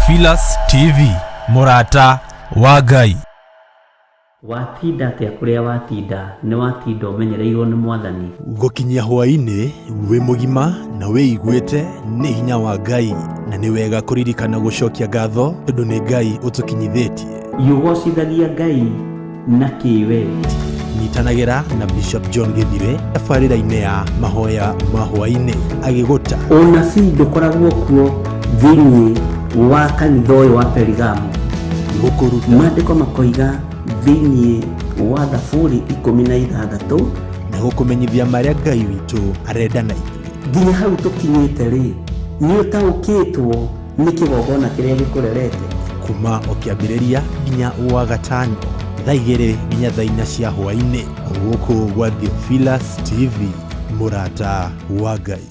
Theophilus TV, mũrata wa Ngai. Watinda atĩa kũrĩa watinda? Nĩ watinda ũmenyereirwo nĩ Mwathani. Gũkinyia hwaĩ-inĩ wĩ mũgima na wĩiguĩte nĩ hinya wa Ngai, na nĩ wega kũririkana gũcokia ngatho tondũ nĩ Ngai ũtũkinyithĩtie. Ũgocithagia Ngai na kĩ we? Nyitanagĩra na Bishop John Gĩthire tabarĩra-inĩ ya mahoya ma hwaĩ-inĩ agĩgũta. Ũnabii ndũkoragwo kuo thĩinĩ wa kanitha ũyũ wa Perigamo. Gũkũruta. Maandĩko makoiga thĩinĩ wa Thaburi 16 na gũkũmenyithia marĩa Ngai witũ arenda na ithuĩ. Nginya hau tũkinyĩte rĩ, nĩ ũtaũkĩtwo nĩ kĩgongona kĩrĩa gĩkũrerete. Kuma o kĩambĩrĩria nginya wa gatano thaa 2 nginya thaa 4 cia hwaĩ-inĩ, gũkũ gwa Theophilus TV, mũrata wa Ngai.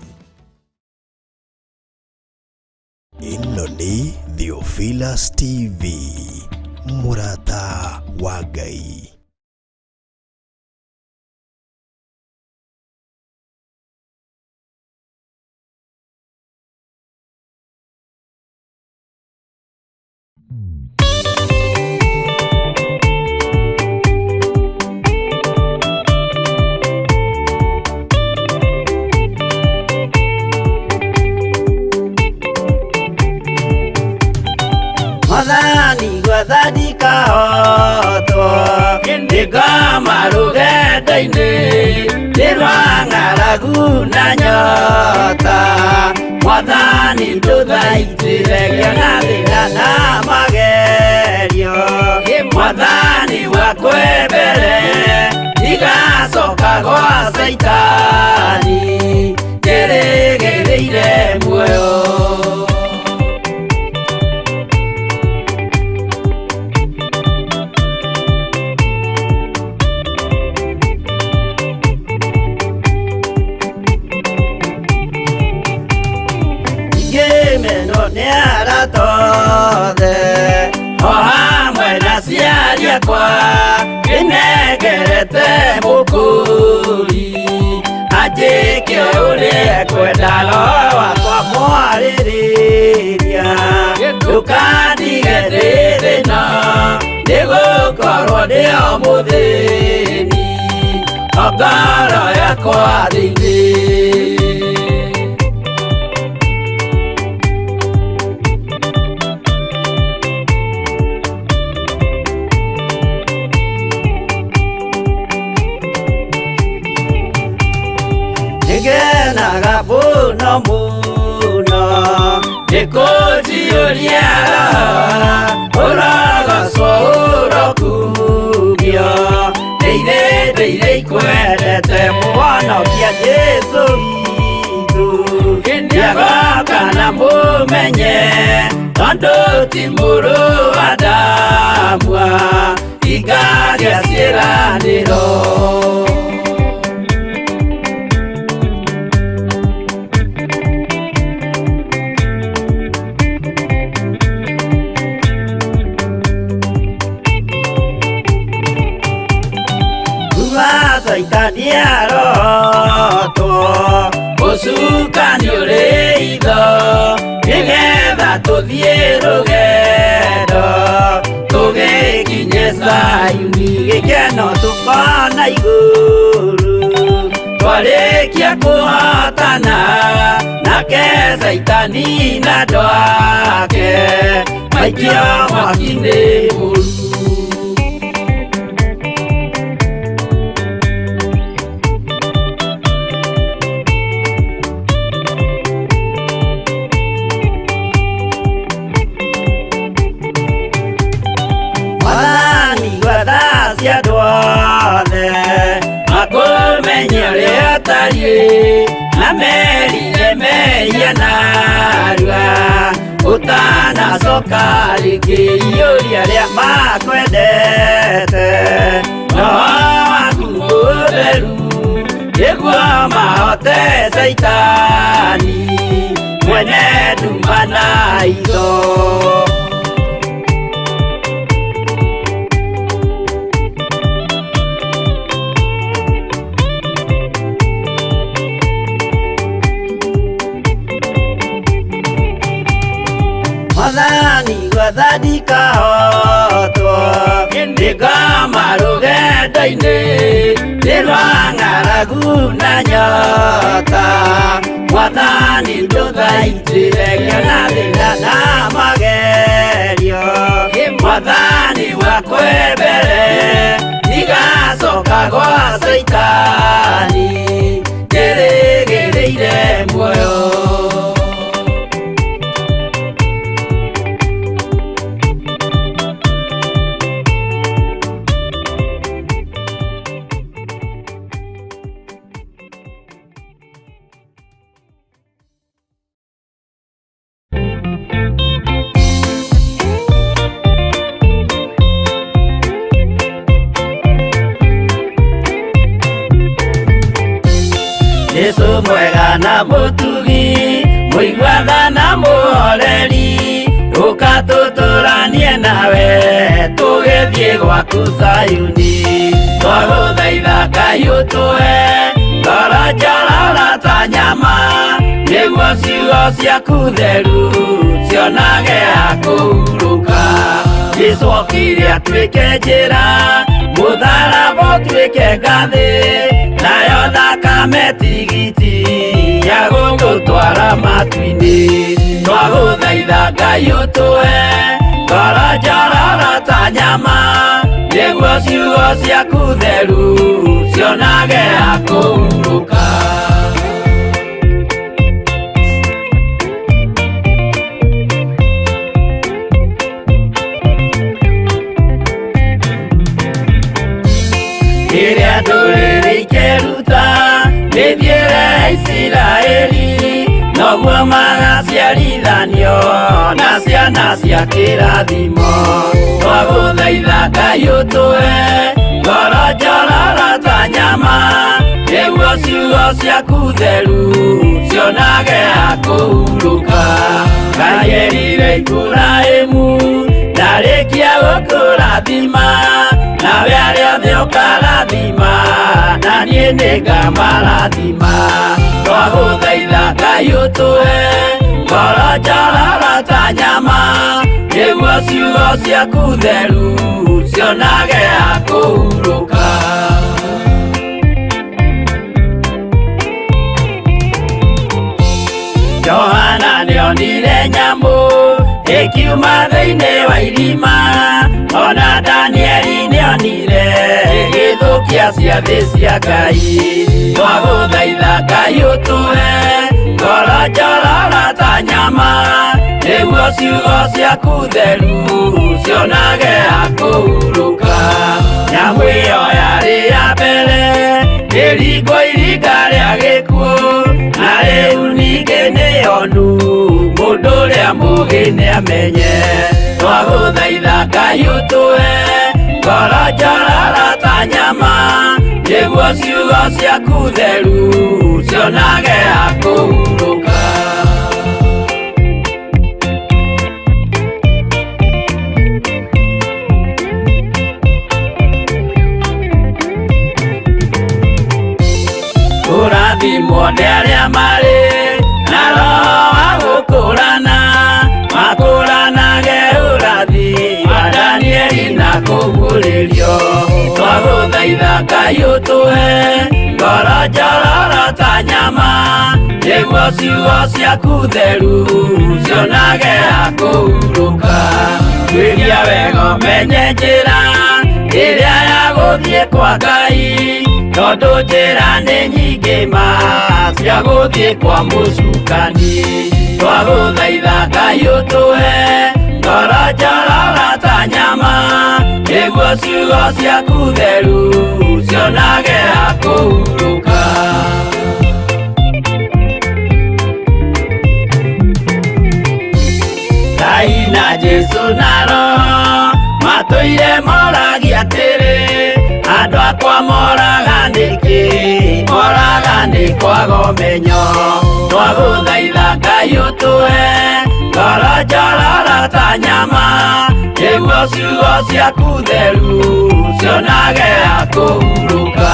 Ĩno nĩ Theophilus TV, mũrata wa Ngai. Mwathani gwathandika hotwo nĩngoma rũgendo-inĩ nĩ rwa ng'aragu na nyota. Mwathani ndũthaitĩre ngĩona thĩna na magerio. Mwathani wakwembere ndigacoka gwa Caitani njĩrĩgĩrĩire muoyo. Ngĩmenwo nĩ arata othe o hamwe na aciari akwa, ndĩnengerete mũkũri anjĩke ũrĩa ekwenda, roho wakwa mwarĩrĩria. Ndũkandige ndĩ thĩna nĩgũkorwo ndĩ o mũthĩni, o ngoro yakwa thĩinĩ. Nĩngenaga mũno mũno nĩkũnjiyũria roho, ũrogocwo ũrokumio. Ndĩire ndĩire ikwendete mũhonokia Jesũ witũ, nĩagoka na mũmenye tondũ ti mũrũ wa Adamu ingagĩa ciĩranĩro. Caitani arotwo ũcukani ũrĩ itho, nĩgetha tũthiĩ rũgendo tũgĩkinye Zayuni, gĩkeno tũkona igũrũ. Twarĩkia kũhotana nake Caitani na andũ ake maikio mwaki-inĩ mũru. Mwathani gwatha cia andũ othe makũmenye ũrĩa ũtariĩ, na merire mehia narua ũtanacoka rĩngĩ. Iyũria arĩa makwendete roho waku mũtheru, nĩguo mahote Caitani mwene nduma na itho. Mwathani gwetha ndikahotwo nĩngoma rũgendo-inĩ nĩ rwa ng'aragu na nyota Mwathani ndũthaitĩre ngĩona thĩna na magerio Mwathani wakwe mbere ndigacoka gwa Caitani njĩrĩgĩrĩire muoyo. Jesu mwega na mũtugi mũiguatha na mũhoreri ũka tũtũranie nawe tũgĩthiĩ gwaku Zayuni twagũthaitha Ngai ũtũhe ngoro njororo ta nyama nĩguo ciugo ciaku theru cionage ha kũhurũka. Jesu okire atuĩke njĩra mũtharaba ũtuĩke ngathĩ nayo thakame tigiti ya gũgũtwara matu-inĩ twagũthaitha Ngai ũtũhe ngoro njororo ta nyama nĩguo ciugo ciaku theru cionage ha kũhurũka. Rĩrĩa ndũrĩrĩ ikeruta mĩthiĩre ya Isiraeli noguo magaciarithanio na ciana cia kĩrathimo twagũthaitha Ngai ũtũhe ngoro njororo ta nyama nĩguo ciugo ciaku theru cionage ha kũhurũka. Ngai erire Iburahĩmu ndarĩkia gũkũrathima nawe arĩa othe ũkarathima na niĩ nĩngamarathima twagũthaitha Ngai ũtũhe ngoro njororo ta nyama nĩguo ciugo ciaku theru cionage ha kũhurũka. Johana nĩonire nyamũ ĩkiuma thĩinĩ wa irima ona Danieli nĩonire ĩgĩthũkia ciathĩ cia Ngai twagũthaitha Ngai ũtũhe ngoro njororo ta nyama nĩguo ciugo ciaku theru cionage ha kũhurũka. Nyamũ ĩyo yarĩ ya mbere ĩringwo iringa rĩa gĩkuũ na rĩu ningĩ nĩyonu mũndũ ũrĩa mũũgĩ nĩamenye twagũthaitha Ngai ũtũhe ngoro njororo ta nyama nĩguo ciugo ciaku theru cionage ha kũhurũka. Kũrathimwo nĩ arĩa marĩ na roho wa gũkũrana makũranage ũrathi wa Danieli na kũguũrĩrio twagũthaitha Ngai ũtũhe ngoro njororo ta nyama nĩguo ciugo ciaku theru cionage ha kũhurũka. Tuĩria wega ũmenye njĩra ĩrĩa ya gũthiĩ kwa Ngai tondũ njĩra nĩ nyingĩ ma cia gũthiĩ kwa mũcukani twagũthaitha Ngai ũtũhe ngoro njororo ta nyama nĩguo ciugo ciaku theru cionage ha kũhurũka. Ngai na Jesu na Roho matũire moragia atĩrĩ andũ akwa moraga nĩkĩ moraga nĩ kwaga ũmenyo twagũthaitha Ngai ũtũhe ngoro njororo ta nyama nĩguo ciugo ciaku theru cionage ha kũhurũka.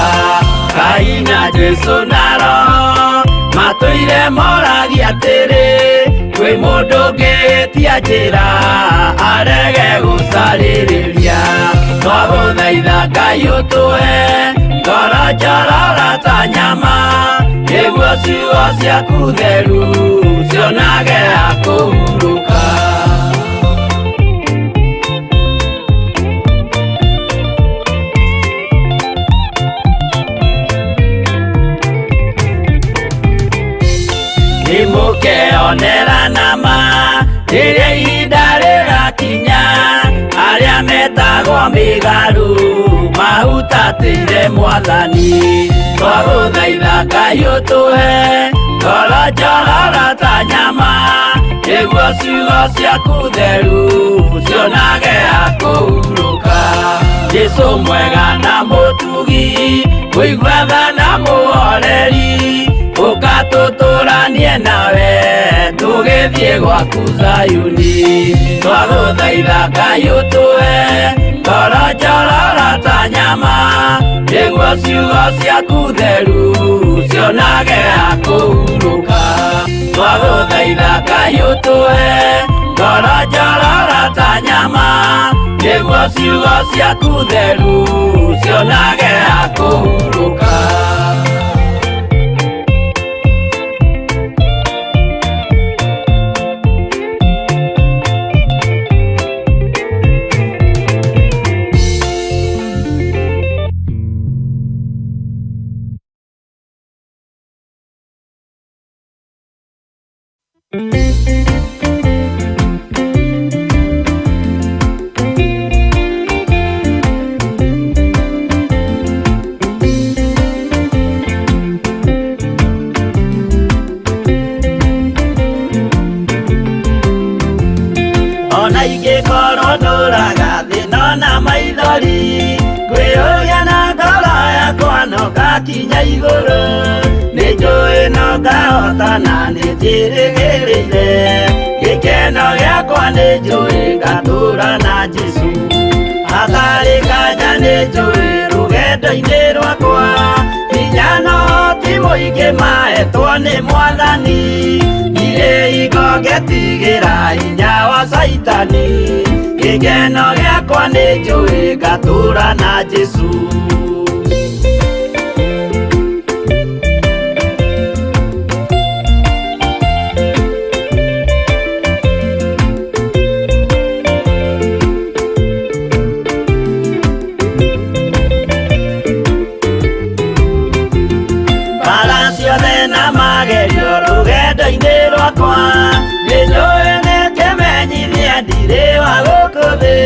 Ngai na Jesu na Roho matũire moragia atĩrĩ kwĩ mũndũ ũngĩ Ndangĩhĩtia njĩra arege gũcarĩrĩria. Twagũthaitha Ngai ũtũhe ngoro njororo ta nyama, nĩguo ciugo ciaku theru cionage ha kũhurũka. Nĩmũkeonera nama rĩrĩa ihinda rĩgakinya, arĩa metagwo mĩgarũ mahutatĩire Mwathani. Twagũthaitha Ngai ũtũhe ngoro njororo ta nyama, nĩguo ciugo ciaku theru cionage ha kũhurũka. Jesũ mwega na mũtugi, mũigua tha na mũhoreri, ũka tũtũranie nawe tũgĩthiĩ gwaku Zayuni. Twagũthaitha Ngai ũtũhe ngoro njororo ta nyama, nĩguo ciugo ciaku theru cionage ha kũhurũka. Twagũthaitha Ngai ũtũhe ngoro njororo ta nyama, nĩguo ciugo ciaku theru cionage ha kũhurũka. Ona ingĩkorwo ndũraga thĩ no na maithori, ngwĩyũria na ngoro yakwa no ngakinya igũrũ. Nĩnjũĩ no ngahotana nĩnjĩrĩgĩrĩire, gĩkeno gĩakwa nĩnjũĩ ngatũũra na Jesũ. Hatarĩ nganja nĩnjũĩ rũgendo-inĩ rwakwa, hinya no ti mũingĩ mahetwo nĩ Mwathani. Ndirĩ hingo ngetigĩra hinya wa Caitani, gĩkeno gĩakwa nĩnjũĩ ngatũũra na Jesũ. Mbara ciothe na magerio rũgendo-inĩ rwakwa, nĩnjũĩ nĩkĩmenyithia ndirĩ wa gũkũ thĩ.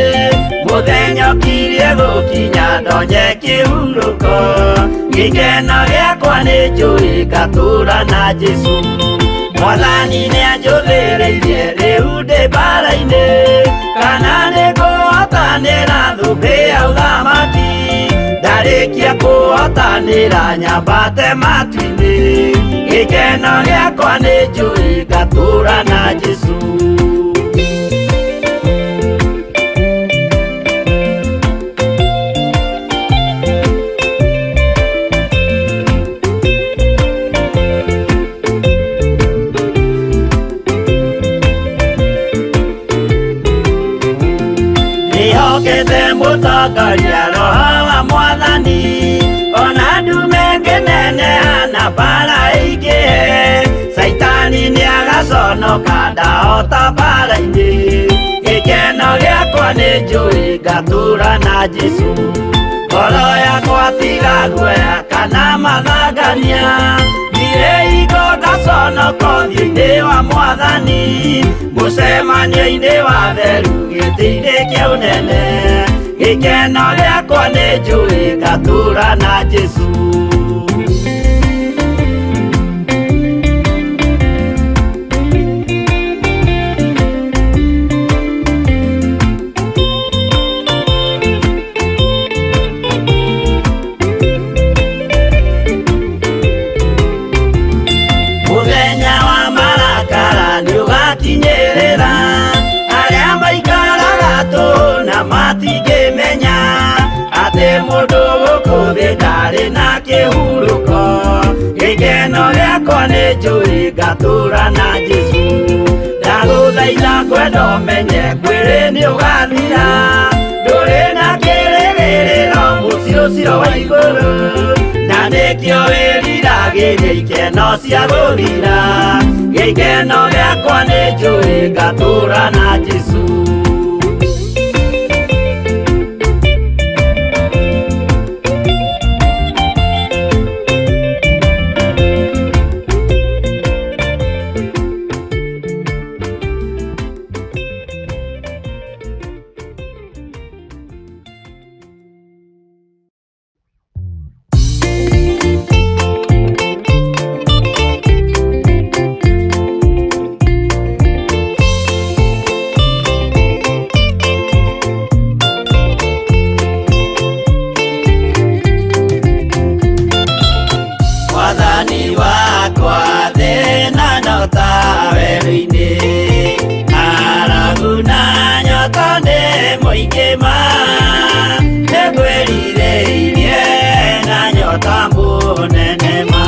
Mũthenya ũkirie gũkinya ndonye kĩhurũko, gĩkeno gĩakwa nĩnjũĩ ngatũũra na Jesũ. Mwathani nĩanjũthĩrĩirie rĩu ndĩ mbara-inĩ, kana nĩngũhotanĩra thũmbĩ ya ũthamaki. Ndarĩkia kũhotanĩra nyambate matu-inĩ, gĩkeno gĩakwa nĩnjũĩ ngatũũra na Jesũ. Ndĩhokete mũtongoria Roho wa Mwathani, ona ndume ngĩneneha na mbara ĩingĩhe. Caitani nĩagaconoka ndahota mbara-inĩ, gĩkeno gĩakwa nĩnjũĩ ngatũũra na Jesũ. Ngoro yakwa tiga guoya kana mathangania, ndirĩ hingo ngaconoka ũthiũ-inĩ wa Mwathani. Mũcemanio-inĩ wa theru gĩtĩ-inĩ kĩa ũnene, gĩkeno gĩakwa nĩnjũĩ ngatũũra na Jesũ. Mũthenya wa marakara nĩũgakinyĩrĩra, arĩa maikaraga tũhũ na matingĩmenya atĩ mũndũ gũkũ thĩ ndarĩ na kĩhurũko. Gĩkeno gĩakwa nĩnjũĩ ngatũũra na Jesũ. Ndagũthaitha Ndagũthaitha ngwenda ũmenye mwĩrĩ nĩ ũgathira ndũrĩ na kĩrĩgĩrĩro mũciĩ ũcio wa igũrũ na nĩkĩo wĩriragĩria ikeno cia gũthira gĩkeno gĩakwa nĩ njũĩ ngatũũra na Jesũ. Mwathani wakwa thĩna no ta werũ-inĩ ng'aragu na nyota nĩ mũingĩ ma nĩngwĩrirĩirie na nyota mũnene ma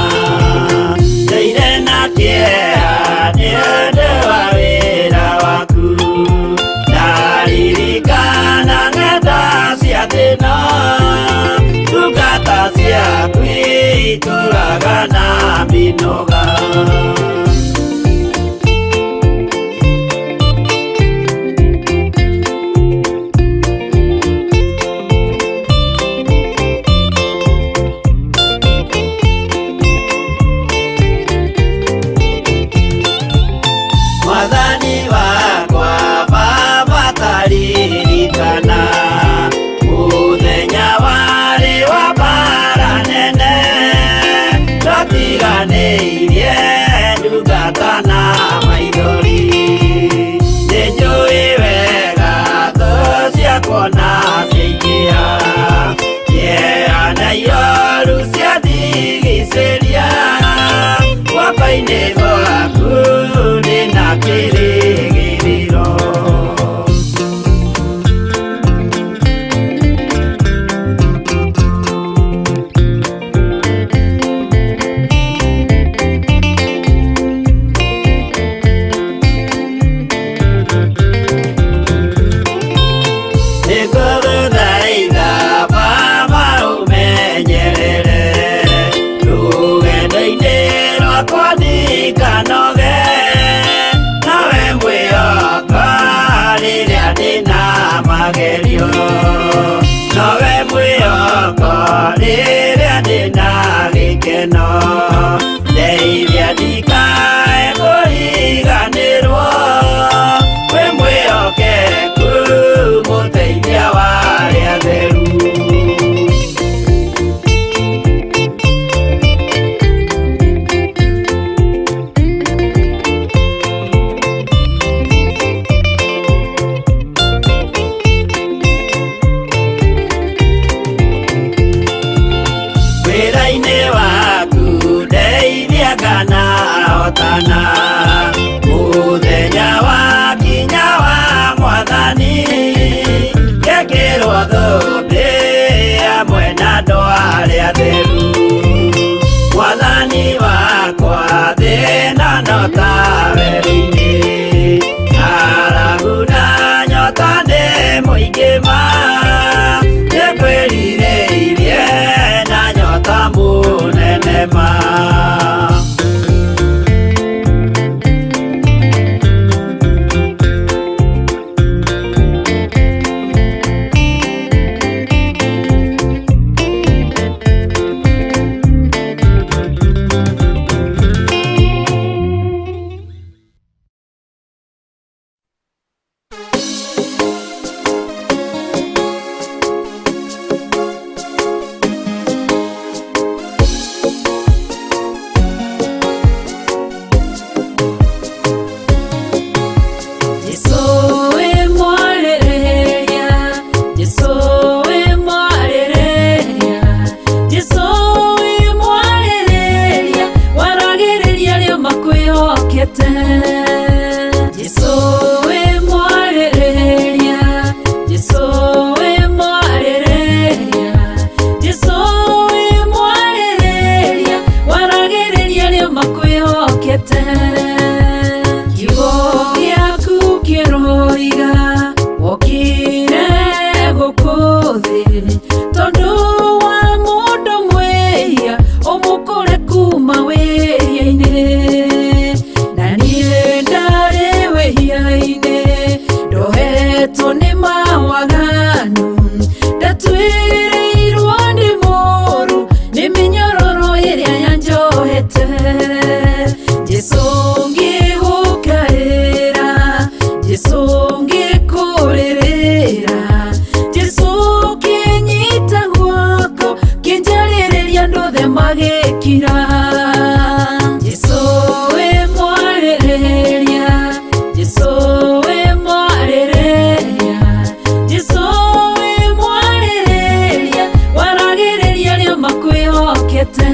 ndĩire na kĩeha nĩ ũndũ wa wĩra waku ndaririkana ng'enda cia thĩna ndungata ciaku itũraga na mĩnoga. Mwathani wakwa Baba taririkana mũthenya warĩ wa mbara nene ndatiganĩirie ndungata na maithori nĩnjũĩ wega thũ ciakwa na ciaingĩha kĩeha na ioru ciandigicĩria guoko-inĩ gwaku ndĩna kĩrĩgĩrĩro. Nĩngũgũthaitha Baba ũmenyerere rũgendo-inĩ rwakwa ndikanoge nawe mwĩhoka rĩrĩa ndĩna magerio nowe mwĩhoko rĩrĩa ndĩna gĩkeno ndeithia ndikae kũriganĩrwo wĩ mwĩhokeku mũteithia wa arĩa atheru. Wĩra-inĩ waku ndeithia kana hotana mũthenya wa kinya wa Mwathani ngekĩrwo thũmbĩ hamwe na andũ arĩa atheru. Mwathani wakwa thĩna no ta werũ-inĩ ng'aragu na nyota nĩ mũingĩ ma nĩngwĩrirĩirie na nyota mũnene ma. Makwĩhokete kiugo gĩaku. wĩhia-inĩ na niĩ ndarĩ wĩhia-inĩ ndohetwo nĩ mawaganu ndatwĩrĩirwo nĩ mũru nĩ mĩnyororo ĩrĩa yanjohete Jesũ ngĩgũkaĩra Jesũ ngĩkũrĩrĩra Jesũ kĩnyita guoko kĩnjarĩrĩria andũ othe magĩkira Jesũ wĩ mwarĩrĩria Jesũ wĩ mwarĩrĩria Jesũ wĩ mwarĩrĩria waragĩrĩria arĩa makwĩhokete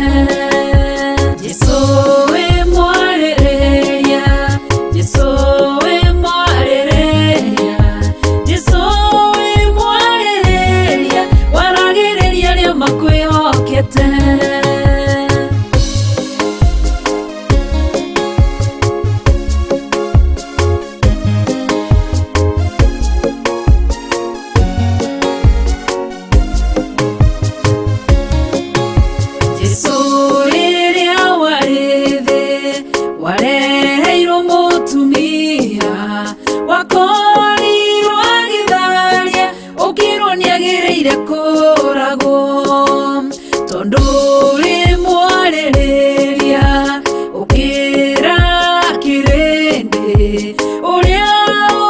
Jesũ wĩ mwarĩrĩria Jesũ wĩ mwarĩrĩria Jesũ wĩ mwarĩrĩria waragĩrĩria arĩa makwĩhokete. Jesũ rĩrĩa warĩ thĩ wareheirwo mũtumia wakorirwo agĩtharia ũkĩrwo nĩagĩrĩire kũragwo tondũ ũrĩ mwarĩrĩria ũkĩra kĩrĩndĩ ũrĩa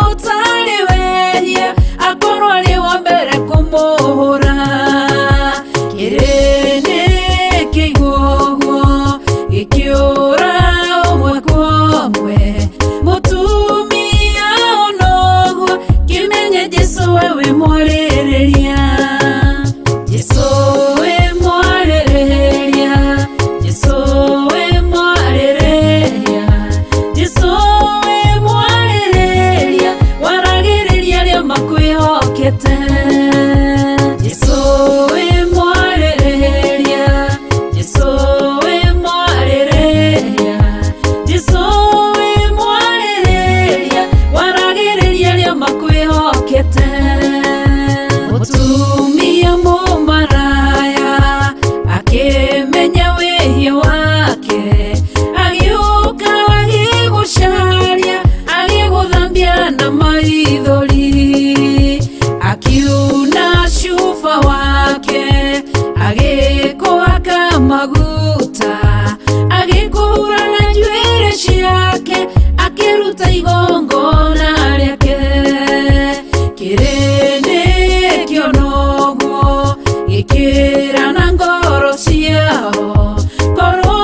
ũtarĩ wehia akorwo arĩ wa mbere kũmũhũra kĩrĩndĩ kĩigua ũguo gĩkĩũra ũmwe kwa ũmwe mũtumia ona ũguo kĩmenye Jesũ we wĩ mwarĩrĩria Jesũ wĩ mwarĩrĩria Jesũ wĩ mwarĩrĩria Jesũ wĩ mwarĩrĩria waragĩrĩria arĩa makwĩhokete Jesũ wĩ mwarĩrĩria Jesũ wĩ mwarĩrĩria Jesũ wĩ mwarĩrĩria waragĩrĩria arĩa makwĩhokete mũtumia mũmaraya akĩmenya wĩhia wake agĩũka agĩgũcaria agĩgũthambia na maithori akiuna cuba wake agĩkũhaka maguta agĩkũhura na njuĩrĩ ciake akĩruta igongona rĩake kĩrĩndĩ kĩona ũguo gĩkĩra na ngoro ciao korwo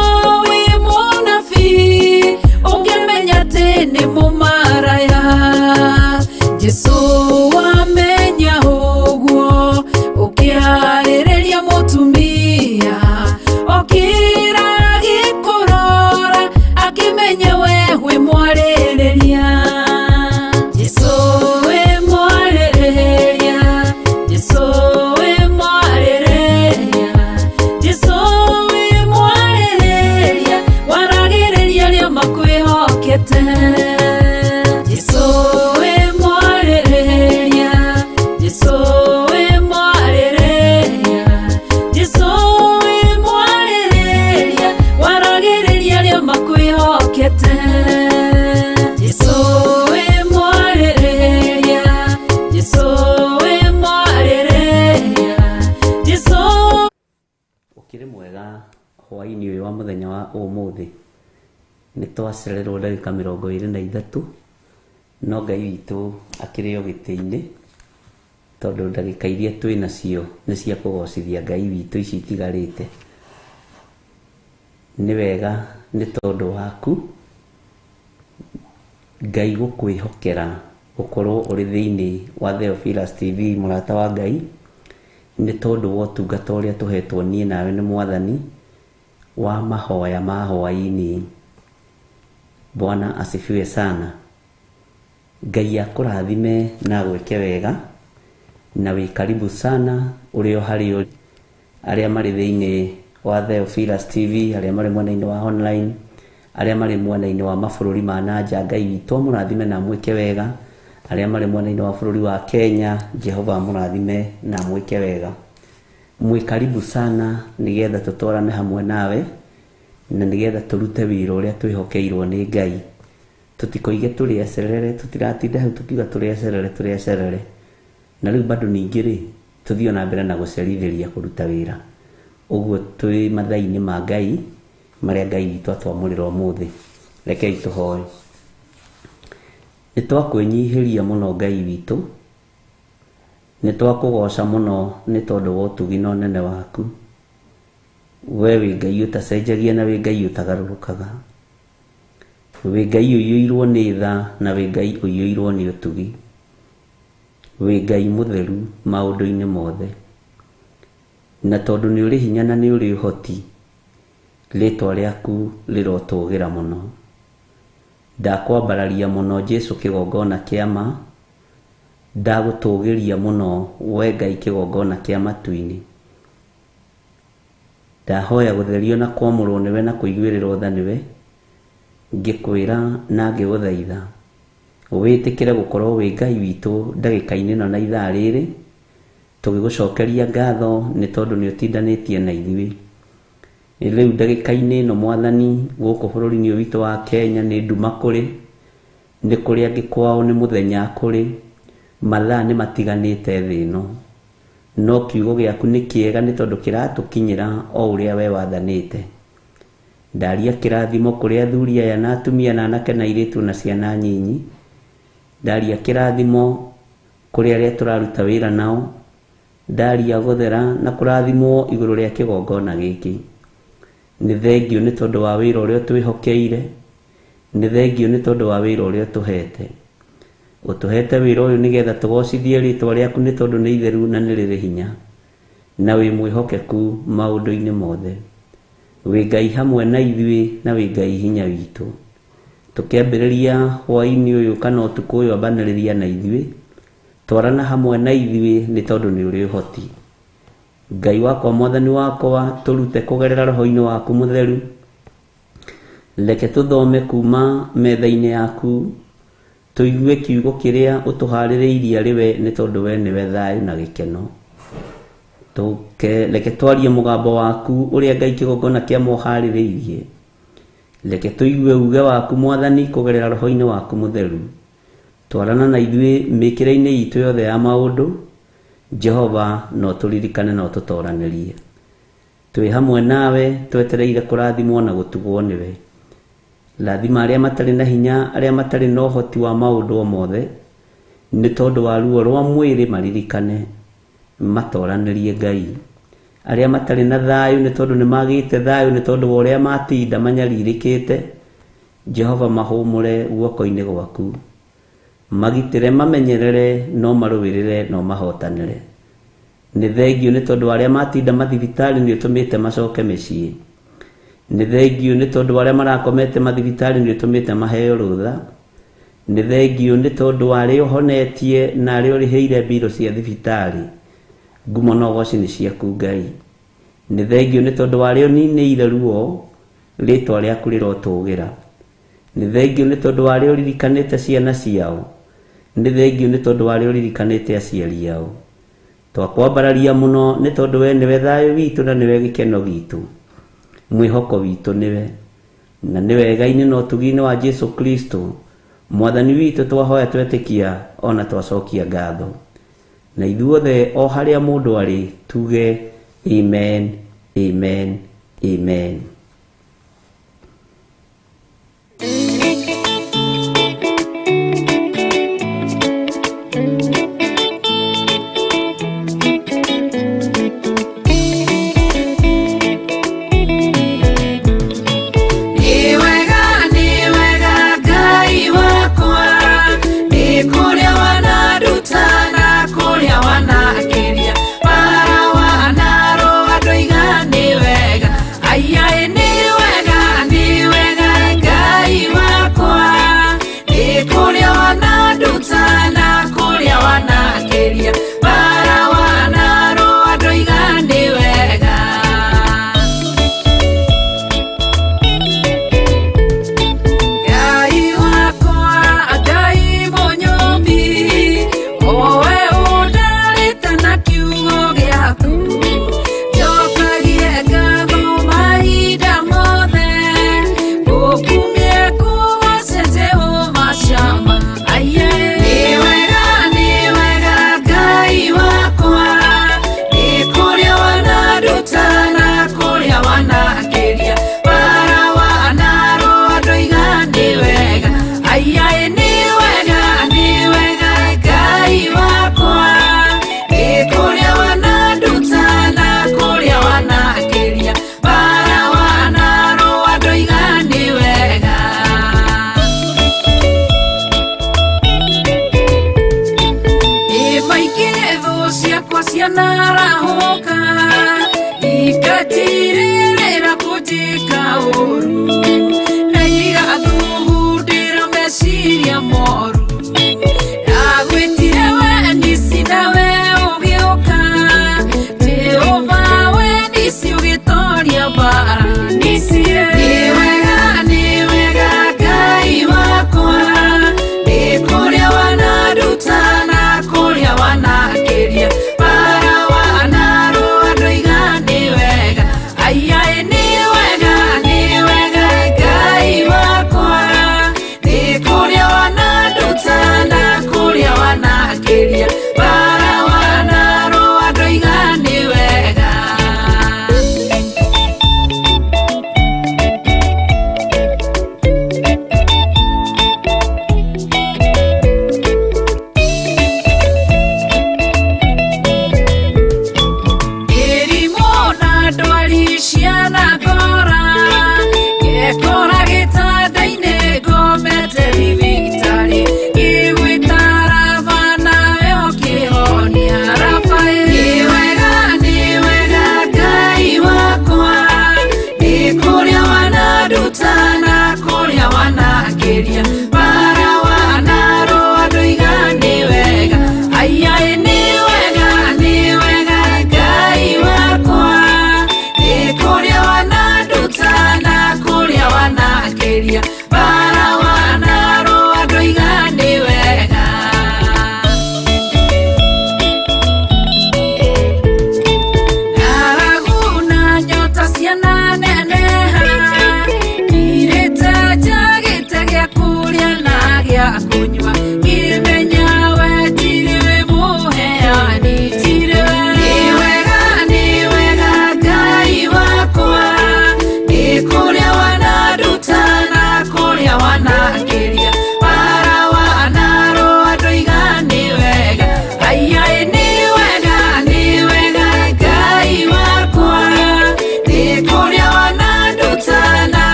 wĩ mũnabii ũngĩmenya atĩ nĩ mũmaraya Jesũ wamenya ũguo ũkĩarĩrĩria mũtumia okĩra agĩkũrora akĩmenya we wĩ mwarĩrĩria Jesũ wĩ mwarĩrĩria Jesũ wĩ mwarĩrĩria Jesũ wĩ mwarĩrĩria waragĩrĩria arĩa makwĩhokete Jesũ wĩ mwarĩrĩria Jesũ wĩ mwarĩrĩria Jesũ wĩ mwarĩrĩria waragĩrĩria arĩa makwĩhokete Jesũ wĩ mwarĩrĩria Jesũ wĩ mwarĩrĩria Jesũ. Ũkĩrĩ mwega hwaĩ-inĩ ũyũ wa mũthenya wa ũmũthĩ nĩ twacererwo ndagĩka 23 no Ngai witũ akĩrĩ o gĩtĩ-inĩ tondũ ndagĩka iria twĩ nacio nĩ cia kũgocithia Ngai witũ ici itigarĩte. Nĩ wega nĩ tondũ waku Ngai gũkwĩhokera gũkorwo ũrĩ thĩinĩ wa Theophilus TV mũrata wa Ngai nĩ tondũ wa ũtungata ũrĩa tũhetwo niĩ nawe nĩ Mwathani wa mahoya ma hwaĩ-inĩ. Bwana asifiwe sana. Ngai akũrathime na agwĩke wega na wĩ karibu sana ũrĩ o harĩa ũrĩ arĩa marĩ thĩinĩ wa Theophilus TV arĩa marĩ mwena-inĩ wa online arĩa marĩ mwena-inĩ wa mabũrũri ma na nja Ngai witũ amũrathime na amwĩke wega arĩa marĩ mwena-inĩ wa bũrũri wa Kenya Jehova amũrathime na amwĩke wega. Mwĩ karibu sana nĩgetha tũtwarane hamwe nawe Na nĩgetha tũrute wĩra ũrĩa twĩhokeirwo nĩ Ngai. Tũtikoige tũrĩ acerere, tũtiratinda hau tũkiuga tũrĩ acerere, tũrĩ acerere. Na rĩu bado ningĩ rĩ, tũthiĩ ona mbere na gũcerithĩria kũruta wĩra. Ũguo twĩ mathaa-inĩ ma Ngai, marĩa Ngai witũ atwamũrĩra ũmũthĩ. Rekei tũhoe. Nĩ twakwĩnyihĩria mũno Ngai witũ, nĩ twakũgoca mũno nĩ tondũ wa ũtugi na ũnene waku. We wĩ Ngai ũtacenjagia na wĩ Ngai ũtagarũrũkaga. Wĩ Ngai ũiyũirwo nĩ tha na wĩ Ngai ũiyũirwo nĩ ũtugi. Wĩ Ngai mũtheru maũndũ-inĩ mothe. Na tondũ nĩ ũrĩ hinya na nĩ ũrĩ ũhoti, rĩtwa rĩaku rĩrotũgĩra mũno. Ndakwambararia mũno Jesu kĩgongona kĩa ma, ndagũtũgĩria mũno we Ngai kĩgongona kĩa matu-inĩ. Ndahoya gũtherio na kwamũrwo nĩwe na kũiguĩrĩrwo tha nĩwe, ngĩkwĩra na ngĩgũthaitha wĩtĩkĩre gũkorwo wĩ Ngai witũ ndagĩka-inĩ ĩno na ithaa rĩrĩ, tũgĩgũcokeria ngatho nĩ tondũ nĩ ũtindanĩtie na ithuĩ. Rĩu ndagĩka-inĩ ĩno Mwathani, gũkũ bũrũri-inĩ ũyũ witũ wa Kenya nĩ nduma kũrĩ, nĩ kũrĩ angĩ kwao nĩ mũthenya kũrĩ, mathaa nĩ matiganĩte thĩ ĩno. No kiugo gĩaku nĩ kĩega nĩ tondũ kĩratũkinyĩra o ũrĩa we wathanĩte. Ndaria kĩrathimo kũrĩ athuri aya na atumia na anake na airĩtu na ciana nyinyi. Ndaria kĩrathimo kũrĩ arĩa tũraruta wĩra nao. Ndaria gũthera na kũrathimwo igũrũ rĩa kĩgongona gĩkĩ. Nĩ thengiũ nĩ tondũ wa wĩra ũrĩa ũtwĩhokeire. Nĩ thengiũ nĩ tondũ wa wĩra ũrĩa ũtũhete. Ũtũhete wĩra ũyũ nĩgetha tũgocithie rĩtwa rĩaku nĩ tondũ nĩ itheru na nĩ rĩrĩ hinya. Na wĩ mwĩhokeku maũndũ-inĩ mothe. Wĩ Ngai hamwe na ithuĩ na wĩ Ngai hinya witũ. Tũkĩambĩrĩria hwaĩ-inĩ ũyũ kana ũtukũ ũyũ ambanĩrĩria na ithuĩ, twarana hamwe na ithuĩ nĩ tondũ nĩ ũrĩ ũhoti. Ngai wakwa Mwathani wakwa, tũrute kũgerera roho-inĩ waku mũtheru. Reke tũthome kuma metha-inĩ yaku, tũigue kiugo kĩrĩa ũtũharĩrĩirie arĩ we nĩ tondũ we nĩwe thayũ na gĩkeno. Reke twarie mũgambo waku ũrĩa Ngai kĩgongona kĩa moharĩrĩirie. Reke tũigue uge waku Mwathani kũgerera roho-inĩ waku mũtheru. Twarana na ithuĩ mĩkĩre-inĩ itũ yothe ya maũndũ. Jehova no tũririkane no tũtoranĩrie. Twĩ hamwe nawe twetereire kũrathimwo na gũtugwo nĩwe. Rathima arĩa matarĩ na hinya, arĩa matarĩ na ũhoti wa maũndũ o mothe, nĩ tondũ wa ruo rwa mwĩrĩ maririkane, matoranĩrie Ngai. Arĩa matarĩ na thayũ nĩ tondũ nĩ magĩte thayũ nĩ tondũ wa ũrĩa matinda manyarirĩkĩte, Jehova mahũmũre guoko-inĩ gwaku. Magitĩre mamenyerere no marũĩrĩre no mahotanĩre. Nĩ thengiũ nĩ tondũ arĩa matinda mathibitarĩ nĩ ũtũmĩte macoke mĩciĩ. Nĩ thengiũ nĩ tondũ arĩa marakomete mathibitarĩ nĩ ũtũmĩte maheo rũtha. Nĩ thengiũ nĩ tondũ arĩa ũhonetie na arĩa ũrĩhĩire mbirũ cia thibitarĩ. Ngumo na ũgoci nĩ ciaku Ngai. Nĩ thengiũ nĩ tondũ arĩa ũninĩire ruo, rĩtwa rĩaku rĩrotũgĩra. Nĩ thengiũ nĩ tondũ arĩa ũririkanĩte ciana ciao. Nĩ thengiũ nĩ tondũ arĩa ũririkanĩte aciari ao. Twakwambararia mũno nĩ tondũ we nĩwe thayũ witũ na nĩwe gĩkeno gitũ. Mwĩhoko witũ nĩwe. Na nĩ wega-inĩ na ũtugi-inĩ wa Jesu Kristo Mwathani witũ twahoya twetĩkia ona twacokia ngatho. Na ithuothe o harĩa mũndũ arĩ tuge amen, amen, amen. Nĩ wega, nĩ wega Ngai wakwa, nĩ kũrĩa wananduta na kũrĩa wanakĩria, bara wanarũa ndoiga nĩ wega, aya.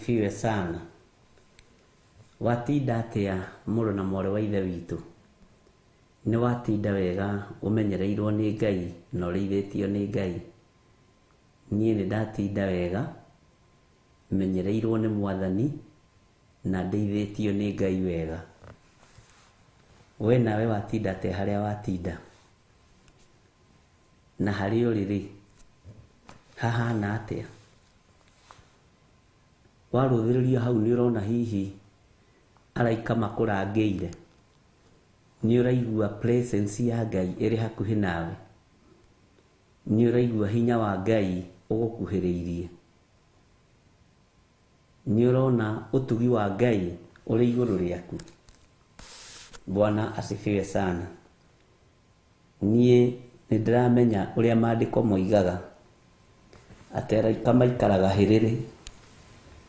asifiwe sana. Watinda atia mũrũ na mwarĩ wa ithe witũ? Nĩ watinda wega ũmenyereirwo nĩ Ngai na ũrĩithĩtio nĩ Ngai? Niĩ nĩ ndatinda wega menyereirwo nĩ Mwathani na ndeithĩtio nĩ Ngai wega. We nawe watinda atĩa harĩa watinda? Na harĩa ũrĩ rĩ, hahana atĩa? Warũthĩrĩria hau nĩ ũrona hihi araika makũrangĩire? Nĩ ũraigua presence ya Ngai ĩrĩ hakuhĩ nawe? Nĩ ũraigua hinya wa Ngai ũgũkuhĩrĩirie? Nĩ ũrona ũtugi wa Ngai ũrĩ igũrũ rĩaku? Bwana asifiwe sana. Niĩ nĩ ndĩramenya ũrĩa maandĩko moigaga atĩ araika maikaraga hĩrĩrĩ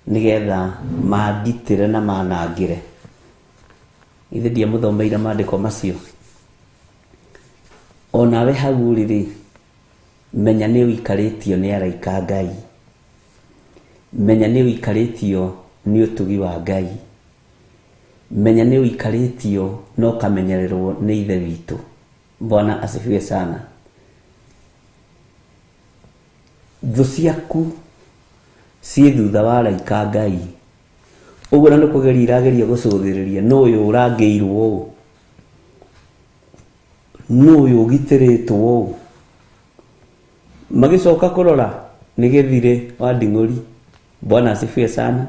nĩgetha mangitĩre na manangĩre. Ithe ndiamũthomeire maandĩko macio. Onawe hau ũrĩ rĩ, menya nĩ ũikarĩtio nĩ araika a Ngai. Menya nĩ ũikarĩtio nĩ ũtugi wa Ngai. Menya nĩ ũikarĩtio na ũkamenyererwo nĩ Ithe witũ. Bwana asifiwe sana. Thũ ciaku ciĩ thutha wa araika a Ngai. Ũguo na nĩ kũgeria irageria gũcũthĩrĩria nũ ũyũ ũrangĩirwo ũũ, nũ ũyũ ũgitĩrĩtwo ũũ. Magĩcoka kũrora nĩ gĩthirĩ wa nding'ũri. Bwana asifiwe sana.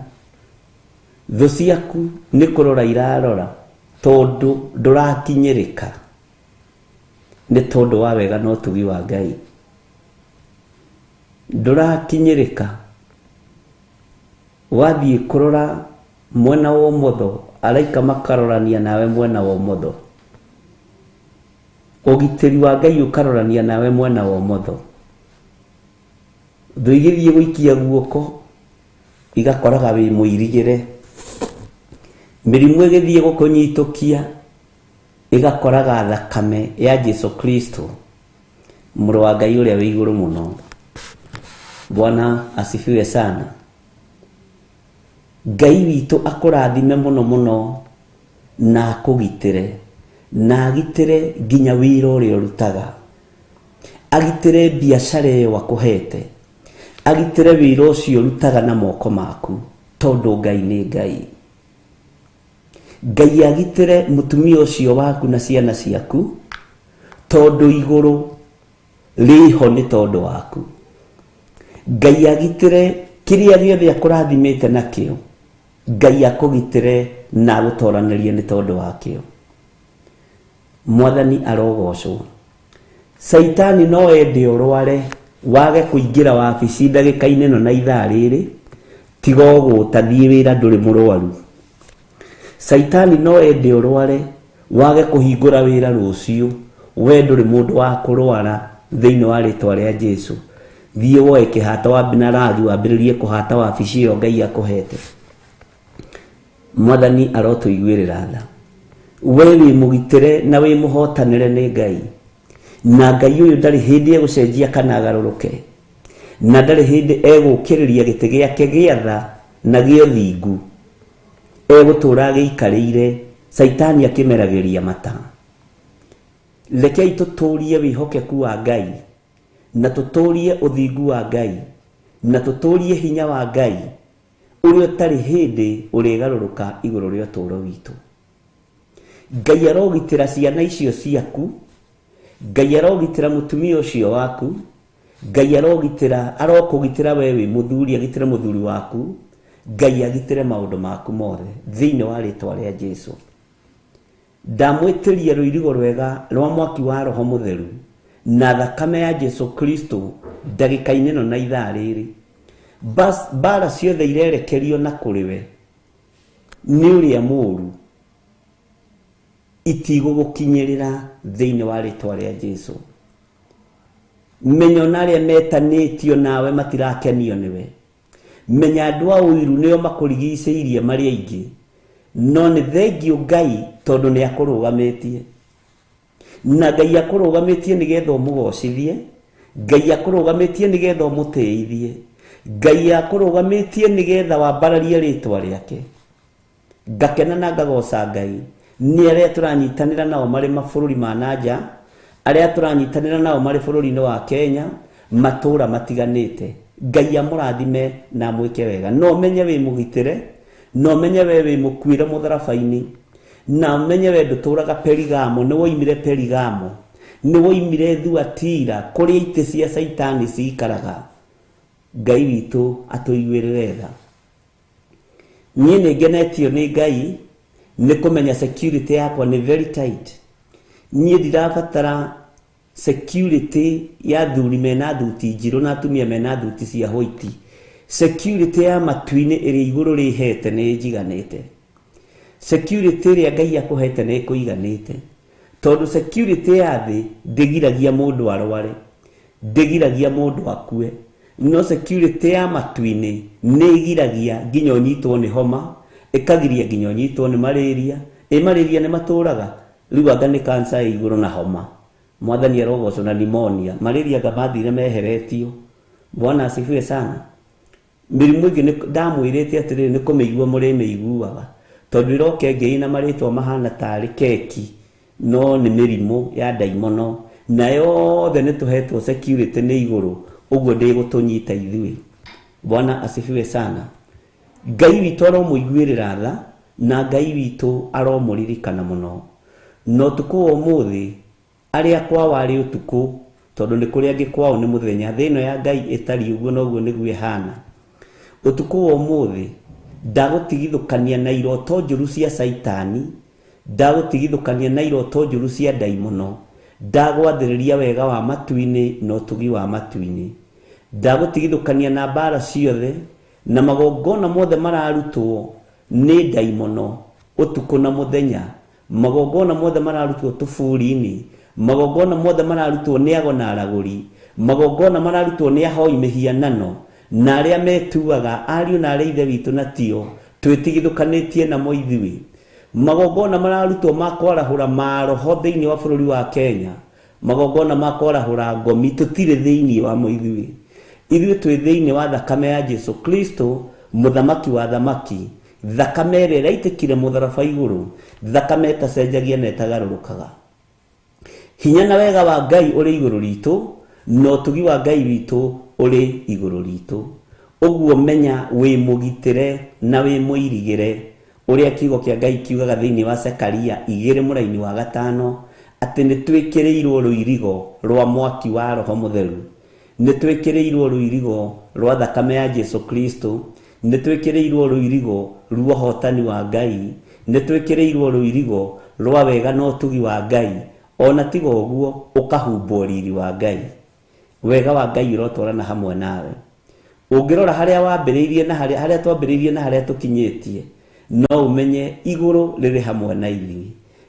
Thũ ciaku nĩ kũrora irarora tondũ ndũrakinyĩrĩka nĩ tondũ wa wega na ũtugi wa Ngai. Ndũrakinyĩrĩka. Wathiĩ kũrora mwena wa ũmotho, araika makarorania nawe mwena wa ũmotho. Ũgitĩri wa Ngai ũkarorania nawe mwena wa ũmotho. Thũ igĩthiĩ gũikia guoko igakoraga wĩ mũirigĩre. Mĩrimũ ĩgĩthiĩ gũkũnyitũkia ĩgakoraga thakame ya Jesu Kristo mũrũ wa Ngai ũrĩa wĩ igũrũ mũno. Bwana asifiwe sana. Ngai witũ akũrathime mũno mũno na akũgitĩre na agitĩre nginya wĩra ũrĩa ũrutaga, agitĩre biacara ĩyo akũhete, agitĩre wĩra ũcio ũrutaga na moko maku, tondũ Ngai nĩ Ngai. Ngai agitĩre mũtumia ũcio waku na ciana ciaku, tondũ igũrũ rĩho nĩ tondũ waku. Ngai agitĩre kĩrĩa gĩothe akũrathimĩte nakĩo, Ngai akũgitĩre na agũtoranĩrie nĩ tondũ wakĩo. Mwathani arogocwo. Caitani no ende ũrware wage kũingĩra wabici ndagĩka-inĩ ĩno na ithaa rĩrĩ, tiga ũgũta thiĩ wĩra ndũrĩ mũrwaru. Caitani no ende ũrware wage kũhingũra wĩra rũciũ, we ndũrĩ mũndũ wa kũrwara thĩinĩ wa rĩtwa rĩa Jesu. Thiĩ woe kĩhata wambi na ragi wambĩrĩrie kũhata wabici ĩyo Ngai akũhete. Mwathani arotũiguĩrĩra tha. We wĩ mũgitĩre na wĩ mũhotanĩre nĩ Ngai. Na Ngai ũyũ ndarĩ hĩndĩ egũcenjia kana agarũrũke, na ndarĩ hĩndĩ egũkĩrĩria gĩtĩ gĩake gĩa tha na gĩa ũthingu. Egũtũũra agĩikarĩire Caitani akĩmeragĩria mata. Rekei tũtũrie wĩhokeku wa Ngai, na tũtũrie ũthingu wa Ngai, na tũtũrie hinya wa Ngai ũrĩa ũtarĩ hĩndĩ ũrĩgarũrũka igũrũ rĩa ũtũũro witũ. Ngai arogitĩra ciana icio ciaku, Ngai arogitĩra mũtumia ũcio waku, Ngai arogitĩra, arokũgitĩra we wĩ mũthuri, agitĩre mũthuri waku, Ngai agitĩre maũndũ maku mothe thĩinĩ wa rĩtwa rĩa Jesu. Ndamwĩtĩria rũirigo rwega rwa mwaki wa Roho Mũtheru na thakame ya Jesu Kristo ndagĩka-inĩ ĩno na ithaa rĩrĩ. Mbara ciothe irerekerio na kũrĩ we nĩ ũrĩa mũũru itigũgũkinyĩrĩra thĩinĩ wa rĩtwa rĩa Jesu. Menya ona arĩa metanĩtio nawe matirakenio nĩwe. Menya andũ a ũiru nĩo makũrigicĩirie marĩ aingĩ, no nĩ thengio Ngai tondũ nĩ akũrũgamĩtie. Na Ngai akũrũgamĩtie nĩgetha ũmũgocithie, Ngai akũrũgamĩtie nĩgetha ũmũtĩithie, Ngai akũrũgamĩtie nĩgetha wambararie rĩtwa rĩake. Ngakena na ngagoca Ngai nĩ arĩa tũranyitanĩra nao marĩ mabũrũri ma nanja, arĩa tũranyitanĩra nao marĩ bũrũri-inĩ wa Kenya, matũra matiganĩte. Ngai amũrathime na amwĩke wega. No menye wĩ mũgitĩre, no menye we wĩ mũkuĩre mũtharaba-inĩ, na menye we ndũtũraga Perigamo, nĩ woimire Perigamo, nĩ woimire Thuatira kũrĩa itĩ cia Caitani cikaraga. Ngai witũ atũiguĩrĩre tha. Niĩ nĩ ngenetio nĩ Ngai nĩ kũmenya security yakwa nĩ very tight. Niĩ ndirabatara security ya thuri mena thuti njirũ na atumia mena thuti cia white. Security ya matu-inĩ ĩrĩa igũrũ rĩhete nĩ njiganĩte. Security ĩrĩa Ngai akũhete nĩ ĩkũiganĩte. Tondũ security ya thĩ ndĩgiragia mũndũ arware, ndĩgiragia mũndũ akue. No security ya matu-inĩ nĩ ĩgiragia nginya ũnyitwo nĩ homa, ĩkagiria nginya ũnyitwo nĩ malaria. Ĩ malaria nĩ matũraga, rĩu anga nĩ cancer ĩ igũrũ na homa. Mwathani arogocwo na pneumonia. Malaria anga mathire meheretio. Bwana asifiwe sana. Mĩrimũ ĩngĩ ndamwĩrĩte atĩrĩrĩ nĩ kũmĩigua mũrĩmĩiguaga, tondũ ĩroka ĩngĩ ĩna marĩtwa mahana tarĩ keki, no nĩ mĩrimũ ya ndaimono, na yothe nĩ tũhetwo security nĩ igũrũ, ũguo ndĩgũtũnyita ithuĩ. Bwana asifiwe sana. Ngai witũ aromũiguĩrĩra tha, na Ngai witũ aromũririkana mũno. Na ũtukũ wa ũmũthĩ, arĩa kwao arĩ ũtukũ, tondũ nĩ kũrĩ angĩ kwao nĩ mũthenya, thĩ ĩno ya Ngai ĩtariĩ ũguo noguo nĩguo ĩhana. Ũtukũ wa ũmũthĩ ndagũtigithũkania na iroto njũru cia Caitani, ndagũtigithũkania na iroto njũru cia ndaimono, ndagwathĩrĩria wega wa matu-inĩ na ũtugi wa matu-inĩ, ndagũtigithũkania na mbara ciothe na magongona mothe mararutwo nĩ ndaimono ũtukũ na mũthenya, magongona mothe mararutwo tũburi-inĩ, magongona mothe mararutwo nĩ ago na aragũri, magongona mararutwo nĩ ahoi mĩhianano, na arĩa metuaga ariũ na arĩa ithe witũ na tio, twĩtigithũkanĩtie namo ithuĩ. Magongona mararutwo ma kwarahũra maroho thĩinĩ wa bũrũri wa Kenya, magongona ma kwarahũra ngomi, tũtirĩ thĩinĩ wamo ithuĩ. Ithuĩ twĩ thĩinĩ wa thakame ya Jesu Kristo, mũthamaki wa thamaki, thakame ĩrĩa ĩraitĩkire mũtharaba igũrũ, thakame ĩtacenjagia na ĩtagarũrũkaga. Hinya na wega wa Ngai ũrĩ igũrũ ritũ, na ũtugi wa Ngai witũ ũrĩ igũrũ ritũ. Ũguo menya wĩ mũgitĩre na wĩ mũirigĩre, ũrĩa kiugo kĩa Ngai kiugaga thĩinĩ wa Zekaria 2 mũraini wa 5, atĩ nĩ twĩkĩrĩirwo rũirigo rwa mwaki wa Roho Mũtheru, nĩ twĩkĩrĩirwo rũirigo rwa thakame ya Jesu Kristo, nĩ twĩkĩrĩirwo rũirigo rwa ũhotani wa Ngai, nĩ twĩkĩrĩirwo rũirigo rwa wega na ũtugi wa Ngai, ona tiga ũguo ũkahumbwo riri wa Ngai. Wega wa Ngai ũrotwarana hamwe nawe. Ũngĩrora harĩa wambĩrĩirie na harĩa twambĩrĩirie na harĩa tũkinyĩtie, no ũmenye igũrũ rĩrĩ hamwe na ithuĩ.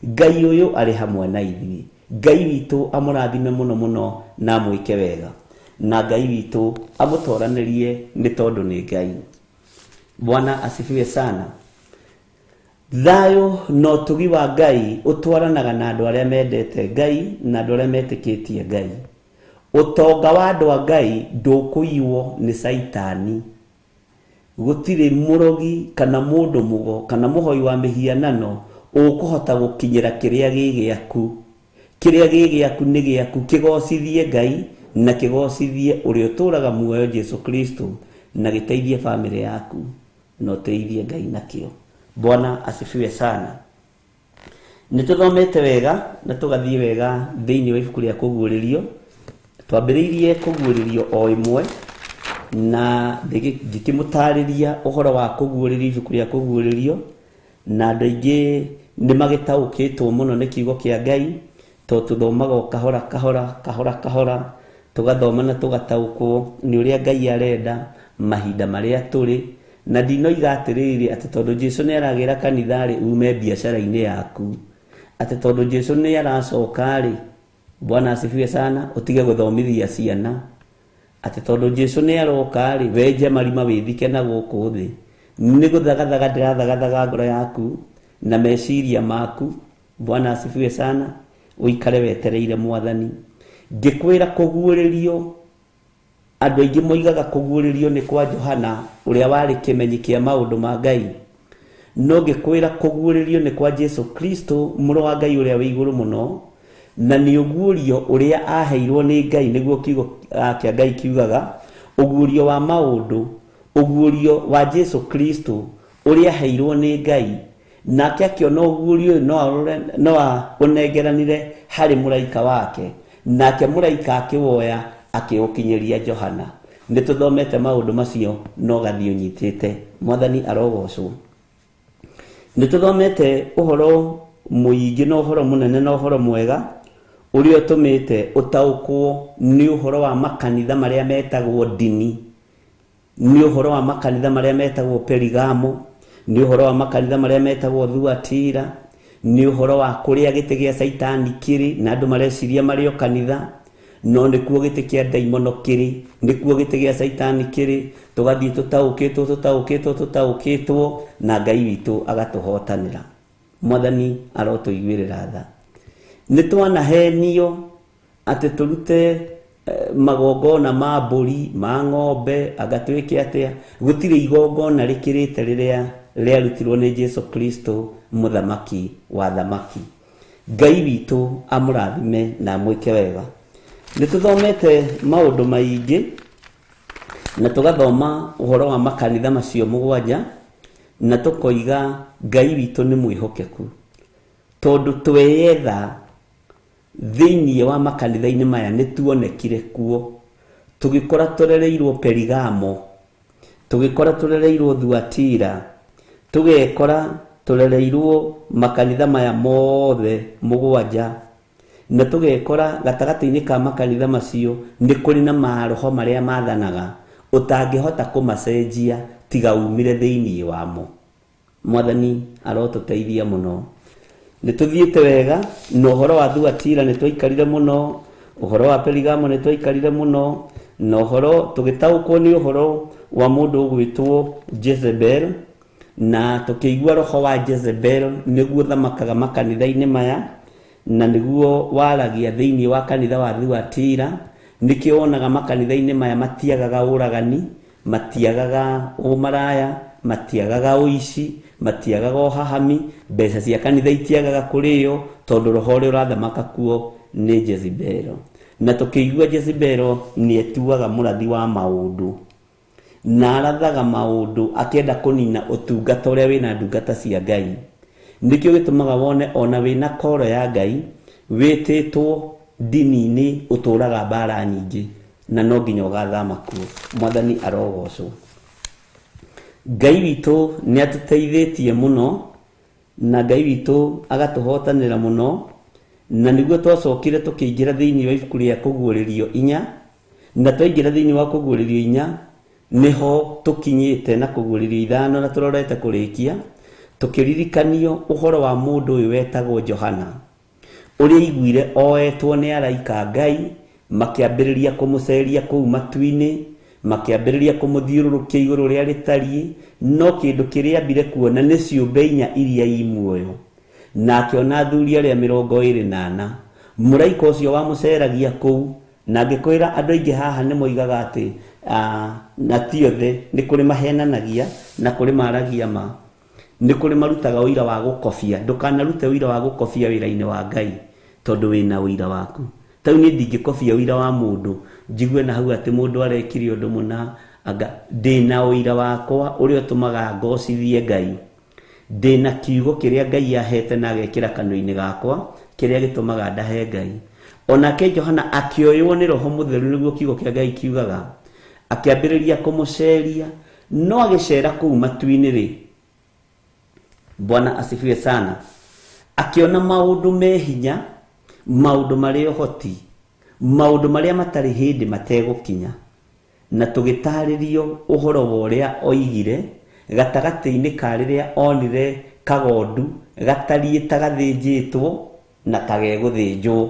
Ngai ũyũ arĩ hamwe na ithuĩ. Ngai witũ amũrathime mũno mũno na amwĩke wega, na Ngai witũ amũtoranĩrie nĩ tondũ nĩ Ngai. Bwana asifiwe sana. Thayũ na ũtugi wa Ngai ũtwaranaga na andũ arĩa mendete Ngai na andũ arĩa metĩkĩtie Ngai. Ũtonga wa andũ a Ngai ndũkũiywo nĩ Caitani. Gũtirĩ mũrogi kana mũndũ mũgo kana mũhoi wa mĩhianano ũkũhota gũkinyĩra kĩrĩa gĩ gĩaku. Kĩrĩa gĩ gĩaku nĩ gĩaku, kĩgocithie Ngai na kĩgocithie ũrĩa ũtũraga muoyo Jesu Kristo, na gĩteithie bamĩrĩ yaku na ũteithie Ngai nakĩo. Bwana asifiwe sana. Nĩ tũthomete wega na tũgathiĩ wega thĩinĩ wa ibuku rĩa Kũguũrĩrio. Twambĩrĩirie Kũguũrĩrio o ĩmwe na ngĩkĩmũtarĩria ũhoro wa Kũguũrĩrio, ibuku rĩa Kũguũrĩrio, na andũ aingĩ nĩ magĩtaũkĩtwo mũno nĩ kiugo kĩa Ngai, tondũ tũthomaga o kahora kahora kahora kahora, tũgathoma na tũgataũkwo nĩ ũrĩa Ngai arenda mahinda marĩa tũrĩ. Na ndinoiga atĩrĩrĩ atĩ tondũ Jesu nĩ aragĩra kanitha-rĩ, ume biacara-inĩ yaku, atĩ tondũ Jesu nĩ aracoka-rĩ, Bwana asifiwe sana, ũtige gũthomithia ciana, atĩ tondũ Jesu nĩ aroka-rĩ, wenje marima wĩthike na gũkũ thĩ. Nĩ gũthagathaga ndĩrathagathaga ngoro yaku na meciria maku. Bwana asifiwe sana, ũikare wetereire Mwathani. Ngĩkwĩra Kũguũrĩrio Andũ aingĩ moigaga kũguũrĩrio nĩ kwa Johana ũrĩa warĩ kĩmenyi kĩa maũndũ ma Ngai, no ngĩkwĩra kũguũrĩrio nĩ kwa Jesu Kristo mũrũ wa Ngai ũrĩa wĩ igũrũ mũno, na nĩ ũguũrio ũrĩa aheirwo nĩ Ngai, nĩguo kiugo kĩa Ngai kiugaga ũguũrio wa maũndũ, ũguũrio wa Jesu Kristo ũrĩa aheirwo nĩ Ngai, nake akĩona ũguũrio ũyũ no aũnengeranire harĩ mũraika wake, nake mũraika akĩwoya akĩũkinyĩria Johana. Nĩ tũthomete maũndũ macio no gathiĩ ũnyitĩte. Mwathani arogocwo. Nĩ tũthomete ũhoro mũingĩ na ũhoro mũnene na ũhoro mwega ũrĩa ũtũmĩte ũtaũkwo nĩ ũhoro wa makanitha marĩa metagwo ndini, nĩ ũhoro wa makanitha marĩa metagwo Perigamo, nĩ ũhoro wa makanitha marĩa metagwo Thuatira, nĩ ũhoro wa kũrĩa gĩtĩ gĩa Caitani kĩrĩ na andũ mareciria marĩ o kanitha, no nĩkuo gĩtĩ kĩa ndaimono kĩrĩ, nĩkuo gĩtĩ gĩa Caitani kĩrĩ. Tũgathiĩ tũtaũkĩtwo tũtaũkĩtwo tũtaũkĩtwo na Ngai witũ agatũhotanĩra. Mwathani arotũiguĩrĩra tha. Nĩ twanahenio atĩ tũrute magongona ma mbũri, ma ng'ombe, anga twĩke atĩa. Gũtirĩ igongona rĩkĩrĩte rĩrĩa rĩarutirwo nĩ Jesu Kristo mũthamaki wa thamaki. Ngai witũ amũrathime na amwĩke wega. Nĩ tũthomete maũndũ maingĩ na tũgathoma ũhoro wa makanitha macio mũgwanja, na tũkoiga Ngai witũ nĩ mwĩhokeku, tondũ tweyetha thĩinĩ wa makanitha-inĩ maya nĩ tuonekire kuo. Tũgĩkora tũrereirwo Perigamo, tũgĩkora tũrereirwo Thuatira, tũgekora tũrereirwo makanitha maya mothe mũgwanja, na tũgekora gatagatĩ-inĩ ka makanitha macio nĩ kũrĩ na maroho marĩa mathanaga ũtangĩhota kũmacenjia tiga umire thĩinĩ wamo. Mwathani arotũteithia mũno. Nĩ tũthiĩte wega na ũhoro wa Thuatira nĩ twaikarire mũno, ũhoro wa Perigamo nĩ twaikarire mũno, na ũhoro tũgĩtaũkwo nĩ ũhoro wa mũndũ ũgwĩtwo Jezebel, na tũkĩigua roho wa Jezebel nĩguo thamakaga makanitha-inĩ maya, na nĩguo waragia thĩinĩ wa kanitha wa Thuatira. Nĩkĩo wonaga makanitha-inĩ maya matiagaga ũragani, matiagaga ũmaraya, matiagaga ũici, matiagaga ũhahami, mbeca cia kanitha itiagaga kũrĩo, tondũ roho ũrĩa ũrathamaka kuo nĩ Jezebel. Na tũkĩigua Jezebel nĩ etuaga mũrathi wa maũndũ, na arathaga maũndũ akĩenda kũnina ũtungata ũrĩa wĩna ndungata cia Ngai. Nĩkĩo gĩtũmaga wone ona wĩna koro ya Ngai wĩtĩtwo ndini-inĩ ũtũraga mbara nyingĩ, na no nginya ũgathama kuo. Mwathani arogocwo. Ngai witũ nĩ atũteithĩtie mũno, na Ngai witũ agatũhotanĩra mũno, na nĩguo twacokire tũkĩingĩra thĩinĩ wa ibuku rĩa kũguũrĩrio inya, na twaingĩra thĩinĩ wa kũguũrĩrio inya nĩho tũkinyĩte na kũguũrĩrio ithano na tũrorete kũrĩkia, tũkĩririkanio ũhoro wa mũndũ ũyũ wetagwo Johana, ũrĩa aiguire oetwo nĩ araika Ngai, makĩambĩrĩria kũmũceria kũu matu-inĩ, makĩambĩrĩria kũmũthiũrũrũkia igũrũ rĩa rĩtariĩ, no kĩndũ kĩrĩa ambire kuona nĩ ciũmbe inya iria i muoyo, na akĩona athuri arĩa 24. Mũraika ũcio wamũceragia kũu, na ngĩkwĩra andũ aingĩ haha nĩ moigaga atĩ na ti othe, nĩ kũrĩ mahenanagia na kũrĩ maragia ma, nĩ kũrĩ marutaga ũira wa gũkobia. Ndũkanarute ũira wa gũkobia wĩra-inĩ wa Ngai, tondũ wĩna ũira waku. Tau niĩ ndingĩkobia ũira wa mũndũ njigue na hau atĩ mũndũ arekire ũndũ mũna, anga ndĩna ũira wakwa ũrĩa ũtũmaga ngocithie Ngai, ndĩna kiugo kĩrĩa Ngai ahete na agekĩra kanua-inĩ gakwa kĩrĩa gĩtũmaga ndahe Ngai. Onake Johana akĩoywo nĩ Roho Mũtheru, nĩguo kiugo kĩa Ngai kiugaga, akĩambĩrĩria kũmũceria, no agĩcera kũu matu-inĩ rĩ, Bwana asifiwe sana, akĩona maũndũ me hinya, maũndũ marĩ ũhoti, maũndũ marĩa matarĩ hĩndĩ mategũkinya, na tũgĩtarĩrio ũhoro wa ũrĩa oigire gatagatĩ-inĩ ka rĩrĩa onire kagondu gatariĩ ta gathĩnjĩtwo na ta gegũthĩnjwo.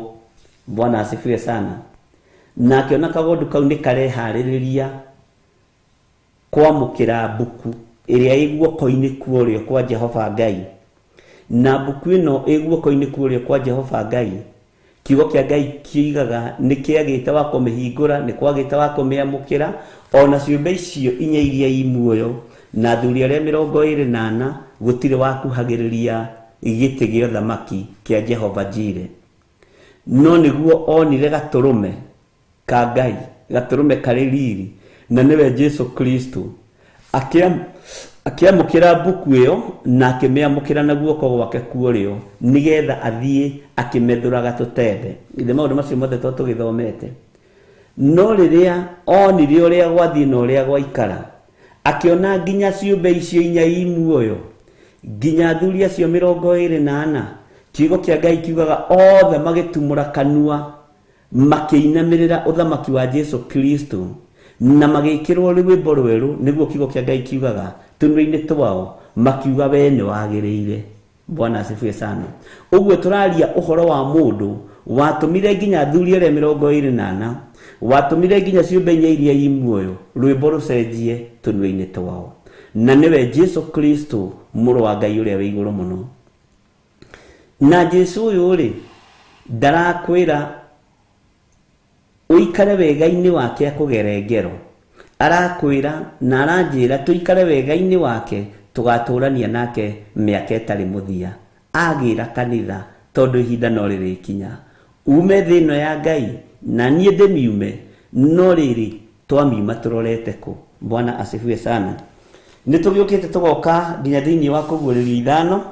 Bwana asifiwe sana. Na akĩona kagondu kau nĩ kareharĩrĩria kwamũkĩra mbuku ĩrĩa ĩ guoko-inĩ kwa ũrĩo kwa Jehova Ngai, na mbuku ĩno ĩ guoko-inĩ kwa ũrĩo kwa Jehova Ngai Kiugo kĩa Ngai kiugaga nĩ kĩagĩte wa kũmĩhingũra, nĩ kwagĩte wa kũmĩamũkĩra, ona ciũmbe icio inya iria i muoyo na athuri arĩa 24 gũtirĩ wakuhagĩrĩria gĩtĩ gĩa ũthamaki kĩa Jehova Jire. No nĩguo onire gatũrũme ka Ngai, gatũrũme karĩ riri, na nĩwe Jesu Kristo, akĩamũkĩra mbuku ĩyo na akĩmĩamũkĩra na guoko gwake kuorĩo nĩgetha athiĩ akĩmethũraga tũtembe. Ithe maũndũ macio mothe to tũgĩthomete. No rĩrĩa onire ũrĩa gwathiĩ na ũrĩa gwaikara, akĩona nginya ciũmbe icio inya i muoyo, nginya athuri acio 24, kiugo kĩa Ngai kiugaga othe magĩtumũra kanua makĩinamĩrĩra ũthamaki wa Jesu Kristo na magĩkĩrwo rwĩmbo rwerũ, nĩguo kiugo kĩa Ngai kiugaga tũnua-inĩ twao, makiuga we nĩ wagĩrĩire. Bwana asifiwe sana. Ũguo tũraria ũhoro wa mũndũ watũmire nginya athuri arĩa 24, watũmire nginya ciũmbe inya iria i muoyo rwĩmbo rũcenjie tũnua-inĩ twao, na nĩwe Jesu Kristo mũrũ wa Ngai ũrĩa wĩ igũrũ mũno. Na Jesu ũyũ rĩ, ndarakwĩra ũikare wega-inĩ wake akũgere ngero, arakwĩra na aranjĩra tũikare wega-inĩ wake tũgatũrania nake mĩaka ĩtarĩ mũthia. Agĩra kanitha tondũ ihinda no rĩrĩkinya ume thĩ ĩno ya Ngai na niĩ ndĩmiume, no rĩrĩ twamiuma tũrorete kũ? Bwana asifiwe sana. Nĩ tũgĩũkĩte tũgoka nginya thĩinĩ wa kũguũrĩrio ithano,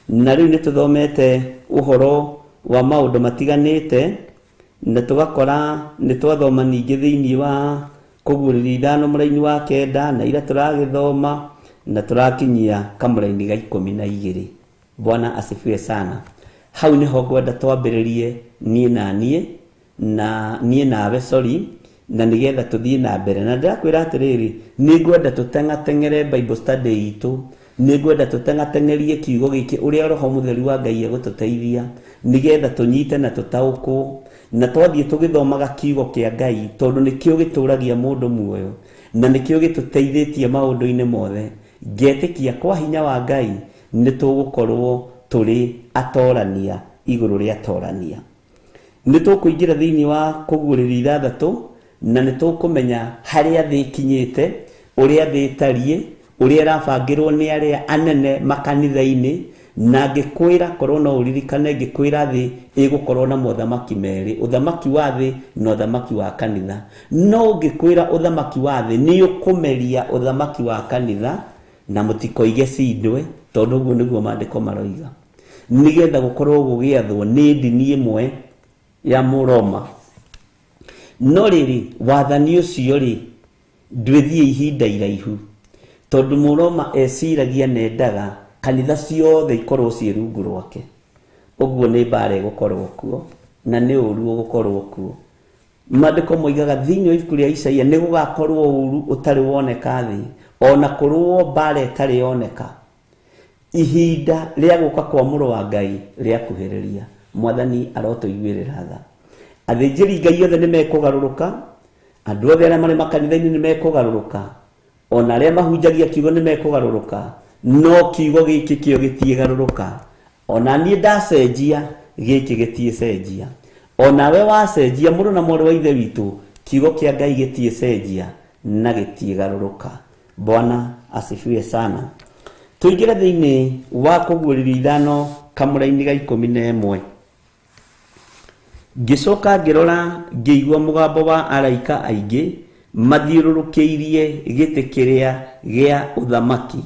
na rĩu nĩ tũthomete ũhoro wa maũndũ matiganĩte, na tũgakora nĩ twathoma ningĩ thĩinĩ wa kũguũrĩrio ithano mũraini wa 9, na ira tũragĩthoma na tũrakinyia kamũraini ga 12. Bwana asifiwe sana. Hau nĩho ngwenda twambĩrĩrie niĩ na niĩ na niĩ nawe, sorry, na nĩgetha tũthiĩ na mbere. Na ndĩrakwĩra atĩrĩrĩ, nĩ ngwenda tũteng'ateng'ere Bible study itũ, nĩ ngwenda tũteng'ateng'erie kiugo gĩkĩ ũrĩa Roho Mũtheru wa Ngai egũtũteithia nĩgetha tũnyite na tũtaũkwo, na twathiĩ tũgĩthomaga kiugo kĩa Ngai tondũ nĩkĩo gĩtũragia mũndũ muoyo na nĩkĩo gĩtũteithĩtie maũndũ-inĩ mothe. Ngetĩkia kwa hinya wa Ngai nĩ tũgũkorwo tũrĩ atorania igũrũ rĩa atorania. Nĩ tũkũingĩra thĩinĩ wa kũguũrĩrio ithathatũ, na nĩ tũkũmenya harĩa thĩ ĩkinyĩte, ũrĩa thĩ ĩtariĩ, ũrĩa ĩrabangĩrwo nĩ arĩa anene makanitha-inĩ. Na ngĩkwĩra korwo no ũririkane, ngĩkwĩra thĩ ĩgũkorwo na mothamaki merĩ, ũthamaki wa thĩ na ũthamaki wa kanitha. No ngĩkwĩra ũthamaki wa thĩ nĩ ũkũmeria ũthamaki wa kanitha, na mũtikoige cindwe tondũ ũguo nĩguo maandĩko maroiga, nĩgetha gũkorwo gũgĩathwo nĩ ndini ĩmwe ya Mũroma. No rĩrĩ, wathani ũcio rĩ ndwĩthiĩ ihinda iraihu, tondũ Mũroma eciragia nendaga kanitha ciothe ikorwo ciĩ rungu rwake. Ũguo nĩ mbara ĩgũkorwo kuo na nĩ ũru ũgũkorwo kuo. Maandĩko moigaga thĩinĩ wa ibuku rĩa Isaia nĩ gũgakorwo ũru ũtarĩ woneka thĩ, ona kũrũo mbara ĩtarĩ yoneka. Ihinda rĩa gũka kwa mũrũ wa Ngai rĩakuhĩrĩria. Mwathani arotũiguĩrĩra tha. Athĩnjĩri Ngai othe nĩ mekũgarũrũka, andũ othe arĩa marĩ makanitha-inĩ nĩ mekũgarũrũka, ona arĩa mahunjagia kiugo nĩ mekũgarũrũka, no kiugo gĩkĩ kĩo gĩtiĩgarũrũka. Ona niĩ ndacenjia, gĩkĩ gĩtiĩcenjia. Ona we wacenjia, mũrũ na mwarĩ wa Ithe witũ, kiugo kĩa Ngai gĩtiĩcenjia na gĩtiĩgarũrũka. Bwana asifiwe sana. Tũingĩre thĩinĩ wa kũguũrĩrio ithano kamũraini ga 11. Ngĩcoka ngĩrora ngĩigua mũgambo wa araika aingĩ mathiũrũrũkĩirie gĩtĩ kĩrĩa gĩa ũthamaki,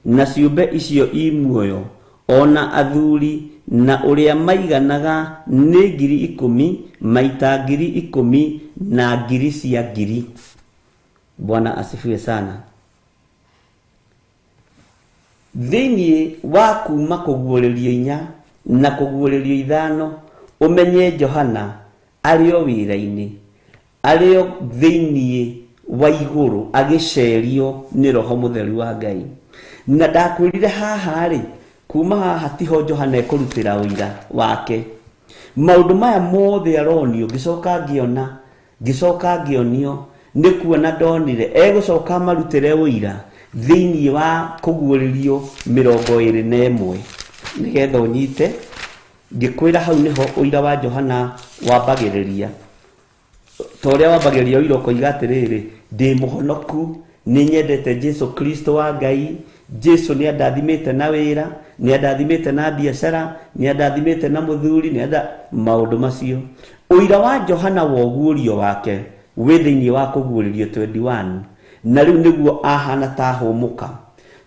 na ciũmbe icio i muoyo, ona athuri, na ũrĩa maiganaga nĩ 10,000 maita 10,000 na ngiri cia ngiri. Bwana asifiwe sana. Thĩinĩ wa kuma kũguũrĩrio inya na kũguũrĩrio ithano, ũmenye Johana arĩ o wĩra-inĩ, arĩ o thĩinĩ wa igũrũ agĩcerio nĩ Roho Mũtheru wa Ngai. Na ndakwĩrire haha rĩ, kuma haha tiho Johana ekũrutĩra ũira wake. Maũndũ maya mothe aronio, ngĩcoka ngĩona, ngĩcoka ngĩonio, nĩ kuona ndonire egũcoka amarutĩre ũira thĩinĩ wa kũguũrĩrio 21, nĩgetha ũnyite. Ngĩkwĩra hau nĩho ũira wa Johana wambagĩrĩria. Ta ũrĩa wambagĩrĩria ũira ũkoiga atĩrĩrĩ, ndĩ mũhonoku, nĩ nyendete Jesu Kristo wa Ngai, Jesu nĩ andathimĩte na wĩra, nĩ andathimĩte na biacara, nĩ andathimĩte na mũthuri, nĩ anda maũndũ macio. Ũira wa Johana wa ũguũrio wake wĩ thĩinĩ wa kũguũrĩrio 21, na rĩu nĩguo ahana ta hũmũka,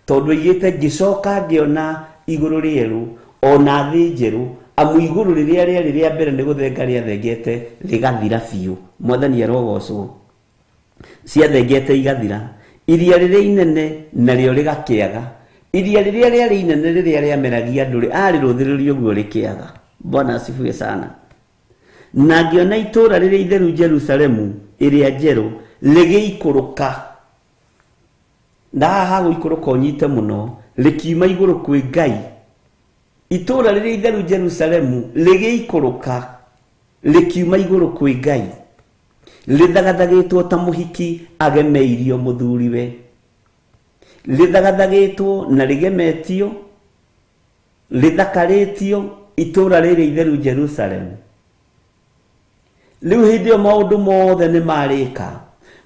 tondũ aigĩte ngĩcoka ngĩona igũrũ rĩerũ ona thĩ njerũ, amu igũrũ rĩrĩa rĩarĩ rĩa mbere nĩ gũthenga rĩathengete rĩgathira biũ. Mwathani arogocwo. Ciathengete igathira, iria rĩrĩa inene narĩo rĩgakĩaga. Iria rĩrĩa rĩarĩ inene rĩrĩa rĩameragia andũ rĩ, arĩrũthĩrĩrio ũguo rĩkĩaga. Bwana asifiwe sana. Na ngĩona itũũra rĩrĩa itheru Jerusalemu ĩrĩa njerũ rĩgĩikũrũka, na haha gũikũrũka ũnyite mũno, rĩkiuma igũrũ kwĩ Ngai. Itũũra rĩrĩa itheru Jerusalemu rĩgĩikũrũka rĩkiuma igũrũ kwĩ Ngai, rĩthagathagĩtwo ta mũhiki agemeirio mũthuriwe, rĩthagathagĩtwo na rĩgemetio, rĩthakarĩtio itũũra rĩrĩa itheru Jerusalemu. Rĩu hĩndĩ ĩyo maũndũ mothe nĩ marĩka,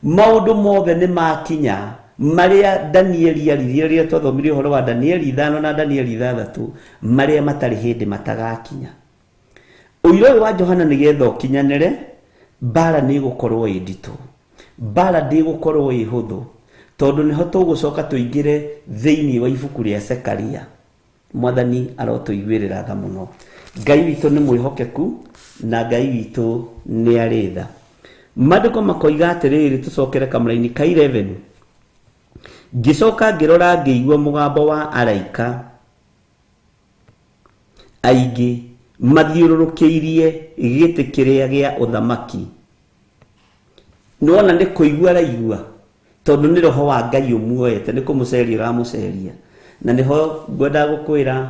maũndũ mothe nĩ makinya marĩa Danieli aririe, rĩrĩa twathomire ũhoro wa Danieli 5 na Danieli 6, marĩa matarĩ hĩndĩ matagakinya. Ũira ũyũ wa Johana nĩgetha ũkinyanĩre, mbara nĩ ĩgũkorwo ĩ nditũ, mbara ndĩgũkorwo ĩ hũthũ, tondũ nĩho tũgũcoka tũingĩre thĩinĩ wa ibuku rĩa Zekaria. Mwathani arotũiguĩrĩra tha mũno. Ngai witũ nĩ mwĩhokeku na Ngai witũ nĩ arĩ tha. Maandĩko makoiga atĩrĩrĩ, tũcokere kamũraini ka 11. Ngĩcoka ngĩrora ngĩigua mũgambo wa araika aingĩ mathiũrũrũkĩirie gĩtĩ kĩrĩa gĩa ũthamaki. Nĩwona nĩ kũigua araigua, tondũ nĩ roho wa Ngai ũmuoete, nĩ kũmũceria ũramũceria. Na nĩho ngwendaga gũkwĩra,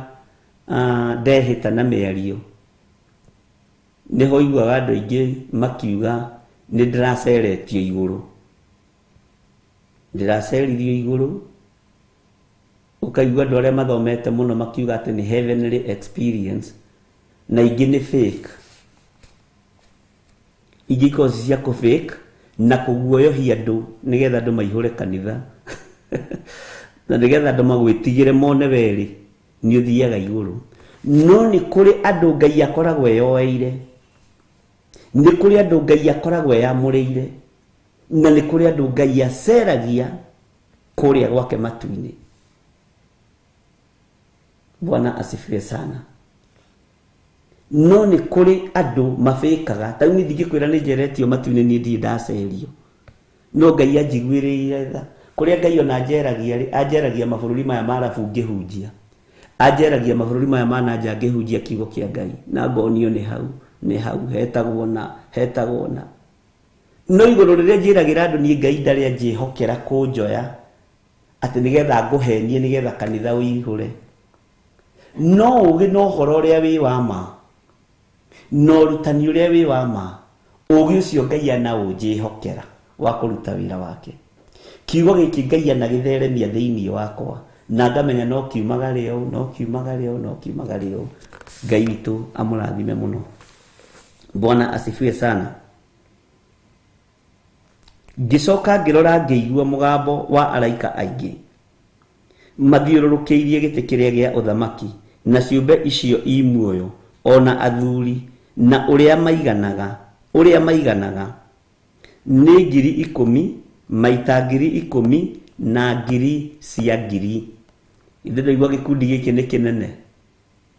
ndehĩta na mĩario. Nĩho iguaga andũ aingĩ makiuga nĩ ndĩraceretio igũrũ, ndĩraceririo igũrũ. Ũkaigua andũ arĩa mathomete mũno makiuga atĩ nĩ heavenly experience, na ingĩ nĩ fake. Ingĩ ikoragwo ci cia kũ fake na kũguoyohia andũ nĩgetha andũ maihũre kanitha na nĩgetha andũ magwĩtigĩre mone werĩ nĩ ũthiaga igũrũ. No nĩ kũrĩ andũ Ngai akoragwo eyoeire, nĩ kũrĩ andũ Ngai akoragwo eyamũrĩire, na nĩ kũrĩ andũ Ngai aceragia kũrĩa gwake matu-inĩ. Bwana asifiwe sana. No nĩ kũrĩ andũ mabĩkaga. Ta rĩu niĩ ndingĩkwĩra nĩ njeretio matu-inĩ, niĩ ndirĩ ndacerio, no Ngai anjiguĩrĩire tha. Kũrĩa Ngai ona anjeragia rĩ, anjeragia mabũrũri maya ma Arabu ngĩhunjia, anjeragia mabũrũri maya ma na nja ngĩhunjia kiugo kĩa Ngai, na ngonio nĩ hau, nĩ hau hetagwo na hetagwo na. No igũrũ rĩrĩa njĩragĩra andũ niĩ Ngai ndarĩ anjĩhokera kũnjoya atĩ nĩgetha ngũhenie, nĩgetha kanitha ũihũre. No ũgĩ na ũhoro ũrĩa wĩ wa ma, na ũrutani ũrĩa wĩ wa ma, ũgĩ ũcio Ngai anaũnjĩhokera wa kũruta wĩra wake. Kiugo gĩkĩ Ngai anagĩtheremia thĩinĩ wakwa, na ngamenya no kiumaga rĩo, no kiumaga rĩo, no kiumaga rĩo. Ngai witũ amũrathime mũno. Bwana asifiwe sana. Ngĩcoka ngĩrora ngĩigua mũgambo wa araika aingĩ mathiũrũrũkĩirie gĩtĩ kĩrĩa gĩa ũthamaki, na ciũmbe icio i muoyo, ona athuri, na ũrĩa maiganaga, ũrĩa maiganaga nĩ 10,000 maita 10,000 na ngiri cia ngiri. Ithe ndaigua gĩkundi gĩkĩ nĩ kĩnene,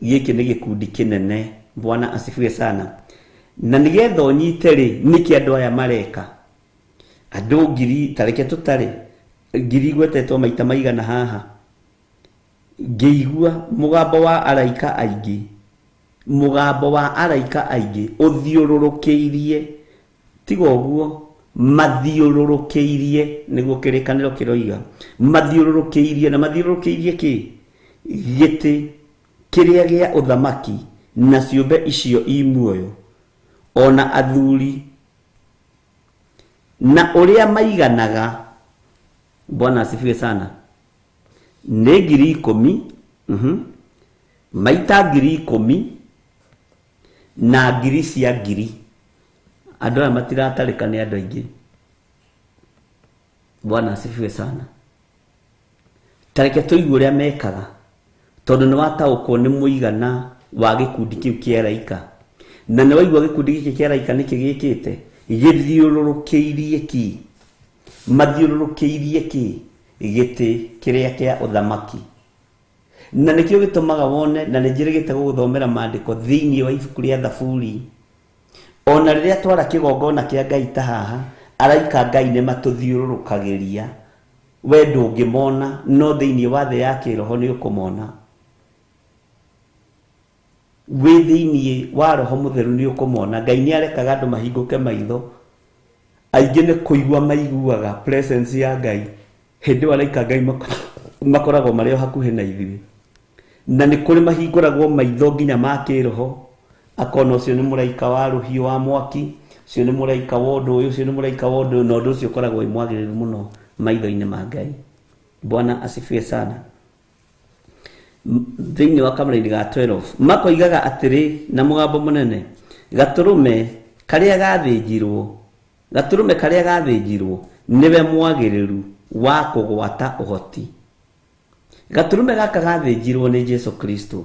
gĩkĩ nĩ gĩkundi kĩnene. Bwana asifiwe sana. Na nĩgetha ũnyite rĩ, nĩkĩ andũ aya mareka? Andũ ngiri, ta reke tũtare, ngiri igwetetwo maita maigana haha. Ngĩigua mũgambo wa araika aingĩ, mũgambo wa araika aingĩ ũthiũrũrũkĩirie, tiga ũguo, mathiũrũrũkĩirie, nĩguo kĩrĩkanĩro kĩroiga, mathiũrũrũkĩirie. Na mathiũrũrũkĩirie kĩ? Gĩtĩ kĩrĩa gĩa ũthamaki na ciũmbe icio i muoyo, ona athuri, na ũrĩa maiganaga. Bwana asifiwe sana. Nĩ 10,000, maita 10,000 Na ngiri cia ngiri. Andũ aya matiratarĩka nĩ andũ aingĩ. Bwana asifiwe sana. Tareke tũigue ũrĩa mekaga, tondũ nĩ wataũkwo nĩ mũigana wa gĩkundi kĩu kĩa araika. Na nĩ waigua gĩkundi gĩkĩ kĩa araika nĩkĩ gĩkĩte, gĩthiũrũrũkĩirie kĩ? Mathiũrũrũkĩirie kĩ? Gĩtĩ kĩrĩa kĩa ũthamaki. Na nĩkĩo gĩtũmaga wone, na nĩ njĩrĩgĩte gũgũthomera maandĩko thĩinĩ wa ibuku rĩa Thaburi. Ona rĩrĩa twara kĩgongona kĩa Ngai ta haha, araika Ngai nĩ matũthiũrũrũkagĩria. We ndũngĩmona, no thĩinĩ wa thĩ ya kĩroho nĩ ũkũmona. Wĩ thĩinĩ wa roho mũtheru nĩ ũkũmona. Ngai nĩ arekaga andũ mahingũke maitho. Aingĩ nĩ kũigua maiguaga presence ya Ngai. Hĩndĩ ĩyo araika Ngai makoragwo marĩ o hakuhĩ na ithuĩ. Na nĩ kũrĩ mahingũragwo maitho nginya ma kĩroho. Akona ũcio nĩ mũraika wa rũhiũ wa mwaki, ũcio nĩ mũraika wa ũndũ ũyũ, ũcio nĩ mũraika wa ũndũ ũyũ, na ũndũ ũcio ũkoragwo wĩ mwagĩrĩru mũno maitho-inĩ ma Ngai. Bwana asifiwe sana. Thĩinĩ wa kamũraini ga 12 makoigaga atĩrĩ na mũgambo mũnene, gatũrũme karĩa gathĩnjirwo, gatũrũme karĩa gathĩnjirwo nĩwe mwagĩrĩru wa kũgwata ũhoti. Gatũrũme gaka gathĩnjirwo nĩ Jesu Kristo.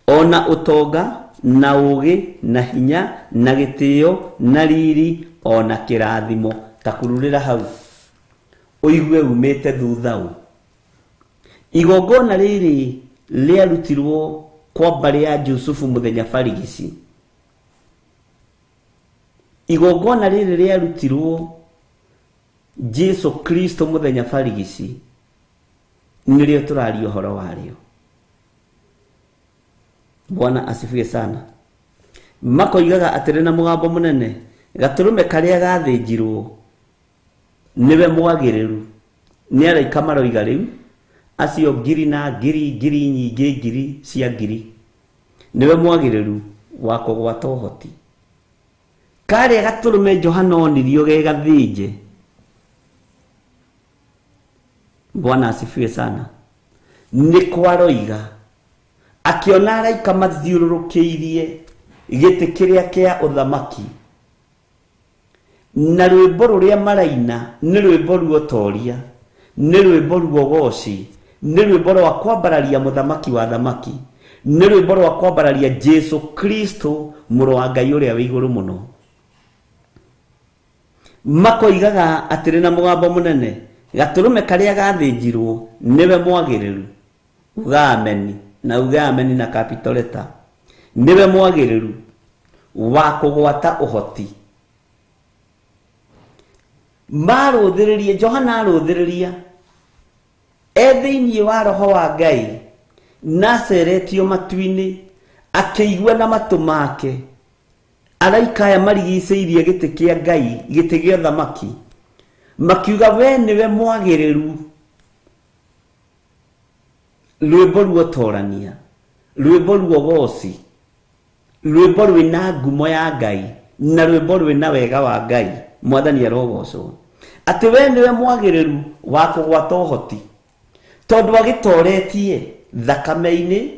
Ona ũtonga na ũũgĩ na hinya na gĩtĩo na riri ona kĩrathimo. Ta kururĩra hau ũigue umĩte thutha ũ. Igongona rĩrĩ rĩarutirwo kwa mbarĩ ya Jusufu mũthenya barigici. Igongona rĩrĩ rĩarutirwo Jesu Kristo mũthenya barigici nĩrĩo tũraria ũhoro warĩo. Bwana asifiwe sana. Makoigaga atĩrĩ na mũgambo mũnene, gatũrũme karĩa gathĩnjirwo nĩwe mwagĩrĩru. Nĩ araika maroiga rĩu, acio ngiri na ngiri, ngiri nyingĩ, ngiri cia ngiri, nĩwe mwagĩrĩru wa kũgwata ũhoti. Karĩa gatũrũme Johana onirio ge gathĩnje. Bwana asifiwe sana. Nĩ kwaroiga akĩona araika mathiũrũrũkĩirie gĩtĩ kĩrĩa kĩa ũthamaki, na rwĩmbo rũrĩa maraina nĩ rwĩmbo ruotoria, nĩ rwĩmbo ruogoci, nĩ rwĩmbo rwa kwambararia mũthamaki wa thamaki, nĩ rwĩmbo rwa kwambararia Jesu Kristo mũrũ wa Ngai ũrĩa wĩ igũrũ mũno. Makoigaga atĩrĩ na mũgambo mũnene, gatũrũme karĩa gathĩnjirwo nĩwe mwagĩrĩru. Uga ameni, na uga ameni na capital letter. Nĩwe mwagĩrĩru wa kũgwata ũhoti. Marũthĩrĩria, Johana arũthĩrĩria e thĩinĩ wa roho wa Ngai na aceretio matu-inĩ, akĩigua na matũ make araika aya marigicĩirie gĩtĩ kĩa Ngai, gĩtĩ gĩa ũthamaki, makiuga we nĩwe mwagĩrĩru. Rwĩmbo ruotorania, rwĩmbo ruogoci, rwĩmbo rwĩna ngumo ya Ngai na rwĩmbo rwĩna wega wa Ngai. Mwathani arogocwo atĩ we nĩwe mwagĩrĩru wa kũgwata ũhoti, tondũ agĩtoretie thakame-inĩ,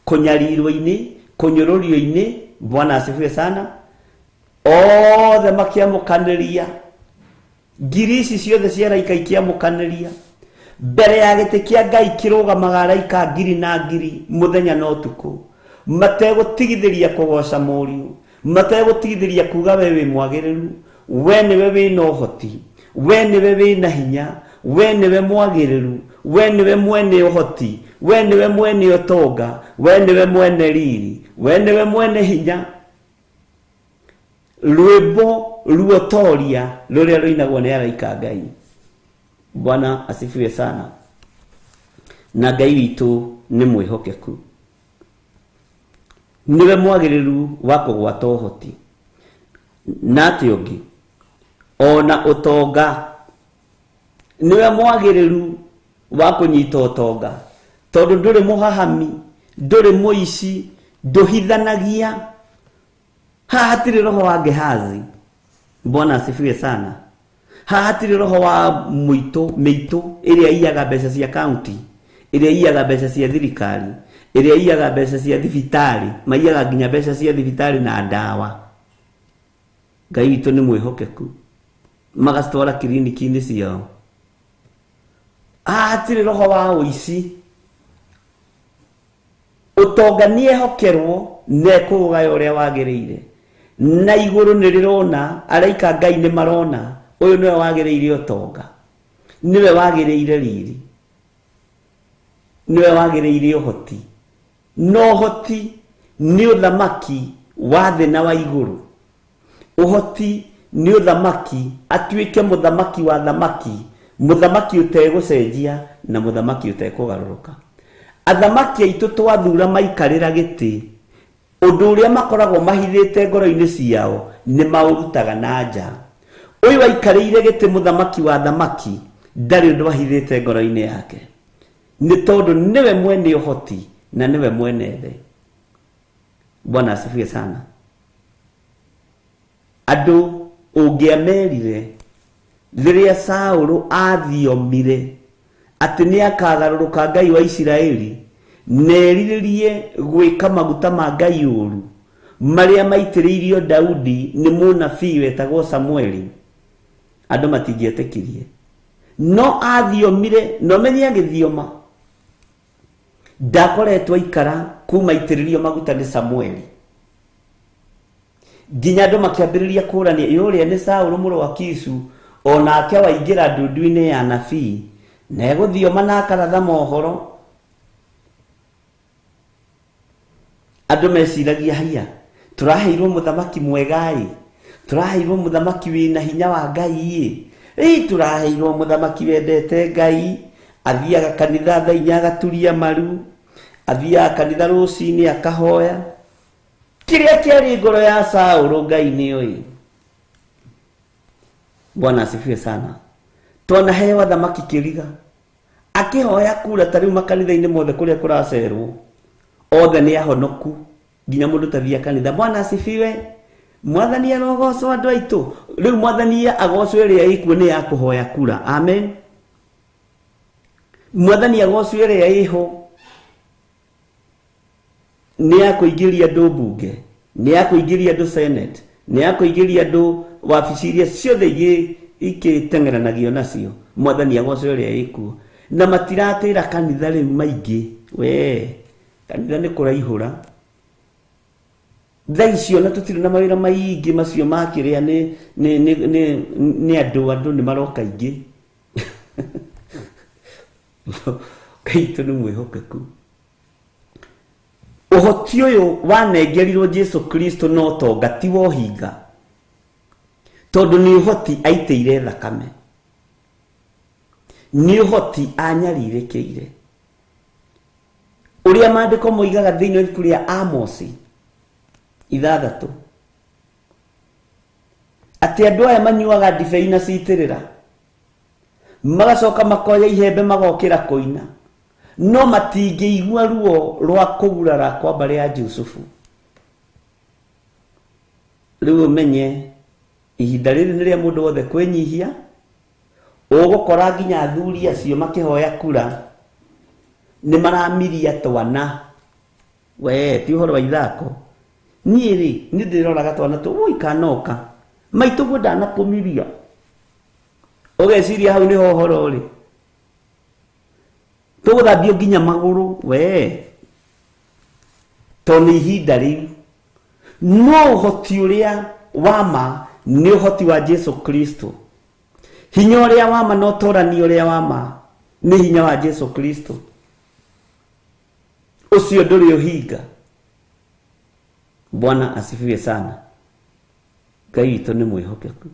kũnyarirwo-inĩ, kũnyũrũrio-inĩ. Bwana asifiwe sana. Othe makĩamũkanĩria, ngiri ici ciothe cia araika ikĩamũkanĩria mbere ya gĩtĩ kĩa Ngai kĩrũgamaga araika ngiri na ngiri mũthenya na ũtukũ, mategũtigithĩria kũgoca Mũriũ, mategũtigithĩria kuga we wĩ mwagĩrĩru, we nĩwe wĩna ũhoti, we nĩwe wĩna hinya, we nĩwe mwagĩrĩru, we nĩwe mwene ũhoti, we nĩwe mwene ũtonga, we nĩwe mwene riri, we nĩwe mwene hinya. Rwĩmbo ruotoria rũrĩa rũinagwo nĩ araika Ngai. Bwana asifiwe sana. Na Ngai witũ nĩ mwĩhokeku, nĩwe mwagĩrĩru wa kũgwata ũhoti. Na atĩ ũngĩ ona ũtonga, nĩwe mwagĩrĩru wa kũnyita ũtonga, tondũ ndũrĩ mũhahami, ndũrĩ mũici, ndũhithanagia. Haha hatirĩ roho wa Gehazi. Bwana asifiwe sana. Haha hatirĩ roho wa mũitũ mĩitũ ĩrĩa iyaga mbeca cia county, ĩrĩa iyaga mbeca cia thirikari, Ĩrĩa iyaga mbeca cia thibitarĩ, maiyaga nginya mbeca cia thibitarĩ na ndawa. Ngai witũ nĩ mwĩhokeku. Magacitwara kiriniki-inĩ ciao. Hatirĩ roho wa ũici. Ũtonga nĩehokerwo na ekũũgaya ũrĩa wagĩrĩire. Na igũrũ nĩ rĩrona, araika Ngai nĩ marona, ũyũ nĩwe wagĩrĩire ũtonga, nĩwe wagĩrĩire riri, nĩwe wagĩrĩire ũhoti. Na ũhoti nĩ ũthamaki wa thĩ na wa igũrũ. Ũhoti nĩ ũthamaki, atuĩke mũthamaki wa thamaki, mũthamaki ũtegũcenjia na mũthamaki ũtekũgarũrũka. Athamaki aitũ twathura maikarĩra gĩtĩ, ũndũ ũrĩa makoragwo mahithĩte ngoro-inĩ ciao nĩ maũrutaga na nja. Ũyũ aikarĩire gĩtĩ mũthamaki wa thamaki ndarĩ ũndũ ahithĩte ngoro-inĩ yake, nĩ tondũ nĩwe mwene ũhoti na nĩwe mwene thĩ. Bwana asifiwe sana. Andũ ũngĩamerire rĩrĩa Saũlũ athiomire atĩ nĩakagarũrũka Ngai wa Isiraeli, nerirĩrie gwĩka maguta ma Ngai ũru marĩa maitĩrĩirio Daudi nĩ mũnabii wetagwo Samueli, andũ matingĩetĩkirie. No athiomire, no menye agĩthioma ndakoretwo aikara kuma itĩrĩrio maguta nĩ Samueli, nginya andũ makĩambĩrĩria kũrania ĩ ũrĩa nĩ Saũlũ mũrũ wa Kishu, onake waingĩra ndundu-inĩ ya nabii na egũthioma na akaratha mohoro. Andũ meciragia haiya, tũraheirwo mũthamaki mwega-ĩ, tũraheirwo mũthamaki wĩna hinya wa Ngai-ĩ, ĩ tũraheirwo mũthamaki wendete Ngai, athiaga kanitha thaa inya agaturia maru, athiaga kanitha rũcinĩ akahoya. Kĩrĩa kĩarĩ ngoro ya Saũlũ Ngai nĩoĩ. Bwana asifiwe sana. Twanaheo athamaki kĩriga, akĩhoya kura ta rĩu makanitha-inĩ mothe kũrĩa kũracerwo, othe nĩ ahonoku nginya mũndũ tathia kanitha. Bwana asifiwe. Mwathani arogocwo andũ aitũ. Rĩu mwathani agocwo ĩrĩa ĩkuo nĩ ya kũhoya kura. Amen. Mwathani agocwo ĩrĩa ĩho nĩ ya kũingĩria andũ mbunge, nĩ ya kũingĩria andũ senate, nĩ ya kũingĩria andũ wabici iria ciothe ikĩteng'eranagio nacio. Mwathani agocwo ĩrĩa ĩkuo. Na matiratĩra kanitha rĩu maingĩ. We kanitha nĩ kũraihũra thaa icio, na tũtirĩ na mawĩra maingĩ macio makĩrĩa nĩ andũ nĩ maroka aingĩ. Ngai witũ nĩ mwĩhokeku. Ũhoti ũyũ wanengerirwo Jesu Kristo no ũtonga ti wa ũhinga, tondũ nĩ ũhoti aitĩire thakame, nĩ ũhoti anyarirĩkĩire. Ũrĩa maandĩko moigaga thĩinĩ wa ibuku rĩa Amosi 6 atĩ andũ aya manyuaga ndibei na citĩrĩra, magacoka makoya ihembe magokĩra kũina, no matingĩigua ruo rwa kũgurara kwa mbarĩ ya Jusufu. Rĩu ũmenye ihinda rĩrĩ nĩ rĩa mũndũ wothe kwĩnyihia. Ũgũkora nginya athuri acio makĩhoya kura nĩ maramiria twana. We ti ũhoro wa ithako. Niĩ rĩ nĩ ndĩroraga twana tũ, ui kanoka maitũ guo ndanakũmiria, ũgeciria hau nĩho ũhoro ũrĩ. Tũgũthambio nginya magũrũ we, tondũ nĩ ihinda rĩu. No ũhoti ũrĩa wa ma nĩ ũhoti wa Jesu Kristo. Hinya ũrĩa wa ma na ũtorani ũrĩa wa ma nĩ hinya wa Jesu Kristo. Ũcio ndũrĩ ũhinga. Bwana asifiwe sana. Ngai witũ nĩ mwĩhokeku.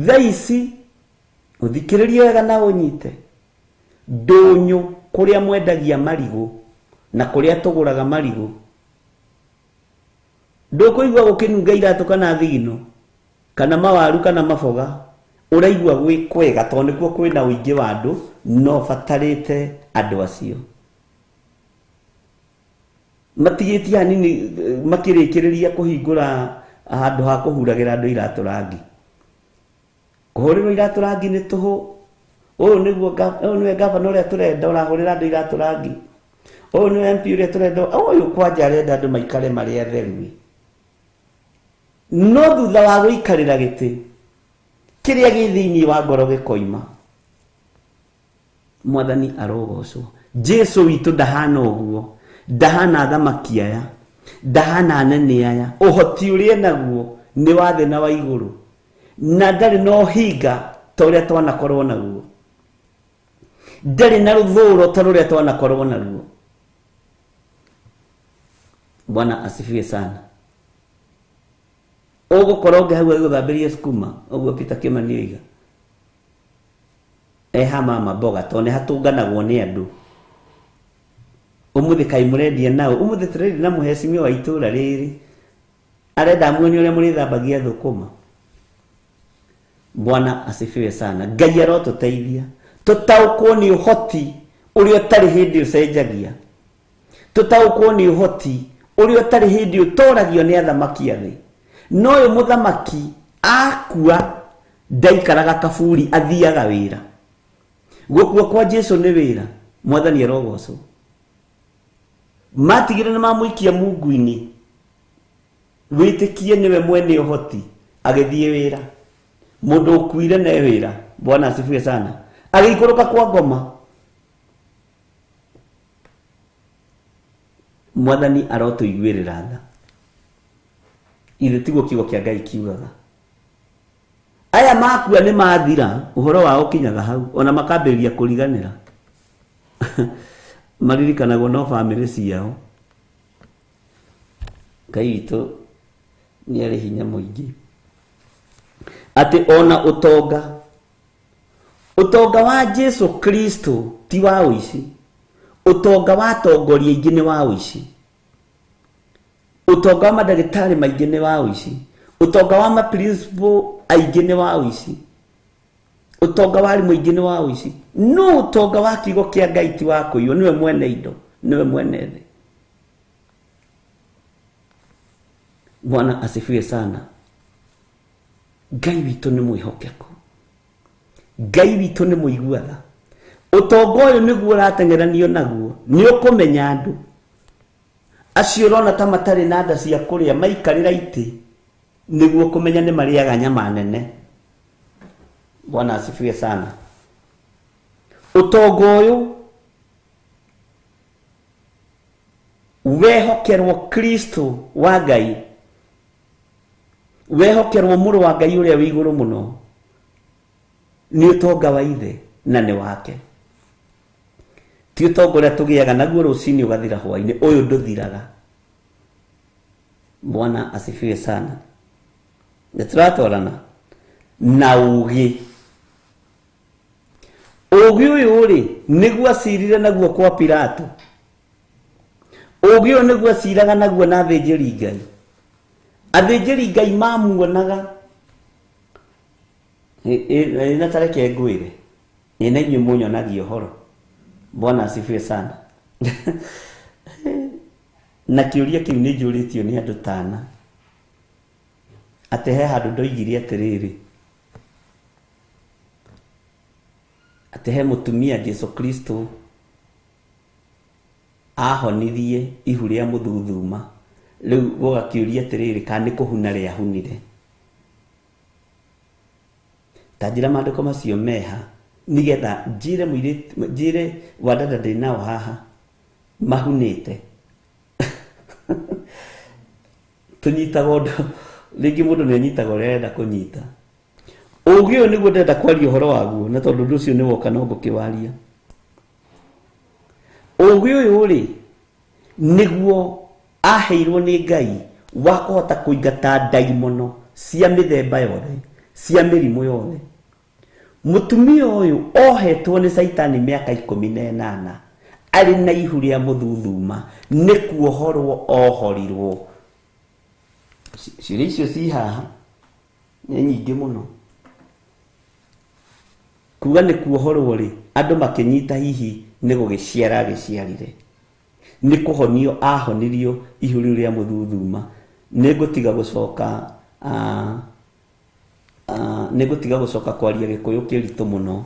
Thaa ici ũthikĩrĩrie wega na ũnyite, ndũnyũ kũrĩa mwendagia marigũ na kũrĩa tũgũraga marigũ, ndũkũigua gũkĩnunga iratũ kana thigino kana mawaru kana maboga, ũraigua gwĩ kwega tondũ nĩkuo kwĩna ũingĩ wa andũ, no batarĩte andũ acio. Matigĩtie hanini makĩrĩkĩrĩria kũhingũra handũ ha kũhuragĩra andũ iratũ rangi. Kũhũrĩrwo iratũ rangi nĩ tũhũ. Ũyũ nĩguo ũyũ nĩwe gavana ũrĩa tũrenda, ũrahũrĩra andũ iratũ rangi. Ũyũ nĩ MP ũrĩa tũrenda, ũyũ kwanja arenda andũ maikare marĩ atheru. No thutha wa gũikarĩra gĩtĩ kĩrĩa gĩ thĩinĩ wa ngoro gĩkoima. Mwathani arogocwo. Jesu witũ ndahana ũguo, ndahana athamaki aya, ndahana anene aya. Ũhoti ũrĩa enaguo nĩ wa thĩ na wa igũrũ, na ndarĩ na ũhinga ta ũrĩa twanakorwo naguo, ndarĩ na rũthũro ta rũrĩa twanakorwo naruo. Bwana asifiwe sana. Ũgũkorwo ũngĩ hau agĩgũthambĩria sukuma ũguo Peter Kimani oiga, eha mama mboga tondũ nĩ hatũnganagwo nĩ andũ. Ũmũthĩ kaĩ mũrendia nao, ũmũthĩ tũrendia na mũhecimiwa wa itũra rĩrĩ arenda muone ũrĩa mũrĩthambagia thũkũma. Bwana asifiwe sana. Ngai arotũteithia tũtaũkwo nĩ ũhoti ũrĩa ũtarĩ hĩndĩ ũcenjagia, tũtaũkwo nĩ ũhoti ũrĩa ũtarĩ hĩndĩ ũtoragio nĩ athamaki a thĩ. No ũyũ mũthamaki akua ndaikaraga kaburi, athiaga wĩra. Gũkua kwa Jesu nĩ wĩra. Mwathani arogocwo. Matigire nĩ mamũikia mungu-inĩ, wĩtĩkie nĩwe mwene ũhoti, agĩthiĩ wĩra. Mũndũ ũkuire ne wĩra. Bwana asifiwe sana. Agĩikũrũka kwa ngoma. Mwathani arotũiguĩrĩra tha. Ithe tiguo kiugo kĩa Ngai kiugaga. Aya makua nĩ mathira, ũhoro wao ũkinyaga hau, ona makambĩrĩria kũriganĩra. Maririkanagwo no bamĩrĩ ciao. Ngai witũ nĩ arĩ hinya mũingĩ. Atĩ ona ũtonga, ũtonga wa Jesu Kristo ti wa ũici. Ũtonga wa atongoria aingĩ nĩ wa ũici. Ũtonga wa mandagĩtarĩ maingĩ nĩ wa ũici. Ũtonga wa maprinciple aingĩ nĩ wa ũici. Ũtonga wa arimũ aingĩ nĩ wa ũici. No ũtonga wa kiugo kĩa Ngai ti wa kũiywo, nĩwe mwene indo, nĩwe mwene thĩ. Bwana asifiwe sana. Ngai witũ nĩ mwĩhokeku. Ngai witũ nĩ mũigua tha. Ũtonga ũyũ nĩguo ũrateng'eranio naguo, nĩ ũkũmenya andũ acio ũrona ta matarĩ na nda cia kũrĩa maikarĩra itĩ nĩguo kũmenya nĩ marĩaga nyama nene. Bwana asifiwe sana. Ũtonga ũyũ wehokerwo Kristo wa Ngai, wehokerwo mũrũ wa Ngai ũrĩa wĩ igũrũ mũno, nĩ ũtonga wa ithe na nĩ wake. Ti ũtonga ũrĩa tũgĩaga naguo rũcinĩ ũgathira hwaĩ-inĩ, ũyũ ndũthiraga. Bwana asifiwe sana. Nĩ tũratwarana na ũgĩ. Ũgĩ ũyũ rĩ, nĩguo acirire naguo kwa Pilato. Ũgĩ ũyũ nĩguo aciraga naguo na athĩnjĩri Ngai. Athĩnjĩri Ngai mamuonaga. Na tareke ngwĩre, ĩ na inyuĩ mũnyonagia ũhoro. Bwana asifiwe sana. Na kĩũria kĩu nĩ njũrĩtio nĩ andũ tana, atĩ he handũ ndoigire atĩrĩrĩ, atĩ he mũtumia Jesu Kristo ahonirie ihu rĩa mũthuthuma. Rĩu gũgakĩũria atĩrĩrĩ, kana nĩ kũhuna rĩahunire. Ta njĩra maandĩko macio meha, nĩgetha njĩre mũirĩtu, njĩre wandada ndĩ nao haha mahunĩte. Tũnyitaga ũndũ rĩngĩ, mũndũ nĩ anyitaga ũrĩa arenda kũnyita. Ũgĩ ũyũ nĩguo ndĩrenda kwaria ũhoro waguo, na tondũ ũndũ ũcio nĩ woka no ngũkĩwaria. Ũgĩ ũyũ rĩ, nĩguo aheirwo nĩ Ngai wa kũhota kũingata ndaimono cia mĩthemba yothe, cia mĩrimũ yothe. Mũtumia ũyũ ohetwo nĩ Caitani mĩaka 18, arĩ na ihu rĩa mũthuthuma, nĩ kuohorwo ohorirwo. Ciũria icio ci haha nĩ nyingĩ mũno. Kuga nĩ kuohorwo rĩ, andũ makĩnyita hihi nĩ gũgĩciara agĩciarire, nĩ kũhonio ahonirio ihu rĩu rĩa mũthuthuma. Nĩ ngũtiga gũcoka nĩ ngũtiga gũcoka kwaria Gĩkũyũ kĩritũ mũno.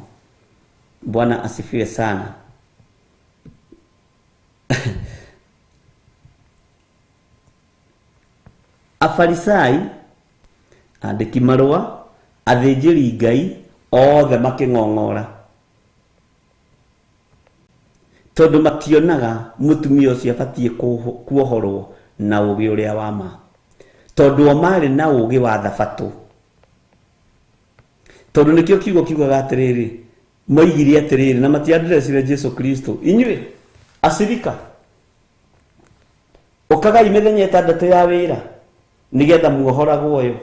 Bwana asifiwe sana. Afarisai, andĩki marũa, athĩnjĩri Ngai othe makĩng'ong'ora tondũ mationaga mũtumia ũcio abatiĩ kuohorwo na ũgĩ ũrĩa wa ma, tondũ o marĩ na ũgĩ wa thabatũ. Tondũ nĩkĩo kiugo kiugaga atĩrĩrĩ, moigire atĩrĩrĩ na matiandĩrecire Jesu Kristo, inyuĩ acirika ũkagai mĩthenya 6 ya wĩra nĩgetha muohoragwo ũyũ,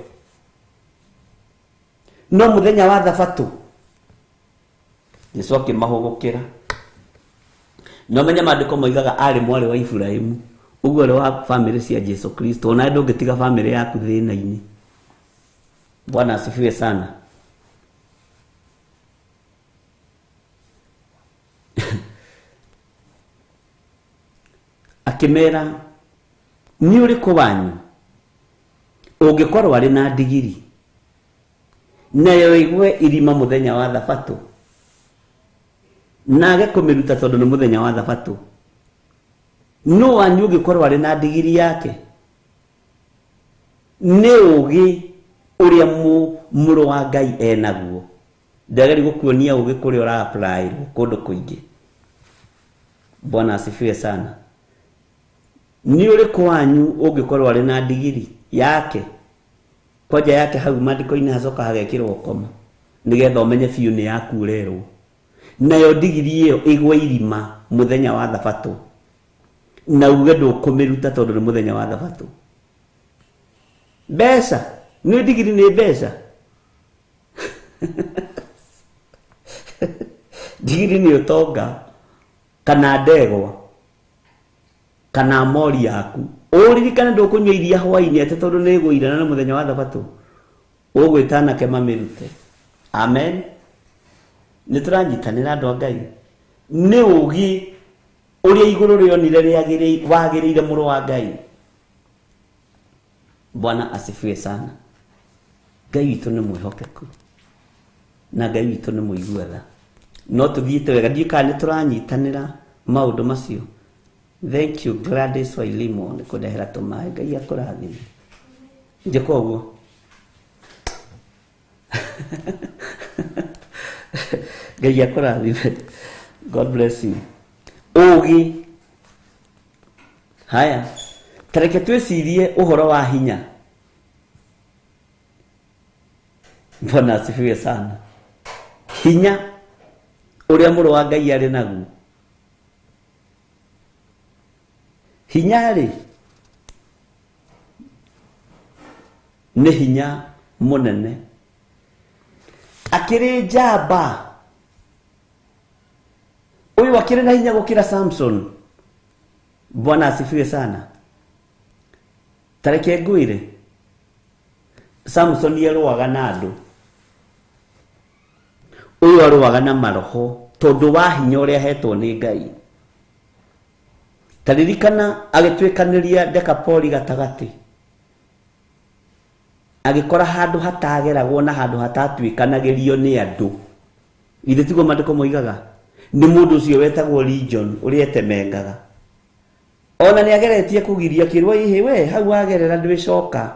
no mũthenya wa thabatũ Jesu akĩmahũgũkĩra. No menya maandĩko moigaga arĩ mwarĩ wa Iburahĩmu, ũguo ũrĩ wa famĩlĩ cia Jesu Kristo, ona ndũngĩtiga famĩlĩ yaku thĩna-inĩ. Bwana asifiwe sana. Akĩmera, nĩ ũrĩkũ wanyu ũngĩkorwo arĩ na ndigiri nayo ĩgwe irima mũthenya wa thabatũ na age kũmĩruta tondũ nĩ mũthenya wa thabatũ? No wanyu ũngĩkorwo arĩ na ndigiri yake? Nĩ ũgĩ ũrĩa mũrũ wa Ngai enaguo. Ndageri gũkuonia ũgĩ kũrĩa ũra apply kũndũ kũingĩ. Bwana asifiwe sana. Nĩ ũrĩkũ wanyu ũngĩkorwo arĩ na ndigiri yake? Kwanja yake hau maandĩko-inĩ hacoka hagekĩrwo koma nĩgetha ũmenye biũ nĩ yaku ũrerwo. Nayo ndigiri ĩyo ĩgwe irima mũthenya wa thabatũ na uge ndũkũmĩruta tondũ nĩ mũthenya wa thabatũ. Mbeca nĩ ndigiri, nĩ mbeca. Ndigiri nĩ ũtonga kana ndegwa kana mori yaku. Ũririkane ndũkũnyua iria hwaĩ-inĩ atĩ tondũ nĩ ĩgũire na nĩ mũthenya wa thabatũ, ũgwĩta anake mamĩrute. Amen. Nĩ tũranyitanĩra andũ a Ngai. Nĩ ũgĩ ũrĩa igũrũ rĩonire wagĩrĩire mũrũ wa Ngai. Bwana asifiwe sana. Ngai witũ nĩ mwĩhokeku na Ngai witũ nĩ mũigua tha. No tũthiĩte wega, ndiũĩ kana nĩ tũranyitanĩra maũndũ macio. Thank you Gladys Wailimo nĩ kũndehera tũmaĩ. Ngai akũrathime. Njĩka ũguo. Ngai akũrathime. God bless you. Ũgĩ. Haya, tareke twĩcirie ũhoro wa hinya. Bwana asifiwe sana. Hinya ũrĩa mũrũ wa Ngai arĩ naguo. Hinya rĩ nĩ hinya mũnene. Akĩrĩ njamba. Ũyũ akĩrĩ na hinya gũkĩra Samson. Bwana asifiwe sana. Tareke ngwĩre, Samson arũaga na andũ, ũyũ arũaga na maroho tondũ wa hinya ũrĩa ahetwo nĩ Ngai. Taririkana agĩtuĩkanĩria Dekapoli gatagatĩ, agĩkora handũ hatageragwo na handũ hatatuĩkanagĩrio nĩ andũ. Ithe tiguo maandĩko moigaga? Nĩ mũndũ ũcio wetagwo Legion ũrĩa etemengaga. Ona nĩ ageretie kũgiria kĩrwo, ĩhĩ we hau wagerera ndwĩcoka.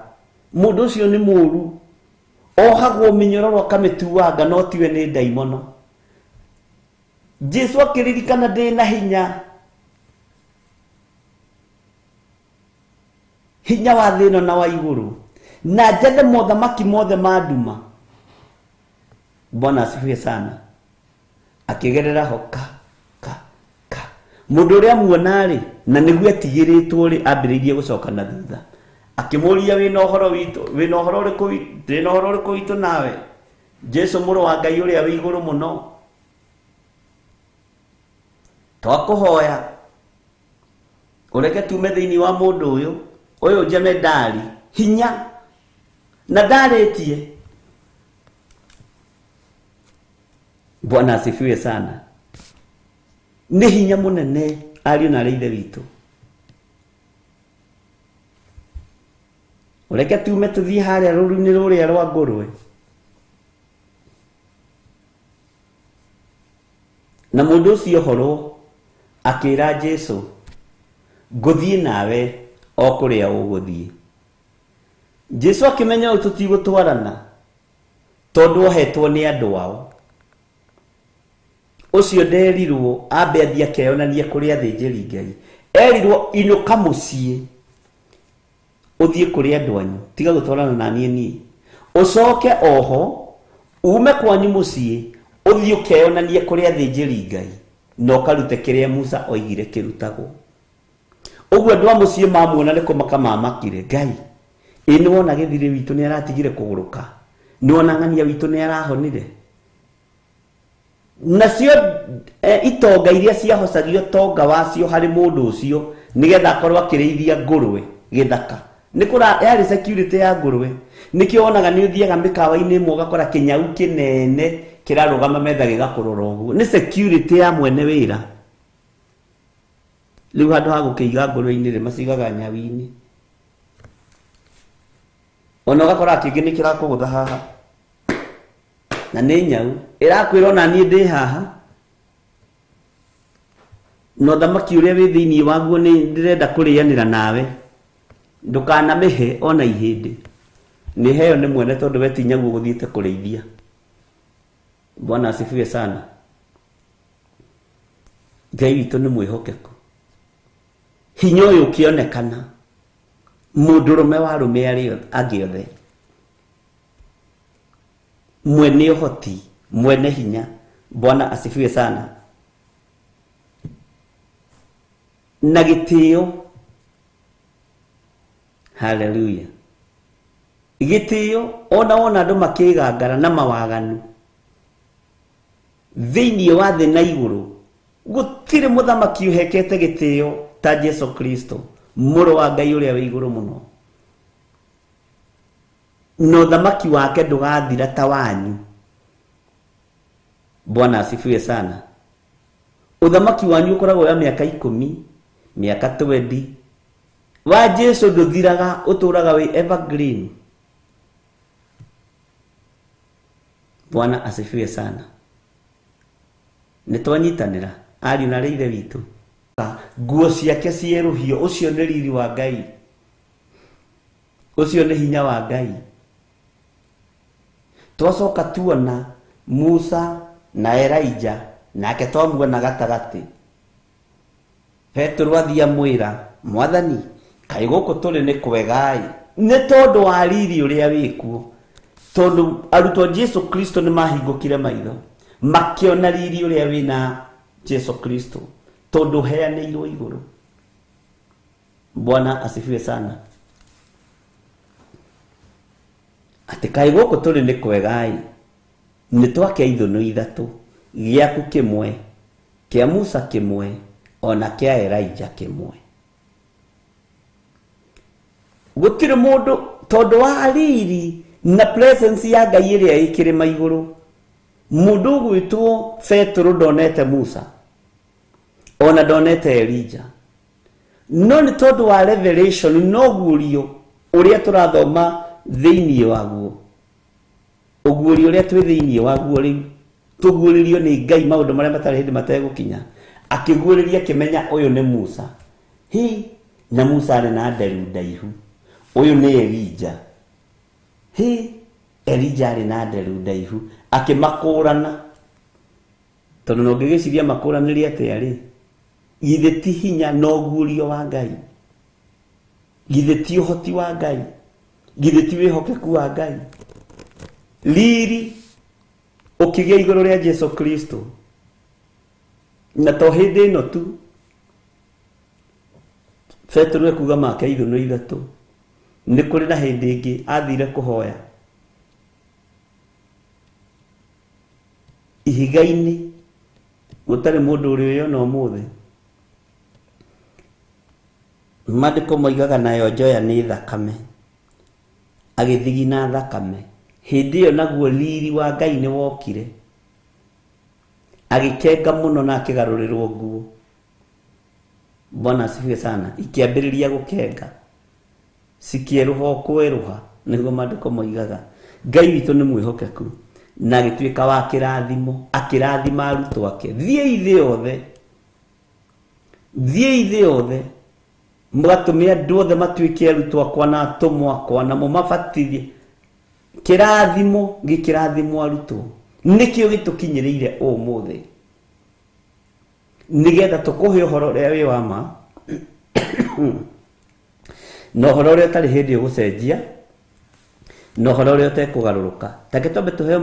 Mũndũ ũcio nĩ mũũru, ohagwo mĩnyororo akamĩtuanga, no tiwe nĩ ndaimono. Jesu akĩririkana ndĩ na hinya, hinya wa thĩ ĩno na wa igũrũ, na njethe mothamaki mothe ma nduma. Bwana asifiwe sana. Akĩgerera ho ka ka ka. Mũndũ ũrĩa muona rĩ, na nĩguo etigĩrĩtwo rĩ, ambĩrĩirie gũcoka na thutha. Akĩmũria, wĩna ũhoro witũ, wĩna ũhoro ũrĩkũ wĩna ũhoro ũrĩkũ witũ nawe? Jesu mũrũ wa Ngai ũrĩa wĩ igũrũ mũno, twakũhoya ũreke tume thĩinĩ wa mũndũ ũyũ, ũyũ jemedari hinya na ndarĩtie. Bwana asifiwe sana. Nĩ hinya mũnene ariũ na arĩ ithe witũ. Ũreke tume tũthiĩ harĩa rũru-inĩ rũrĩa rwa ngũrwe. Na mũndũ ũcio ohorwo akĩra Jesu, Ngũthiĩ nawe o kũrĩa ũgũthiĩ. Jesu akĩmenya ũũ tũtigũtwarana tondũ ohetwo nĩ andũ ao. Ũcio nderirwo ambe athiĩ akeyonanie kũrĩ athĩnjĩri Ngai. Erirwo inũka mũciĩ ũthiĩ kũrĩ andũ anyu, tiga gũtwarana na niĩ niĩ. Ũcoke oho ume kwanyu mũciĩ ũthiĩ ũkeyonanie kũrĩ athĩnjĩri Ngai na ũkarute kĩrĩa Musa oigire kĩrutagwo. Ũguo andũ a mũciĩ mamuona nĩ kũmaka mamakire. Ngai, ĩ nĩ wona gĩthirĩ witũ nĩ aratigire kũgũrũka, nĩ wona ng'ania witũ nĩ arahonire. Nacio itonga iria ciahocagio tonga wacio harĩ mũndũ ũcio nĩgetha akorwo akĩrĩithia ngũrwe gĩthaka. Nĩ kũra yarĩ security ya ngũrwe. Nĩkĩo wonaga nĩ ũthiaga mĩkawa-inĩ ĩmwe ũgakora kĩnyau kĩnene kĩrarũgama metha gĩgakũrora ũguo. Nĩ security ya mwene wĩra. Rĩu handũ ha gũkĩiga ngũrwe-inĩ rĩ, macigaga nyau-inĩ. Ona ũgakora kĩngĩ nĩ kĩrakũgũtha haha. Na nĩ nyau ĩrakwĩra ona niĩ ndĩ haha. Na ũthamaki ũrĩa wĩ thĩinĩ waguo nĩ ndĩrenda kũrĩanĩra nawe. Ndũkanamĩhe ona ihĩndĩ. Nĩ heo nĩ mwene tondũ we ti nyau ũgũthiĩte kũrĩithia. Bwana asifiwe sana. Ngai witũ nĩ mwĩhokeku. Hinya ũyũ ũkĩonekana mũndũrũme wa arũme arĩa angĩ othe, mwene ũhoti, mwene hinya. Bwana asifiwe sana. Na gĩtĩo. Hallelujah. Gĩtĩo ona wona andũ makĩgangara na mawaganu thĩinĩ wa thĩ na igũrũ, gũtirĩ mũthamaki ũhekete gĩtĩo ta Jesu Kristo, mũrũ wa Ngai ũrĩa wĩ igũrũ mũno. Na ũthamaki wake ndũgathira ta wanyu. Bwana asifiwe sana. Ũthamaki wanyu ũkoragwo wa mĩaka 10, mĩaka 20. Wa Jesu ndũthiraga, ũtũraga wĩ evergreen. Bwana asifiwe sana. Nĩ twanyitanĩra ariũ na ithe witũ. Nguo ciake cierũhio, ũcio nĩ riri wa Ngai, ũcio nĩ hinya wa Ngai. Twacoka tuona Musa na Elijah, nake twamuona gatagatĩ. Petero athiĩ amwĩra, Mwathani, kaĩ gũkũ tũrĩ nĩ kwega-ĩ, nĩ tondũ wa riri ũrĩa wĩkuo. Tondũ arutwo Jesu Kristo nĩ mahingũkire maitho, makĩona riri ũrĩa wĩna Jesu Kristo, tondũ ũheanĩirwo igũrũ. Bwana asifiwe sana. Atĩ kaĩ gũkũ tũrĩ nĩ kwega-ĩ, nĩ twake ithũnũ ithatũ, gĩaku kĩmwe, kĩa Musa kĩmwe, ona kĩa Elijah kĩmwe. Gũtirĩ mũndũ tondũ wa riri na presence ya Ngai ĩrĩa ĩkĩrĩma igũrũ. Mũndũ ũgwĩtwo Petero ndonete Musa, ona ndonete Elijah, no nĩ tondũ wa revelation, no guũrio ũrĩa tũrathoma thĩinĩ waguo, ũguũrio ũrĩa twĩ thĩinĩ waguo rĩu tũguũrĩrio nĩ Ngai maũndũ marĩa matarĩ hĩndĩ mategũkinya. Akĩguũrĩria akĩmenya ũyũ nĩ Musa. Hi, na Musa arĩ na nderu ndaihu. Ũyũ nĩ Elijah. Hi, Elijah arĩ na nderu ndaihu. Akĩmakũrana. Tondũ no ngĩgĩciria makũranĩrie atĩa rĩ, githĩ ti hinya na ũguũrio wa Ngai, githĩ ti ũhoti wa Ngai, githĩ ti wĩhokeku wa Ngai. Riri ũkĩgĩa igũrũ rĩa Jesu Kristo. Na to hĩndĩ ĩno tu Petero ekuga make ithũnũ ithatũ. Nĩ kũrĩ na hĩndĩ ĩngĩ athire kũhoya ihiga-inĩ gũtarĩ mũndũ ũrĩ ũyona ũmũthĩ. Maandĩko moigaga nayo njoya nĩ thakame, agĩthigina thakame. Hĩndĩ ĩyo naguo riri wa Ngai nĩ wokire, agĩkenga mũno na akĩgarũrĩrwo nguo. Bwana asifiwe sana. Ikĩambĩrĩria gũkenga, cikĩerũha o kwerũha, nĩguo maandĩko moigaga. Ngai witũ nĩ mwĩhokeku na agĩtuĩka wa kĩrathimo, akĩrathima arutwo ake. Thiĩi thĩ yothe, thiĩi thĩ yothe Mũgatũme andũ othe matuĩke arutwo akwa na atũmwo akwa na mũmabatithie. Kĩrathimo gĩkĩrathimwo arutwo nĩkĩo gĩtũkinyĩrĩire ũmũthĩ, nĩgetha tũkũhe ũhoro ũrĩa wĩ wa ma na ũhoro ũrĩa ũtarĩ hĩndĩ ũgũcenjia na ũhoro ũrĩa ũtekũgarũrũka. Take twambe tũheo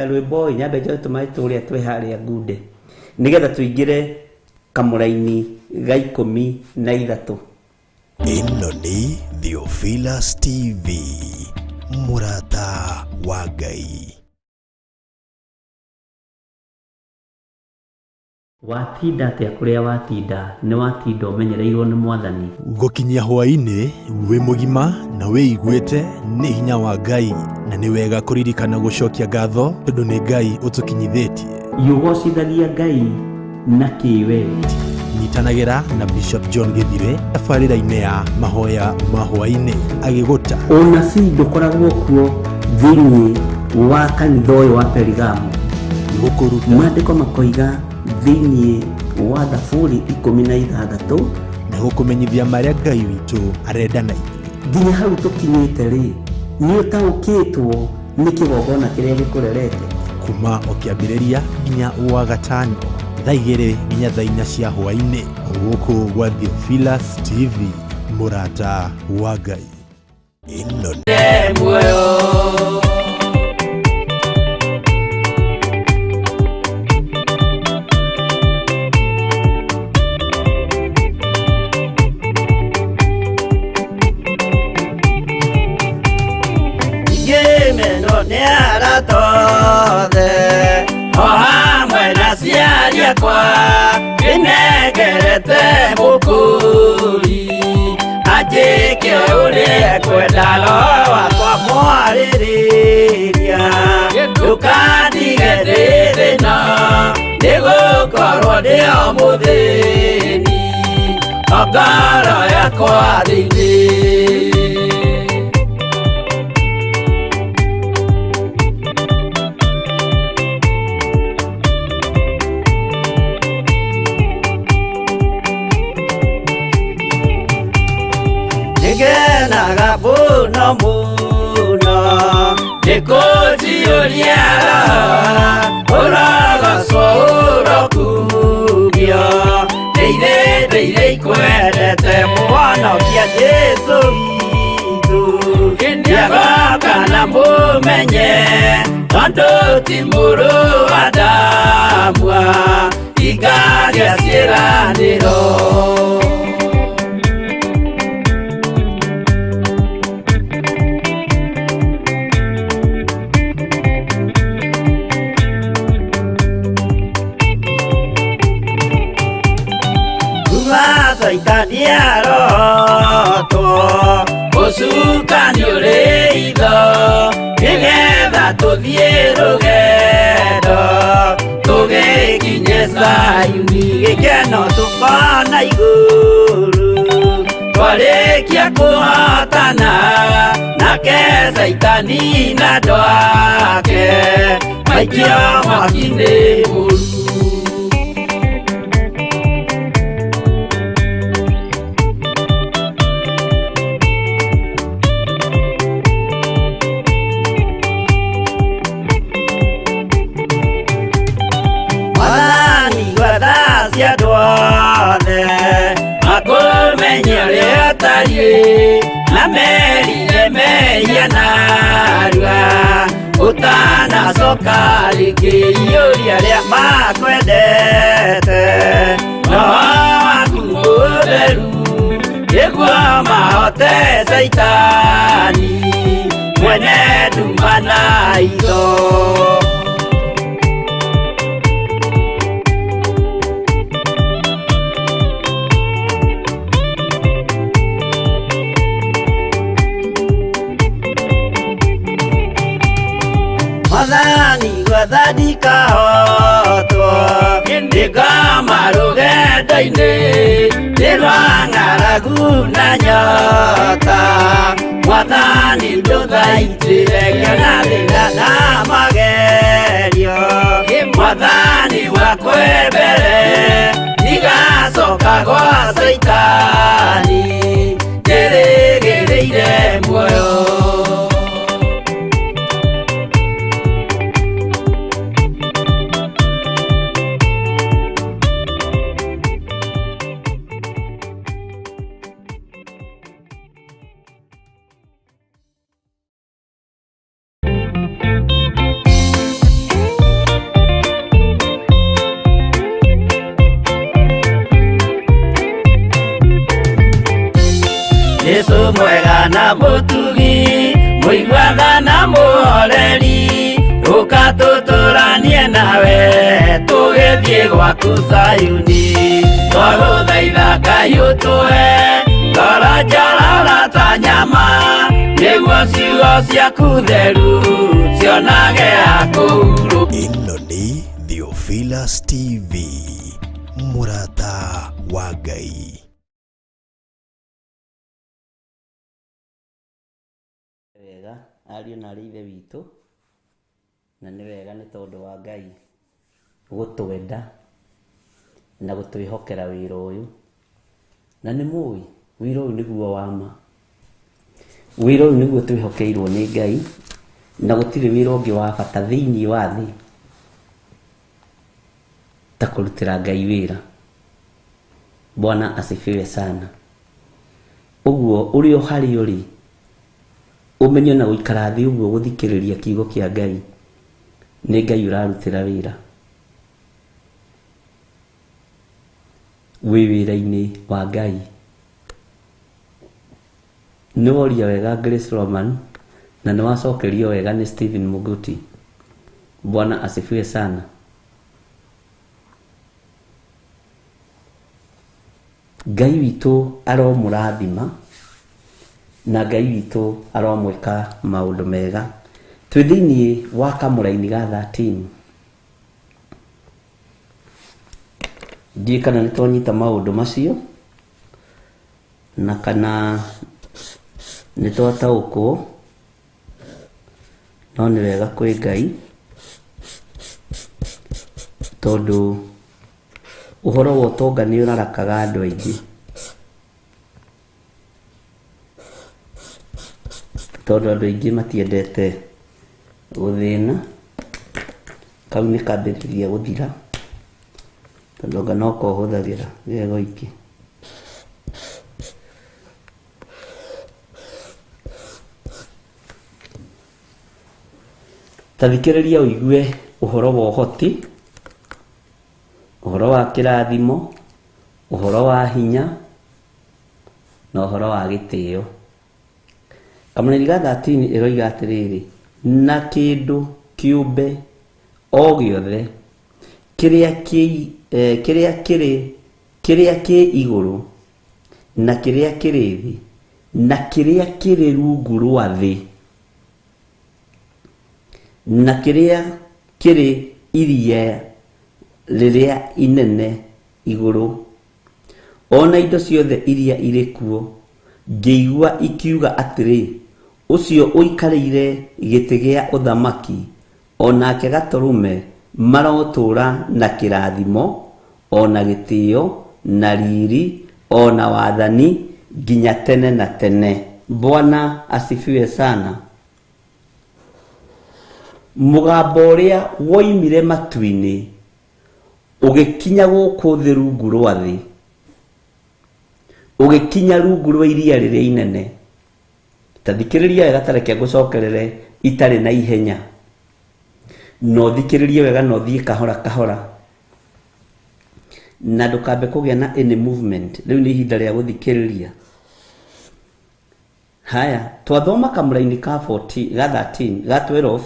rwĩmbo nyambe njoe tũmaĩ tũrĩa twĩ harĩa ngunde nĩgetha tũingĩre kamũraini ga 13. Ĩno nĩ Theophilus TV, mũrata wa Ngai. Watinda atĩa kũrĩa watinda? Nĩ watinda ũmenyereirwo nĩ Mwathani. Gũkinyia hwaĩ-inĩ wĩ mũgima na wĩiguĩte nĩ hinya wa Ngai, na nĩ wega kũririkana gũcokia ngatho tondũ nĩ Ngai ũtũkinyithĩtie. Yũgocithagia Ngai na kĩwe. Nyitanagĩra na Bishop John Gĩthire tabarĩra-inĩ ya mahoya ma hwaĩ-inĩ agĩgũta. Ũnabii ndũkoragwo kuo thĩinĩ wa kanitha ũyũ wa Perigamo. Gũkũruta Maandĩko makoiga thĩinĩ wa Thaburi 16 na gũkũmenyithia marĩa Ngai witũ arenda na ithuĩ. Nginya hau tũkinyĩte rĩ, nĩ ũtaũkĩtwo nĩ kĩgongona kĩrĩa gĩkũrerete. Kuma o kĩambĩrĩria nginya wa gatano thaa 2 nginya thaa 4 cia hwaĩ-inĩ gũkũ gwa Theophilus TV, mũrata wa Ngai. Ĩno muoyo. Ngĩmenwo nĩ arata othe o hamwe na aciari akwa, ndĩnengerete mũkũri anjĩke ũrĩa ekwenda, roho wakwa mwarĩrĩria ndũkandige ndĩ thĩna, nĩgũkorwo ndĩ o mũthĩni o ngoro yakwa thĩinĩ. Nĩngenaga mũno mũno nĩkũnjiyũria roho, ũrogocwo ũrokumio, ndĩire ndĩire ikwendete mũhonokia Jesũ witũ. Nĩagoka na mũmenye tondũ ti mũrũ wa Adamu ingagia ciĩranĩro. Saitani arotwo ũcukani ũrĩ itho, nĩgetha tũthiĩ rũgendo tũgĩkinye Zayuni, gĩkeno tũkona igũrũ twarĩkia kũhotana nake Saitani na andũ ake maikio mwaki-inĩ mũru. Makũmenye ũrĩa ũtariĩ na merire mehia narua, ũtanacoka rĩngĩ iyũria arĩa makwendete roho waku mũtheru, nĩguo mahote Saitani mwene nduma na itho. Mwathani gwathani kahotwo nĩngoma rũgendo-inĩ nĩ rwa ng'aragu na nyota, Mwathani ndũthaitĩre ngĩona thĩna na magerio, Mwathani wakwe mbere ndigacoka gwa Saitani Jesu mwega na mũtugi mũiguatha na mũhoreri ũka tũtũranie nawe tũgĩthiĩ gwaku Zayuni twagũthaitha Ngai ũtũhe ngoro njororo ta nyama nĩguo ciugo ciaku theru cionage hakũhurũka. Ĩno nĩ Theophilus TV, mũrata wa Ngai. Wega ariũ na arĩ ithe witũ, na nĩ wega nĩ tondũ wa Ngai gũtwenda na gũtwĩhokera wĩra ũyũ. Na nĩ mũĩ wĩra ũyũ nĩguo wa ma, wĩra ũyũ nĩguo twĩhokeirwo nĩ Ngai, na gũtirĩ wĩra ũngĩ wa bata thĩinĩ wa thĩ ta kũrutĩra Ngai wĩra. Bwana asifiwe sana. Ũguo ũrĩ o harĩa ũrĩ, ũmenye na gũikara thĩ ũguo gũthikĩrĩria kiugo kĩa Ngai, nĩ Ngai ũrarutĩra wĩra. Wĩ wĩra-inĩ wa Ngai. Nĩ woria wega Grace Roman, na nĩ wacokerio wega nĩ Stephen Muguti. Bwana asifiwe sana. Ngai witũ aromũrathima na Ngai witũ aromwĩka maũndũ mega. Twĩ thĩinĩ wa kamũraini ga 13. Ndiũĩ kana nĩ twanyita maũndũ macio na kana nĩ twataũkwo, no nĩ wega kwĩ Ngai tondũ ũhoro wa ũtonga nĩ ũrarakaga andũ aingĩ, tondũ andũ aingĩ matiendete gũthĩna. Kau nĩ kambĩrĩria gũthira tondũ anga no kohũthagĩra ge goiki. Ta thikĩrĩria ũigue ũhoro wa ũhoti, ũhoro wa kĩrathimo, ũhoro wa hinya na ũhoro wa gĩtĩo. Kamũraini ga 13 ĩroiga atĩrĩrĩ, na kĩndũ kĩũmbe o gĩothe kĩrĩa kĩ igũrũ na kĩrĩa kĩrĩ thĩ na kĩrĩa kĩrĩ rungu rwa thĩ na kĩrĩa kĩrĩ iria rĩrĩa inene igũrũ, ona indo ciothe iria irĩ kuo, ngĩigua ikiuga atĩrĩ, ũcio ũikarĩire gĩtĩ gĩa ũthamaki onake Gatũrũme marotũũra na kĩrathimo ona gĩtĩo na riri ona wathani nginya tene na tene. Bwana asifiwe sana. Mũgambo ũrĩa woimire matu-inĩ ũgĩkinya gũkũ thĩ rungu rwa thĩ, ũgĩkinya rungu rwa iria rĩrĩa inene. Ta thikĩrĩria wega, ta reke ngũcokerere itarĩ na ihenya, no thikĩrĩrie wega na ũthiĩ kahora kahora, na ndũkambe kũgĩa na any movement. Rĩu nĩ ihinda rĩa gũthikĩrĩria. Haya, twathoma kamũraini ka 14 ga 13 ga 12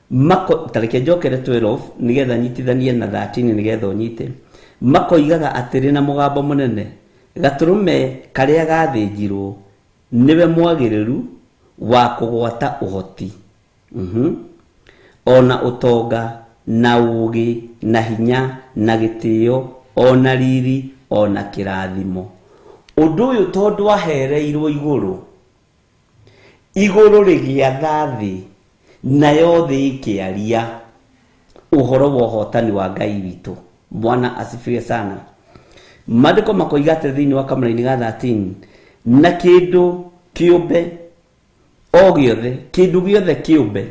mako, ta reke njokere 12 nĩgetha nyitithanie na 13 nĩgetha ũnyite. Makoigaga atĩrĩ na mũgambo mũnene, Gatũrũme karĩa gathĩnjirwo nĩwe mwagĩrĩru wa kũgwata ũhoti, ona ũtonga na ũũgĩ na hinya na gĩtĩo ona riri ona kĩrathimo. Ũndũ ũyũ tondũ wahereirwo igũrũ, igũrũ rĩgĩatha thĩ nayo thĩ ĩkĩaria ũhoro wa ũhotani wa Ngai witũ. Bwana asifiwe sana. Maandĩko makoiga atĩ thĩinĩ wa kamũraini ga 13, na kĩndũ kĩũmbe o gĩothe, kĩndũ gĩothe kĩũmbe,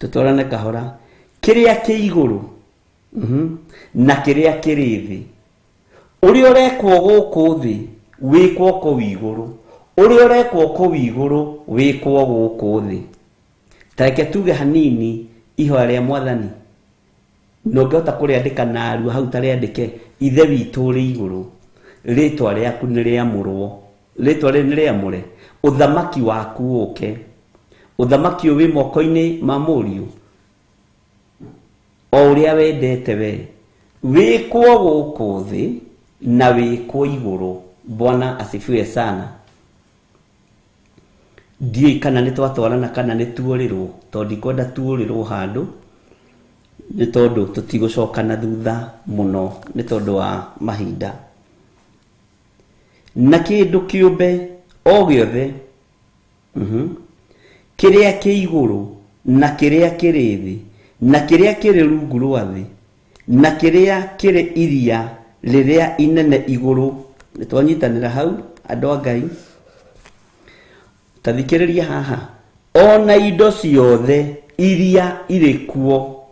tũtwarane kahora, kĩrĩa kĩ igũrũ na kĩrĩa kĩrĩ thĩ, ũrĩa ũrekwo gũkũ thĩ wĩkwo kũu igũrũ, ũrĩa ũrekwo kũu igũrũ wĩkwo gũkũ thĩ. Ta reke tuge hanini ihoya rĩa Mwathani, na ũngĩhota kũrĩandĩka narua hau ta rĩandĩke, Ithe witũ ũrĩ igũrũ, rĩtwa rĩaku nĩ rĩamũrwo. Rĩtwa rĩrĩ nĩ rĩamũre. Ũthamaki waku ũke. Ũthamaki ũyũ wĩ moko-inĩ ma mũriũ o ũrĩa wendete we, wĩkwo gũkũ thĩ na wĩkwo igũrũ. Bwana asifiwe sana. Ndiũĩ kana nĩ twatwarana kana nĩ tuorĩrwo, tondũ ndikwenda tuorĩrwo handũ, nĩ tondũ tũtigũcoka na thutha mũno nĩ tondũ wa mahinda. Na kĩndũ kĩũmbe o gĩothe kĩrĩa kĩ igũrũ na kĩrĩa kĩrĩ thĩ na kĩrĩa kĩrĩ rungu rwa thĩ na kĩrĩa kĩrĩ iria rĩrĩa inene igũrũ. Nĩ twanyitanĩra hau andũ a Ngai. Ta thikĩrĩria haha, ona indo ciothe iria irĩ kuo.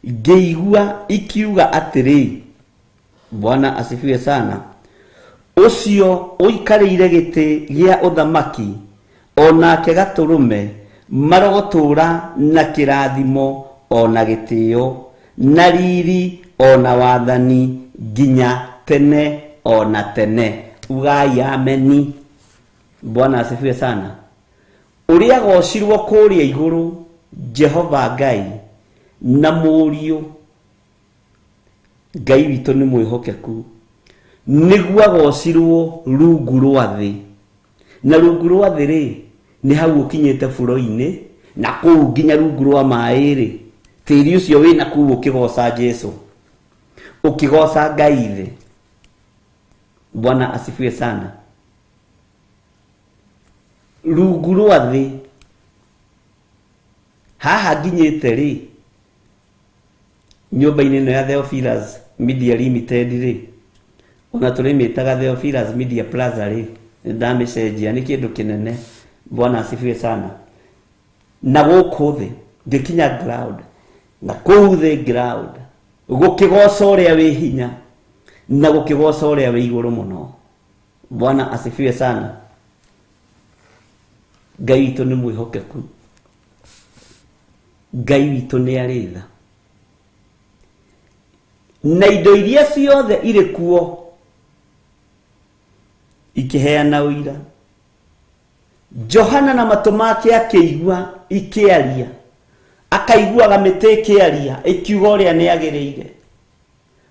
Ngĩigua ikiuga atĩrĩ, Bwana asifiwe sana, ũcio ũikarĩire gĩtĩ gĩa ũthamaki onake gatũrũme marotũra na kĩrathimo ona gĩtĩo na riri ona wathani nginya tene ona tene. Ugai ameni. Bwana asifiwe sana. Ũrĩa gocirwo kũrĩa igũrũ Jehova Ngai na mũriũ Ngai witũ nĩ mwĩhokeku, nĩguo agocirwo rungu rwa thĩ. Na rungu rwa thĩ rĩ, nĩ hau ũkinyĩte buro-inĩ, na kũu nginya rungu rwa maĩ rĩ, tĩri ũcio wĩna kũu ũkĩgoca Jesu, ũkĩgoca Ngai thĩ. Bwana asifiwe sana. Rungu rwa thĩ haha nginyĩte rĩ, nyũmba-inĩ ĩno ya Theophilus Media Limited rĩ, ona tũrĩmĩtaga Theophilus Media Plaza rĩ, ndamĩcenjia nĩ kĩndũ kĩnene. Bwana asifiwe sana. Na gũkũ thĩ ngĩkinya ground, na kũu thĩ ground gũkĩgoca ũrĩa wĩ hinya na gũkĩgoca ũrĩa wĩ igũrũ mũno. Bwana asifiwe sana. Ngai witũ nĩ mwĩhokeku, Ngai witũ nĩ arĩ tha, na indo iria ciothe irĩ kuo ikĩheana ũira. Johana na matũ make akĩigua ikĩaria, akaiguaga mĩtĩ ĩkĩaria ĩkiuga ũrĩa nĩ agĩrĩire,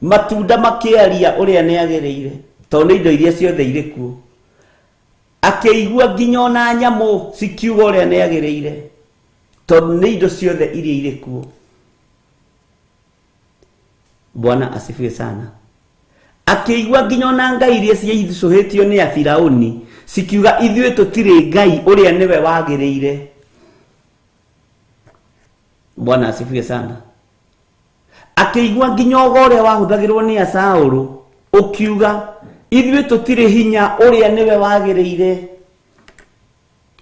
matunda makĩaria ũrĩa nĩ agĩrĩire, tondũ nĩ indo iria ciothe irĩ kuo. Akĩigua nginya ona nyamũ cikiuga ũrĩa nĩ agĩrĩire, tondũ nĩ indo ciothe iria irĩ kuo. Bwana asifiwe sana. Akĩigua nginya ona ngai iria ciaicũhĩtio nĩ Afirauni cikiuga ithuĩ tũtirĩ ngai, ũrĩa nĩwe wagĩrĩire. Bwana asifiwe sana. Akĩigua nginya ũgo ũrĩa wahũthagĩrwo nĩ Asaũrũ ũkiuga ithuĩ tũtirĩ hinya, ũrĩa nĩwe wagĩrĩire.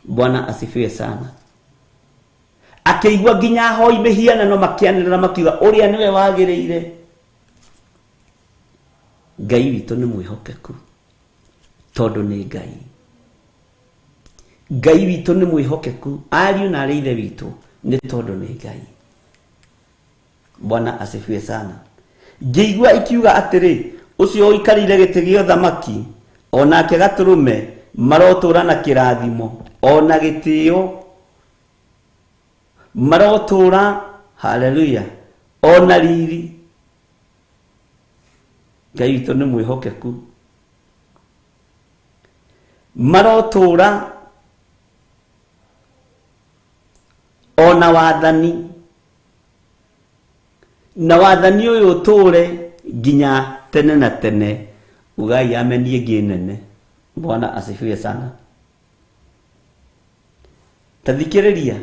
Bwana asifiwe sana. Akĩigua nginya ahoi mĩhianano makĩanĩrĩra makiuga ũrĩa nĩwe wagĩrĩire. Ngai witũ nĩ mwĩhokeku tondũ nĩ Ngai. Ngai witũ nĩ mwĩhokeku, ariũ na arĩ ithe witũ, nĩ tondũ nĩ Ngai. Bwana asifiwe sana. Ngĩigua ikiuga atĩrĩ, ũcio ũikarĩire gĩtĩ gĩa ũthamaki onake gatũrũme marotũra na kĩrathimo ona gĩtĩo, marotũra, haleluya, ona riri. Ngai witũ nĩ mwĩhokeku, marotũra ona wathani, na wathani ũyũ ũtũre nginya tene na tene. Ugai ameni ĩngĩ nene. Bwana asifiwe sana. Ta thikĩrĩria,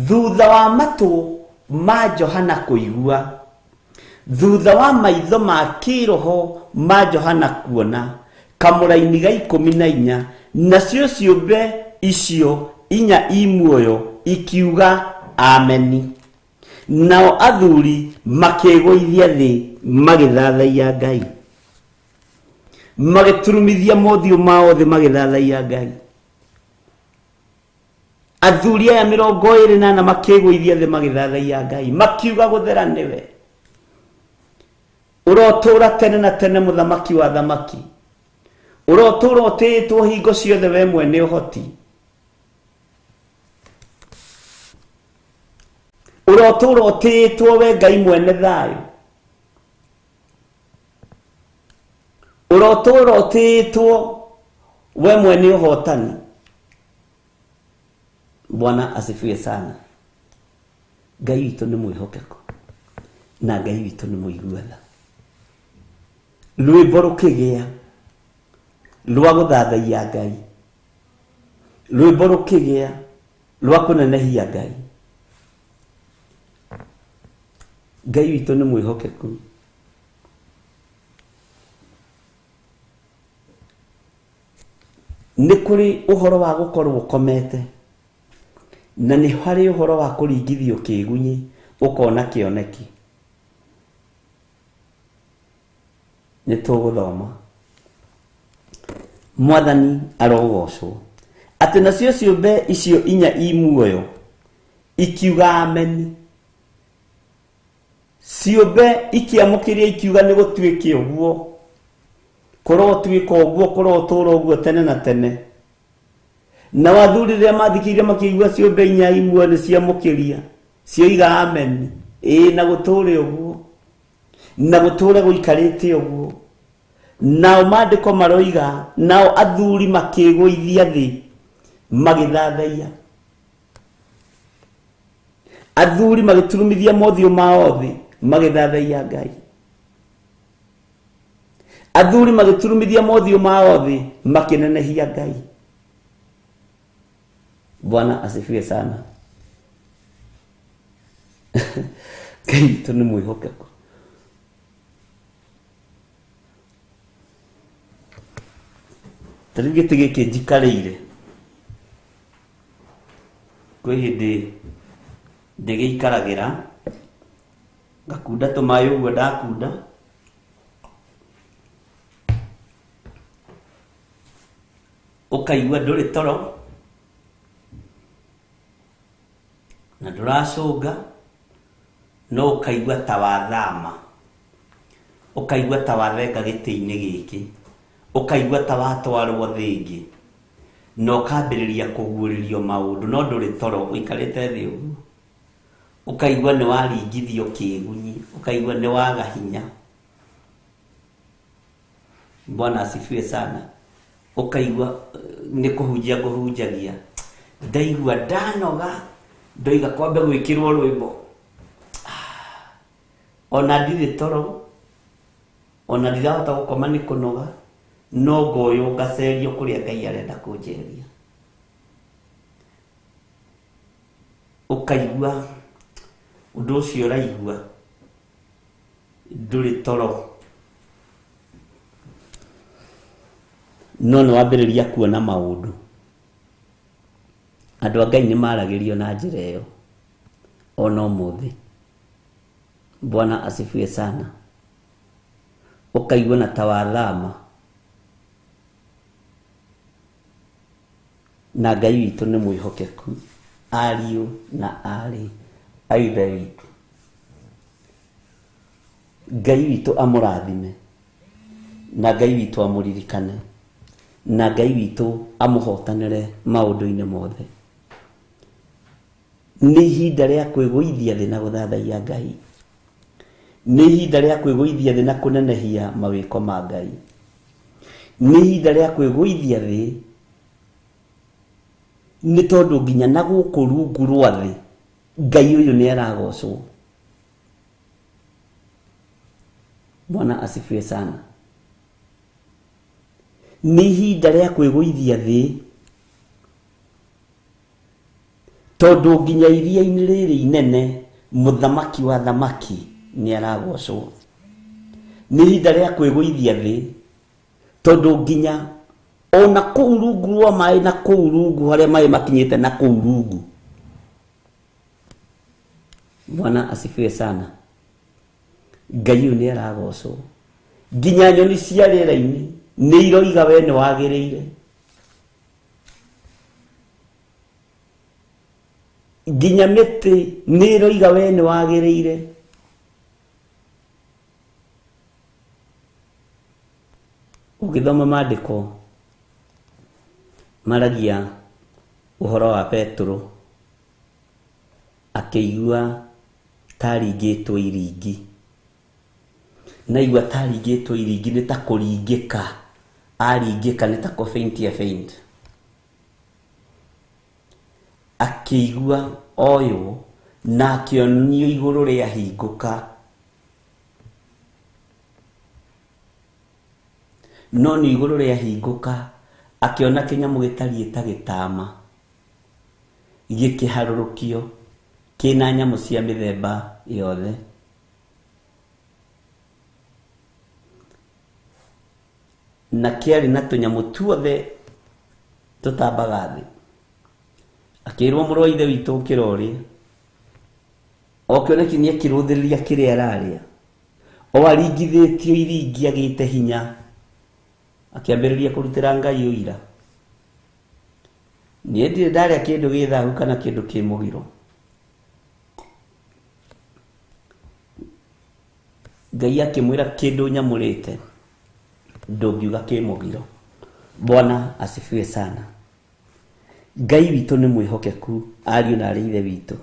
thutha wa matũ ma Johana kũigua, thutha wa maitho ma kĩroho ma Johana kuona, kamũraini ga 14, nacio ciũmbe icio inya i muoyo ikiuga ameni. Nao athuri makĩgũithia thĩ magĩthathaiya Ngai, magĩturumithia mothiũ mao thĩ magĩthathaiya Ngai. Athuri aya 24 makĩgũithia thĩ magĩthathaiya Ngai, makiuga gũthera nĩwe, ũrotũra tene na tene, mũthamaki wa thamaki, Ũrotũra ũtĩĩtwo hingo ciothe we mwene ũhoti. Ũrotũra ũtĩĩtwo we Ngai mwene thayũ. Ũrotũra ũtĩĩtwo we mwene ũhotani. Bwana asifiwe sana. Ngai witũ nĩ mwĩhokeku na Ngai witũ nĩ mũigua tha. Rwĩmbo rũkĩgĩa rwa gũthathaiya Ngai, rwĩmbo rũkĩgĩa rwa kũnenehia Ngai. Ngai witũ nĩ mwĩhokeku. Nĩ kũrĩ ũhoro wa gũkorwo ũkomete na nĩ harĩ ũhoro wa kũringithio kĩgunyi ũkona kĩoneki. Nĩ tũgũthoma. Mwathani arogocwo. Atĩ nacio ciũmbe icio inya i muoyo ikiuga ameni. Ciũmbe ikĩamũkĩria ikiuga nĩ gũtuĩke ũguo, kũrotuĩka ũguo, kũrotũra ũguo tene na tene. Na athuri rĩrĩa mathikĩrĩirie makĩigua ciũmbe inya i muoyo nĩ ciamũkĩria, cioiga ameni. Ĩĩ, na gũtũre ũguo, na gũtũre gũikarĩte ũguo. Nao maandĩko maroiga nao athuri makĩgũithia thĩ magĩthathaiya. Athuri magĩturumithia mothiũ mao thĩ magĩthathaiya Ngai. Athuri magĩturumithia mothiũ mao thĩ makĩnenehia Ngai. Bwana asifiwe sana. Ngai witũ nĩ mwĩhokeku. Ta rĩu gĩtĩ gĩkĩ njikarĩire, kwĩ hĩndĩ ndĩgĩikaragĩra ngakunda tũmaĩ ũguo ndakunda, ũkaigua ndũrĩ toro na ndũracũnga, no ũkaigua ta wathama, ũkaigua ta wathenga gĩtĩ-inĩ gĩkĩ, ũkaigua ta watwarwo thĩ ĩngĩ, na ũkambĩrĩria kũguũrĩrio maũndũ, no ndũrĩ toro, ũikarĩte thĩ ũguo. Ũkaigua nĩ waringithio kĩgunyi, ũkaigua nĩ waga hinya. Bwana asifiwe sana. Ũkaigua nĩ kũhunjia ngũhunjagia, ndaigua ndanoga, ndoiga kwambe gwĩkĩrwo rwĩmbo. Ona ndirĩ toro, ona ndirahota gũkoma nĩ kũnoga, no ngoywo ngacerio kũrĩa Ngai arenda kũnjeria. Ũkaigua ũndũ ũcio ũraigua ndũrĩ toro, no nĩ wambĩrĩria kuona maũndũ. Andũ a Ngai nĩ maragĩrio na njĩra ĩyo ona ũmũthĩ. Bwana asifiwe sana. Ũkaigua na ta wathama, na Ngai witũ nĩ mwĩhokeku, ariũ na aarĩ a Ithe witũ. Ngai witũ amũrathime, na Ngai witũ amũririkane, na Ngai witũ amũhotanĩre maũndũ-inĩ mothe. Nĩ ihinda rĩa kwĩgũithia thĩ na gũthathaiya Ngai. Nĩ ihinda rĩa kwĩgũithia thĩ na kũnenehia mawĩko ma Ngai. Nĩ ihinda rĩa kwĩgũithia thĩ nĩ tondũ nginya na gũkũ rungu rwa thĩ Ngai ũyũ nĩ aragocwo. Bwana asifiwe sana. Nĩ ihinda rĩa kwĩgũithia thĩ tondũ nginya iria-inĩ rĩrĩ inene mũthamaki wa thamaki nĩ aragocwo. Nĩ ihinda rĩa kwĩgũithia thĩ tondũ nginya ona kũu rungu rwa maĩ na kũu rungu harĩa maĩ makinyĩte na kũu rungu. Bwana asifiwe sana. Ngai ũyũ nĩ aragocwo. Nginya nyoni cia rĩera-inĩ nĩ iroiga we nĩ wagĩrĩire. Nginya mĩtĩ nĩ ĩroiga we nĩ wagĩrĩire. Ũngĩthoma maandĩko maragia ũhoro wa Petero akĩigua taringĩtwo iringi, na igua taringĩtwo iringi nĩ ta kũringĩka, aringĩka nĩ ta kũfaint faint, akĩigua oywo na akĩonio igũrũ rĩahingũka. No nĩ igũrũ rĩahingũka akĩona kĩnyamũ gĩtariĩ ta gĩtama gĩkĩharũrũkio kĩna nyamũ cia mĩthemba yothe. Na kĩarĩ na tũnyamũ tuothe tũtambaga thĩ. Akĩrwo mũrũ wa ithe witũ ũkĩra ũrĩe. O kĩoneki nĩ akĩrũthĩrĩria kĩrĩa ararĩa, o aringithĩtio iringi agĩte hinya, akĩambĩrĩria kũrutĩra Ngai ũira. Niĩ ndirĩ ndarĩa kĩndũ gĩ thahu kana kĩndũ kĩ mũgiro. Ngai akĩmwĩra kĩndũ nyamũrĩte ndũngiuga kĩ mũgiro. Bwana asifiwe sana. Ngai witũ nĩ mwĩhokeku, ariũ na arĩ ithe witũ.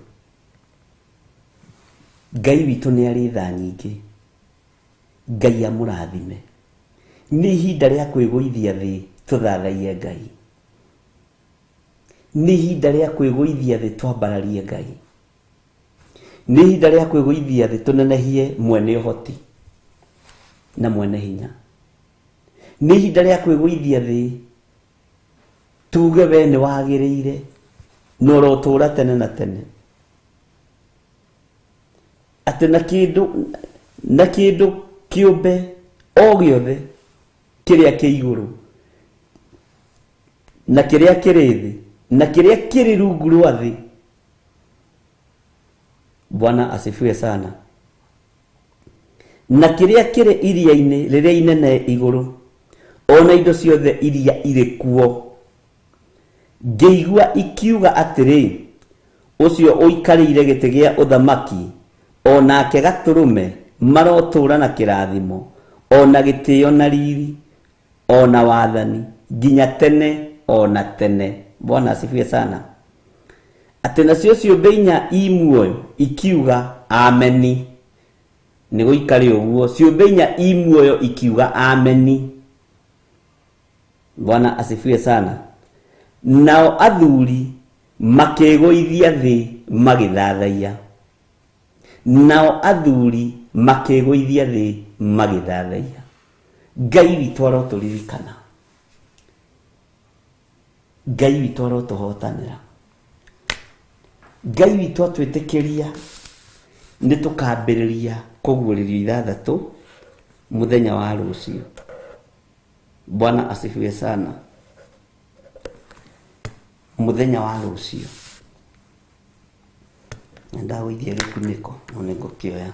Ngai witũ nĩ arĩ tha nyingĩ. Ngai amũrathime. Nĩ ihinda rĩa kwĩgũithia thĩ tũthathaiye Ngai. Nĩ ihinda rĩa kwĩgũithia thĩ twambararie Ngai. Nĩ ihinda rĩa kwĩgũithia thĩ tũnenehie mwene ũhoti na mwene hinya. Nĩ ihinda rĩa kwĩgũithia thĩ tuge we nĩ wagĩrĩire na ũrotũũra tene na tene. Atĩ na kĩndũ kĩũmbe o gĩothe kĩrĩa kĩ igũrũ na kĩrĩa kĩrĩ thĩ na kĩrĩa kĩrĩ rungu rwa thĩ. Bwana asifiwe sana. Na kĩrĩa kĩrĩ iria-inĩ rĩrĩa inene igũrũ, ona indo ciothe iria irĩ kuo, ngĩigua ikiuga atĩrĩ, ũcio ũikarĩire gĩtĩ gĩa ũthamaki o nake Gatũrũme marotũũra na kĩrathimo o na gĩtĩo na riri o na wathani nginya tene o na tene. Bwana asifiwe sana. Atĩ nacio ciũmbe inya i muoyo ikiuga ameni. Nĩ gũikare ũguo, ciũmbe inya i muoyo ikiuga ameni. Bwana asifiwe sana. Nao athuri makĩgũithia thĩ magĩthathaiya. Nao athuri makĩgũithia thĩ magĩthathaiya. Ngai witũ arotũririkana. Ngai witũ arotũhotanĩra. Ngai witũ atwĩtĩkĩria nĩ tũkambĩrĩria kũguũrĩrio ithathatũ mũthenya wa rũciũ. Bwana asifiwe sana. Mũthenya wa rũciũ ndagũithia gĩkunĩko no nĩngũkĩoya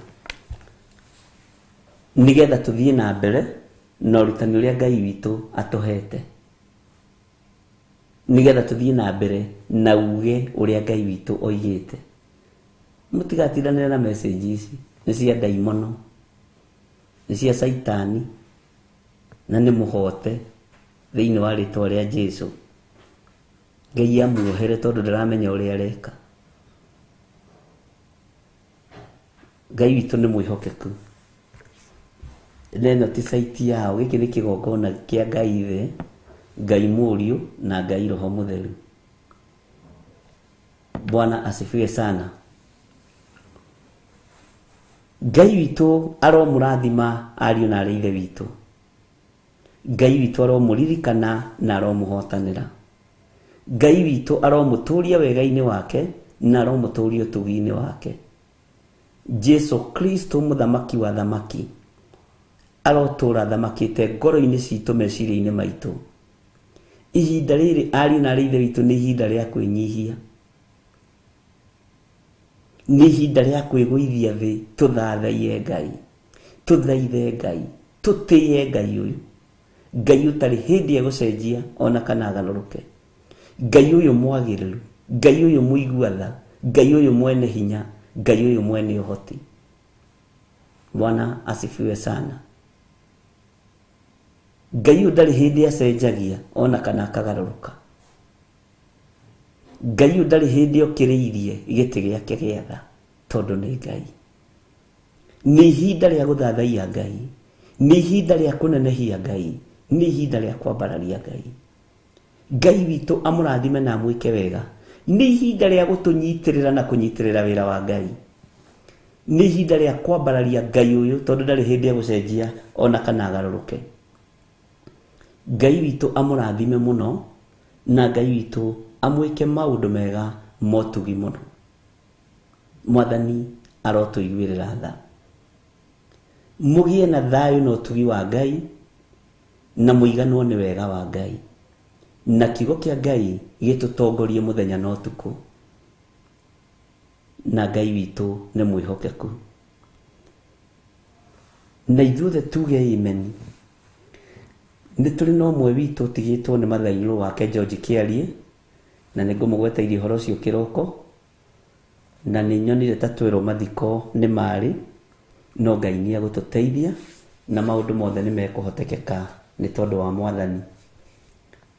nĩgetha tũthiĩ na mbere na ũrutani ũrĩa Ngai witũ atũhete, nĩgetha tũthiĩ na mbere na uge ũrĩa Ngai witũ oigĩte. Mũtigatindanĩre na message ici, nĩ cia ndaimono, nĩ cia caitani, na nĩ mũhote thĩinĩ wa rĩtwa rĩa Jesũ. Ngai amuohere tondũ ndaramenya ũrĩa areka. Ngai witũ nĩ mwĩhokeku. Neno ti saiti yao, gĩkĩ nĩ kĩgongona kĩa Ngai Ithe, Ngai Mũriũ na Ngai Roho Mũtheru. Bwana asifiwe sana. Ngai witũ aromũrathima ariũ na arĩ ithe witũ. Ngai witũ aromũririkana na aromũhotanĩra. Ngai witũ aromũtũria wega-inĩ wake na aromũtũria ũtugi-inĩ wake. Jesu Kristo mũthamaki wa thamaki arotũra thamakĩte ngoro-inĩ citũ, meciria-inĩ maitũ. Ihinda rĩrĩ ariũ na arĩ ithe witũ nĩ ihinda rĩa kwĩnyihia, nĩ ihinda rĩa kwĩgũithia thĩ tũthathaiye Ngai, tũthaithe Ngai, tũtĩye Ngai ũyũ, Ngai ũtarĩ hĩndĩ egũcenjia ona kana agarũrũke, Ngai ũyũ mwagĩrĩru, Ngai ũyũ mũigua tha, Ngai ũyũ mwene hinya, Ngai ũyũ mwene ũhoti. Bwana asifiwe sana. Ngai ũyũ ndarĩ hĩndĩ acenjagia ona kana akagarũrũka. Ngai ũyũ ndarĩ hĩndĩ okĩrĩirie gĩtĩ gĩake gĩa tha, tondũ nĩ Ngai. Nĩ ihinda rĩa gũthathaiya Ngai, nĩ ihinda rĩa kũnenehia Ngai, nĩ ihinda rĩa kwambararia Ngai. Ngai witũ amũrathime na amwĩke wega. Nĩ ihinda rĩa gũtũnyitĩrĩra na kũnyitĩrĩra wĩra wa Ngai. Nĩ ihinda rĩa kwambararia Ngai ũyũ, tondũ ndarĩ hĩndĩ egũcenjia ona kana agarũrũke. Ngai witũ amũrathime mũno, na Ngai witũ amwĩke maũndũ mega motugi mũno. Mwathani arotũiguĩrĩra tha. Mũgĩe na thayũ na ũtugi wa Ngai, na mũiganwo nĩ wega wa Ngai, na kiugo kĩa Ngai gĩtũtongorie mũthenya na ũtukũ. Na Ngai witũ nĩ mwĩhokeku. Na ithuothe tuge amen. Nĩ tũrĩ na ũmwe witũ ũtigĩtwo nĩ mathainĩ wake George Kĩarie, na nĩ ngũmũgweteirie ũhoro ũcio kĩroko, na nĩ nyonire ta twerwo mathiko nĩ marĩ, no Ngai nĩ egũtũteithia na maũndũ mothe nĩ mekũhotekeka nĩ tondũ wa Mwathani.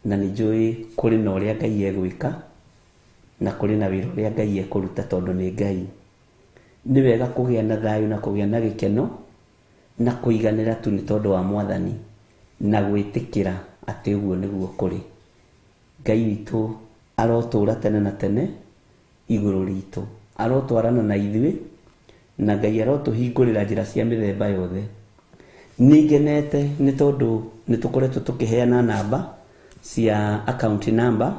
Na nĩ njũĩ kũrĩ na ũrĩa Ngai egwĩka, na kũrĩ na wĩra ũrĩa Ngai ekũruta, tondũ nĩ Ngai. Nĩ wega kũgĩa na thayũ na kũgĩa na gĩkeno na kũiganĩra tu nĩ tondũ wa Mwathani, na gwĩtĩkĩra atĩ ũguo nĩguo kũrĩ. Ngai witũ arotũũra tene na tene igũrũ ritũ, arotwarana na ithuĩ, na Ngai arotũhingũrĩra njĩra cia mĩthemba yothe. Nĩ ngenete nĩ tondũ nĩ tũkoretwo tũkĩheana namba cia account number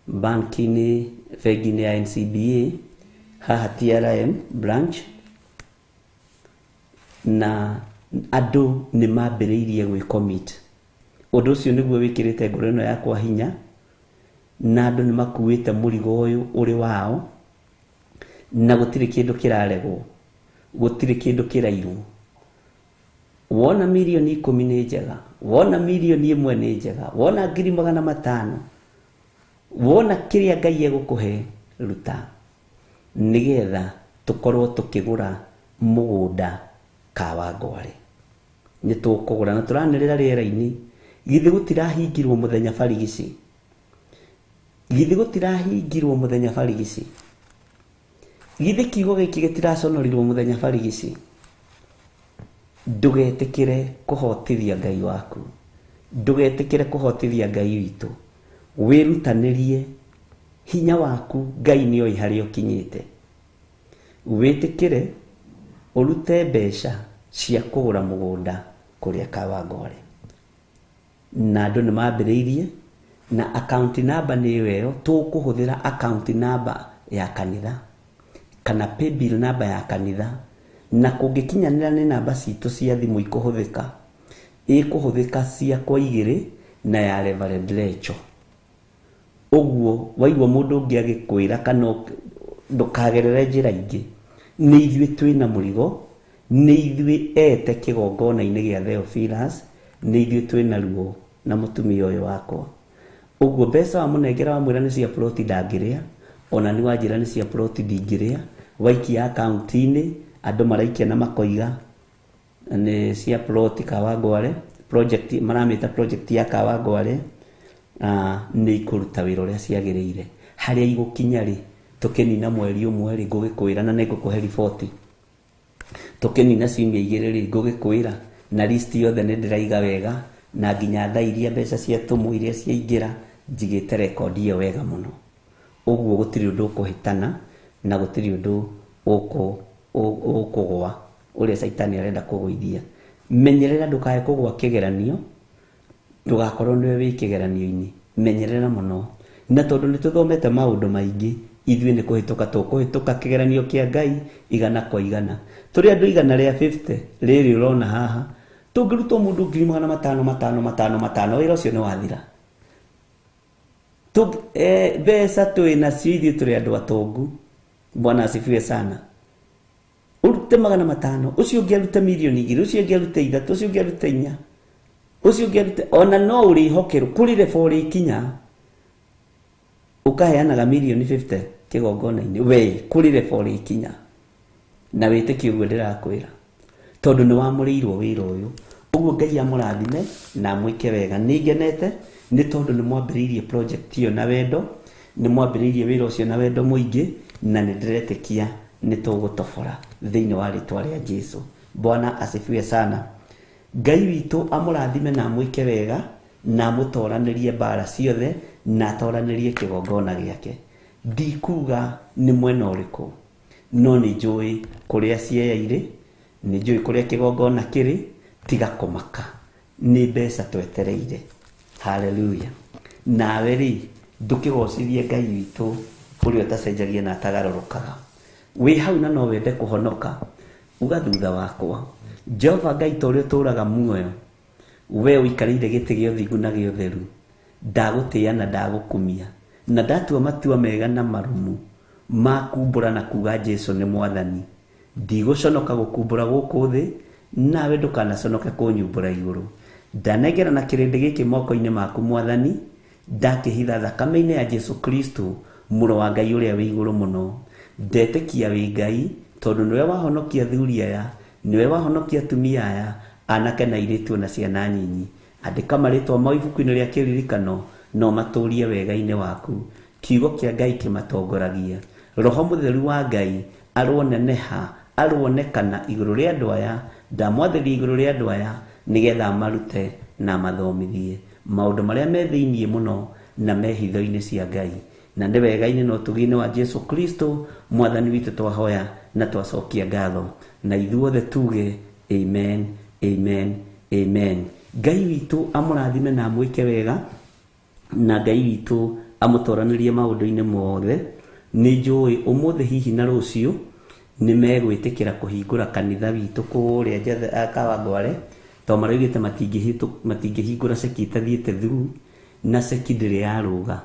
banki-inĩ, bengi-inĩ ya NCBA haha TRM branch, na andũ nĩ mambĩrĩirie gwĩ-commit. Ũndũ ũcio nĩguo wĩkĩrĩte ngoro ĩno yakwa hinya, na andũ nĩ makuĩte mũrigo ũyũ ũrĩ wao, na gũtirĩ kĩndũ kĩraregwo, gũtirĩ kĩndũ kĩrairwo. Wona mirioni 10 nĩ njega, wona mirioni 1 nĩ njega, wona 500,000, wona kĩrĩa Ngai egũkũhe ruta, nĩgetha tũkorwo tũkĩgũra mũgũnda Kawangware. Nĩ tũkũgũra na tũranĩrĩra rĩera-inĩ. Githĩ gũtirahingirwo mũthenya barigici? Githĩ gũtirahingirwo mũthenya barigici? Githĩ kiugo gĩkĩ gĩtiraconorirwo mũthenya barigici? Ndũgetĩkĩre kũhotithia Ngai waku, ndũgetĩkĩre kũhotithia Ngai witũ. Wĩrutanĩrie hinya waku, Ngai nĩoĩ harĩa ũkinyĩte. Wĩtĩkĩre ũrute mbeca cia kũgũra mũgũnda kũrĩa Kawangware. Na andũ nĩ mambĩrĩirie, na account number nĩ ĩyo, tũkũhũthĩra account number ya kanitha kana paybill number ya kanitha, na kũngĩkinyanĩra nĩ namba citũ cia thimũ ikũhũthĩka, ĩkũhũthĩka ciakwa igĩrĩ na ya Reverend Lecho. Ũguo waigua mũndũ ũngĩ agĩkwĩra kana ndũkagerere njĩra ingĩ, nĩ ithuĩ twĩna mũrigo, nĩ ithuĩ ete kĩgongona-inĩ gĩa Theophilus, nĩ ithuĩ twĩna ruo na mũtumia ũyũ wakwa. Ũguo mbeca wamũnengera wamwĩra nĩ cia ploti ndangĩrĩa, ona nĩ wanjĩra nĩ cia ploti ndingĩrĩa, waikia akaunti-inĩ andũ maraikia na makoiga nĩ cia ploti Kawangware, project maramĩta project ya Kawangware, nĩ ikũruta wĩra ũrĩa ciagĩrĩire. Harĩa igũkinya rĩ, tũkĩnina mweri ũmwe rĩ, ngũgĩkwĩra na nĩngũkũhe riboti. Tũkĩnina ciumia igĩrĩ rĩ, ngũgĩkwĩra na list yothe nĩ ndĩraiga wega, na nginya thaa iria mbeca ciatũmwo iria ciaingĩra njigĩte rekondi ĩyo wega mũno. Ũguo gũtirĩ ũndũ ũkũhĩtana na gũtirĩ ũndũ ũkũgwa ũrĩa caitani arenda kũgũithia. Menyerera ndũkae kũgwa kĩgeranio, ndũgakorwo nĩwe wĩ kĩgeranio-inĩ. Menyerera mũno, na tondũ nĩ tũthomete maũndũ maingĩ, ithuĩ nĩ kũhĩtũka tũkũhĩtũka kĩgeranio kĩa Ngai igana kwa igana. Tũrĩ andũ 150 rĩrĩ ũrona haha, tũngĩrutwo mũndũ 500,000 5 5 5, wĩra ũcio nĩ wathira. Mbeca twĩ nacio ithuĩ tũrĩ andũ atongu. Bwana asifiwe sana. Ũrute 500, ũcio ũngĩ arute mirioni 2, ũcio ũngĩ arute 3, ũcio ũngĩ arute 4, ũcio ũngĩ arute, ona no ũrĩhokerwo kũrĩ level ũrĩkinya ũkaheanaga mirioni 50 kĩgongona-inĩ, we kũrĩ level ũrĩkinya na wĩtĩkie ũguo ndĩrakwĩra, tondũ nĩ wamũrĩirwo wĩra ũyũ. Ũguo Ngai amũrathime na amwĩke wega. Nĩ ngenete nĩ tondũ nĩ mwambĩrĩirie project ĩyo na wendo, nĩ mwambĩrĩirie wĩra ũcio na wendo mũingĩ, na nĩ ndĩretĩkia nĩ tũgũtobora thĩinĩ wa rĩtwa rĩa Jesu. Bwana asifiwe sana. Ngai witũ amũrathime na amwĩke wega, na amũtoranĩrie mbara ciothe, na atoranĩrie kĩgongona gĩake. Ndikuga nĩ mwena ũrĩkũ, no nĩ njũĩ kũrĩa Siaya irĩ, nĩ njũĩ kũrĩa kĩgongona kĩrĩ, tiga kũmaka, nĩ mbeca twetereire. Haleluya. Nawe rĩ, ndũkĩgocithie Ngai witũ ũrĩa ũtacenjagia na atagarũrũkaga. Wĩ hau na no wende kũhonoka, uga thutha wakwa, Jehova Ngai ta ũrĩa ũtũũraga muoyo, we ũikarĩire gĩtĩ gĩa ũthingu na gĩa ũtheru, ndagũtĩĩa na ndagũkumia, na ndatua matua mega na marũmu ma kumbũra na kuga Jesu nĩ Mwathani. Ndigũconoka gũkumbũra gũkũ thĩ, nawe ndũkanaconoke kũnyumbũra igũrũ. Ndanengera na kĩrĩndĩ gĩkĩ moko-inĩ maku Mwathani, ndakĩhitha thakame-inĩ ya Jesu Kristo, mũrũ wa Ngai ũrĩa wĩ igũrũ mũno. Ndetĩkia wĩ Ngai, tondũ nĩwe wahonokia athuri aya, nĩwe wahonokia atumia aya, anake na airĩtu na ciana nyinyi. Andĩka marĩtwa mao ibuku-inĩ rĩa kĩririkano, no matũrie wega-inĩ waku. Kiugo kĩa Ngai kĩmatongoragia. Roho Mũtheru wa Ngai aroneneha, aronekana igũrũ rĩa andũ aya, ndamwathĩria igũrũ rĩa andũ aya, nĩgetha amarute na amathomithie maũndũ marĩa me thĩinĩ mũno na me hitho-inĩ cia Ngai. Na nĩ wega-inĩ na ũtugi-inĩ wa Jesu Kristo Mwathani witũ twahoya na twacokia ngatho, na ithuothe tuge amen, amen, amen. Ngai witũ amũrathime na amwĩke wega, na Ngai witũ amũtoranĩrie maũndũ-inĩ mothe. Nĩ njũĩ ũmũthĩ hihi na rũciũ nĩ megwĩtĩkĩra kũhingũra kanitha witũ kũrĩa Kawangware, tondũ maraugĩte matingĩhingũra ceki ĩtathiĩte through, na ceki ndĩrĩ yarũga.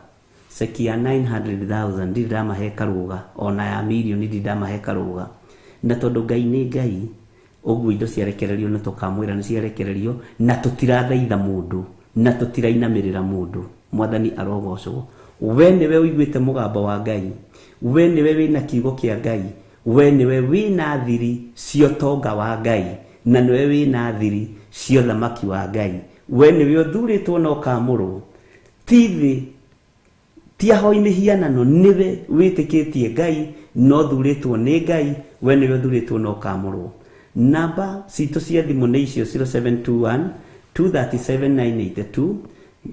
Ceki ya 900,000 ndirĩ ndamahe karũga, ona ya mirioni ndirĩ ndamahe karũga. Na tondũ Ngai nĩ Ngai, ũguo indo ciarekererio na tũkamwĩra nĩ ciarekererio, na tũtirathaitha mũndũ, na tũtirainamĩrĩra mũndũ. Mwathani arogocwo. We nĩwe ũiguĩte mũgambo wa Ngai, we nĩwe wĩna kiugo kĩa Ngai, we nĩwe wĩna thiri cia ũtonga wa Ngai, na nĩwe wĩna thiri cia ũthamaki wa Ngai. We nĩwe ũthurĩtwo na ũkamũrwo. Ti thĩ, ti ahoi mĩhianano, nĩwe wĩtĩkĩtie Ngai na ũthurĩtwo nĩ Ngai, we nĩwe ũthurĩtwo na ũkamũrwo. Namba citũ cia thimũ nĩ icio 0721 237 982,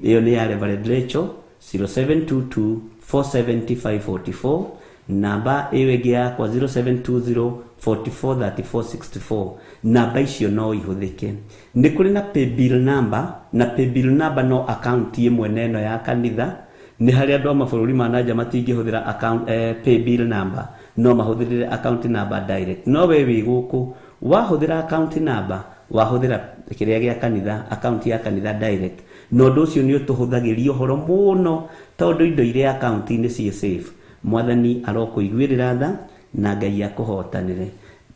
ĩyo nĩ ya Reverend Rachel, 0722 475 44, namba ĩyo ĩngĩ yakwa 0720 44 34 64. Namba icio no ihũthĩke. Nĩ kũrĩ na paybill number, na paybill number no account ĩmwe na ĩno ya kanitha. Nĩ harĩ andũ a mabũrũri ma nanja matingĩhũthĩra account, paybill number, no mahũthĩrĩre account number direct. No we wĩ gũkũ wahũthĩra account number, wahũthĩra kĩrĩa gĩa kanitha, account ya kanitha direct, na ũndũ ũcio nĩ ũtũhũthagĩria ũhoro mũno, tondũ indo iria account-inĩ ciĩ safe. Mwathani arokũiguĩrĩra tha na Ngai akũhotanĩre.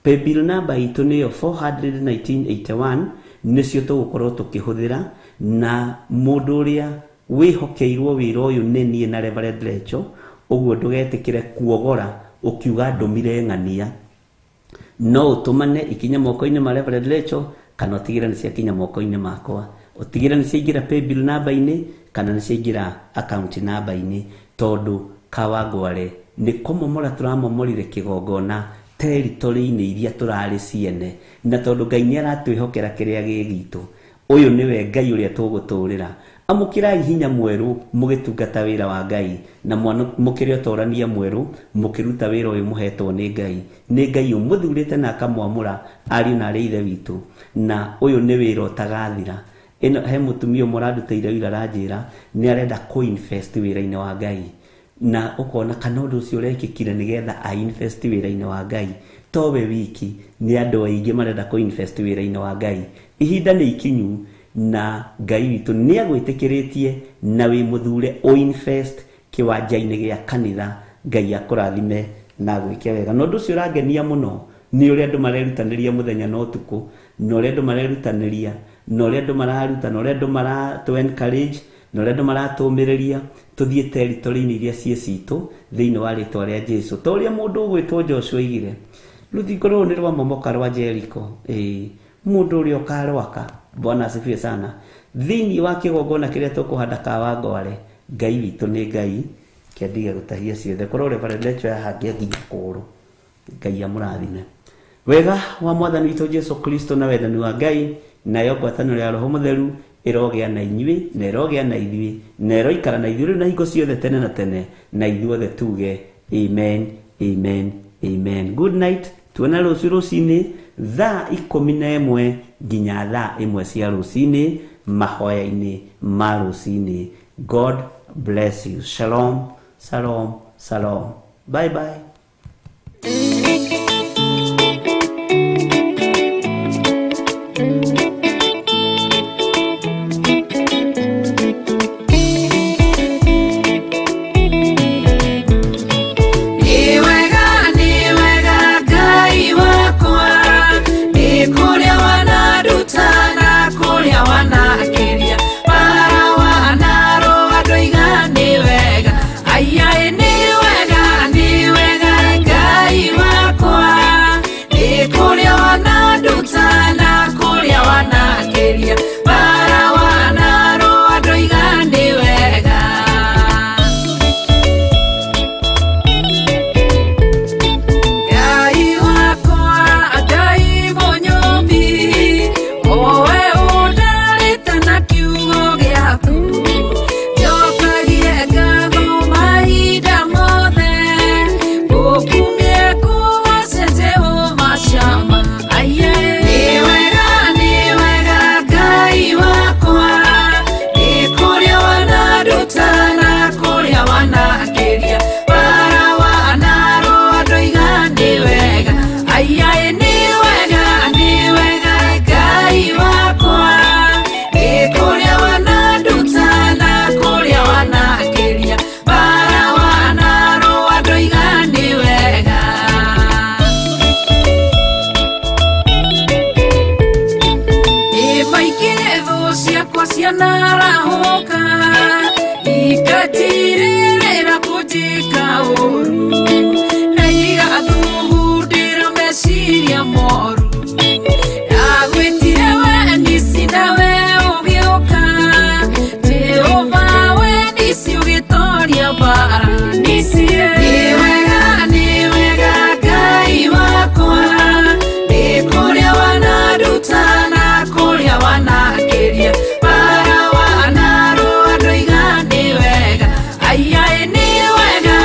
Paybill number itũ nĩyo 41981, nĩcio tũgũkorwo tũkĩhũthĩra, na mũndũ ũrĩa wĩhokeirwo wĩra ũyũ nĩ niĩ na Reverend Rachel. Ũguo ndũgetĩkĩre kuogora ũkiuga ndũmire ng'ania. No ũtũmane ikinye moko-inĩ ma Reverend Rachel, kana ũtigĩre nĩ ciakinya moko-inĩ makwa, ũtigĩre nĩ ciaingĩra paybill number-inĩ, kana nĩ ciaingĩra account number-inĩ, tondũ Kawangware nĩ kũmomora tũramomorire kĩgongona territory-inĩ iria tũrarĩ ciene, na tondũ Ngai nĩ aratwĩhokera kĩrĩa gĩ gitũ, ũyũ nĩwe Ngai ũrĩa tũgũtũrĩra. Amũkĩrai hinya mwerũ mũgĩtungata wĩra wa Ngai, na mũkĩre ũtorania mwerũ mũkĩruta wĩra ũyũ mũhetwo nĩ Ngai. Nĩ Ngai ũmũthurĩte na akamwamũra ariũ na arĩ ithe witũ, na ũyũ nĩ wĩra ũtagathira. Ĩno he mũtumia ũmwe ũrandutĩire wĩra aranjĩra nĩ arenda kũ-invest wĩra-inĩ wa Ngai, na ũkona kana ũndũ ũcio ũrekĩkire nĩgetha a-invest wĩra-inĩ wa Ngai. Towe wiki, nĩ andũ aingĩ marenda kũ-invest wĩra-inĩ wa Ngai. Ihinda nĩ ikinyu, na Ngai witũ nĩ agwĩtĩkĩrĩtie na wĩ mũthure ũ-invest kĩwanja-inĩ gĩa kanitha. Ngai akũrathime na agwĩke wega. Na ũndũ ũcio ũrangenia mũno nĩ ũrĩa andũ marerutanĩria mũthenya na ũtukũ, na ũrĩa andũ marerutanĩria, na ũrĩa andũ mararuta, na ũrĩa andũ maratũ encourage, na ũrĩa andũ maratũmĩrĩria tũthiĩ territory-inĩ iria ciĩ citũ thĩinĩ wa rĩtwa rĩa Jesu. Ta ũrĩa mũndũ ũgwĩtwo Joshua oigire, rũthingo rũrũ nĩ rwamomoka rwa Jericho, ĩĩ, mũndũ ũrĩa ũkarwaka Bwana asifiwe sana. Thĩinĩ wa kĩgongona kĩrĩa tũkũhanda Kawangware, Ngai witũ nĩ Ngai kĩandiga gũtahia ciothe. Korwo Reverend Lecho yahangia nginya kũgũrũ, Ngai amũrathime. Wega wa Mwathani witũ Jesu Kristo na wendani wa Ngai nayo ngwatanĩro ya Roho Mũtheru ĩrogĩa na inyuĩ na ĩrogĩa na ithuĩ na ĩroikara na ithuĩ rĩu na hingo ciothe tene na tene, na ithuothe tuge amen, amen, amen. Good night. Tuona rũciũ rũcinĩ thaa 11 nginya thaa 1 cia rũcinĩ mahoya-inĩ ma rũcinĩ. God bless you. Shalom, shalom, shalom. Bye bye. Nĩ wega Ngai wakwa, nĩ kũrĩa wananduta na kũrĩa wanakĩria, bara wanarũa ndoiga nĩ wega, aiaĩ nĩ wega, nĩ wega Ngai wakwa, nĩ kũrĩa wananduta na kũrĩa wanakĩria, bara wanarũa ndoiga nĩ wega. Ngai wakwa, Ngai mũnyũmbi, owe ũndarĩte na kiugo gĩaku, njokagie ngatho mahinda mothe, ngũkumie ngũgoce Jehova Shama. Aiye, nĩ wega Ngai wakwa, nĩ kũrĩa wananduta na kũrĩa wanakĩria, bara wanarũa ndoiga nĩ wega, aiaĩ nĩ wega Ngai wakwa, nĩ kũrĩa wananduta na kũrĩa wanakĩria, bara wanarũa ndoiga nĩ wega. Maingĩ thũ ciakwa cianarahũka, ikatirĩrĩra kũnjĩka ũru, na igathugundĩra meciria moru. Ndagwĩtire we nisi nawe ũgĩũka, Jehova we nisi ũgĩtoria mbara nisi. Nĩ wega Ngai wakwa, nĩ kũrĩa wananduta na kũrĩa wanakĩria, bara wanarũa ndoiga nĩ wega, aiaĩ nĩ wega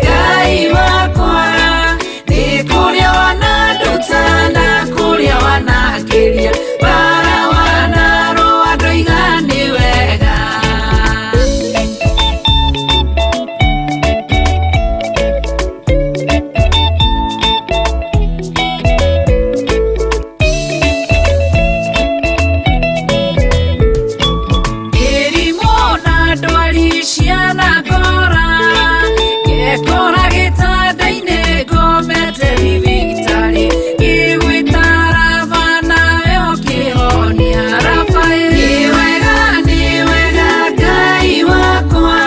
Ngai wakwa, nĩ kũrĩa wananduta na kũrĩa wanakĩria, bara wanarũa ndoiga nĩ wega. Mĩrimũ na ndwari cianangora, ngekora gĩtanda-inĩ ngomete thibitarĩ, ngĩgwĩta Raba nawe ũkĩhonia Rafaeli. Nĩ wega Ngai wakwa,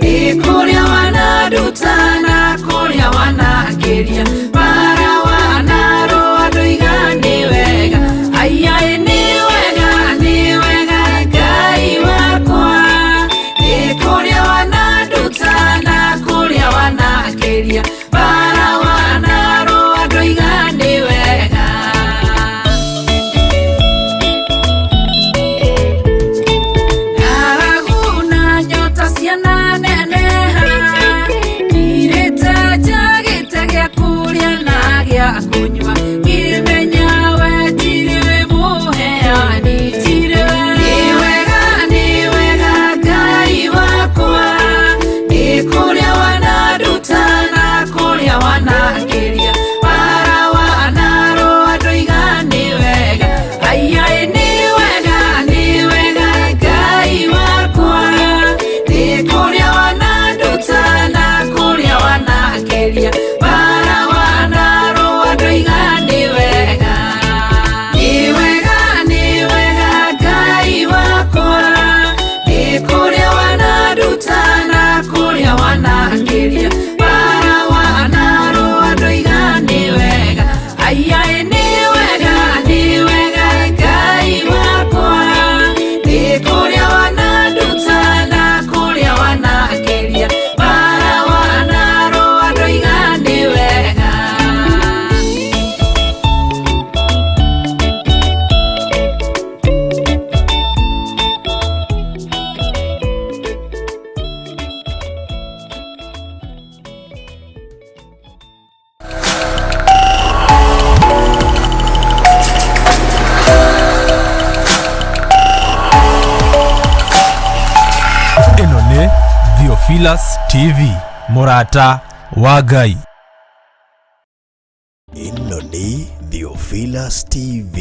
nĩ kũrĩa wananduta na kũrĩa wanakĩria, bara wanarũa ndoiga nĩ wega, aiaĩ nĩ wega Ngai wakwa, nĩ kũrĩa wananduta na kũrĩa wanakĩria, bara wanarũa ndoiga nĩ wega. Ng'aragu na nyota ciananeneha, ngirĩte njagĩte gĩa kũrĩa na gĩa kũnyua, ngĩmenya we tirĩ we mũheani, tirĩ we. Nĩ wega Ngai wakwa, nĩ kũrĩa wananduta na kũrĩa wanakĩria, bara wanarũa ndoiga nĩ wega, aiaĩ nĩ wega Ngai wakwa, nĩ kũrĩa wananduta na kũrĩa wanakĩria, bara wanarũa ndoiga Theophilus TV, mũrata wa Ngai. Ĩno nĩ Theophilus TV.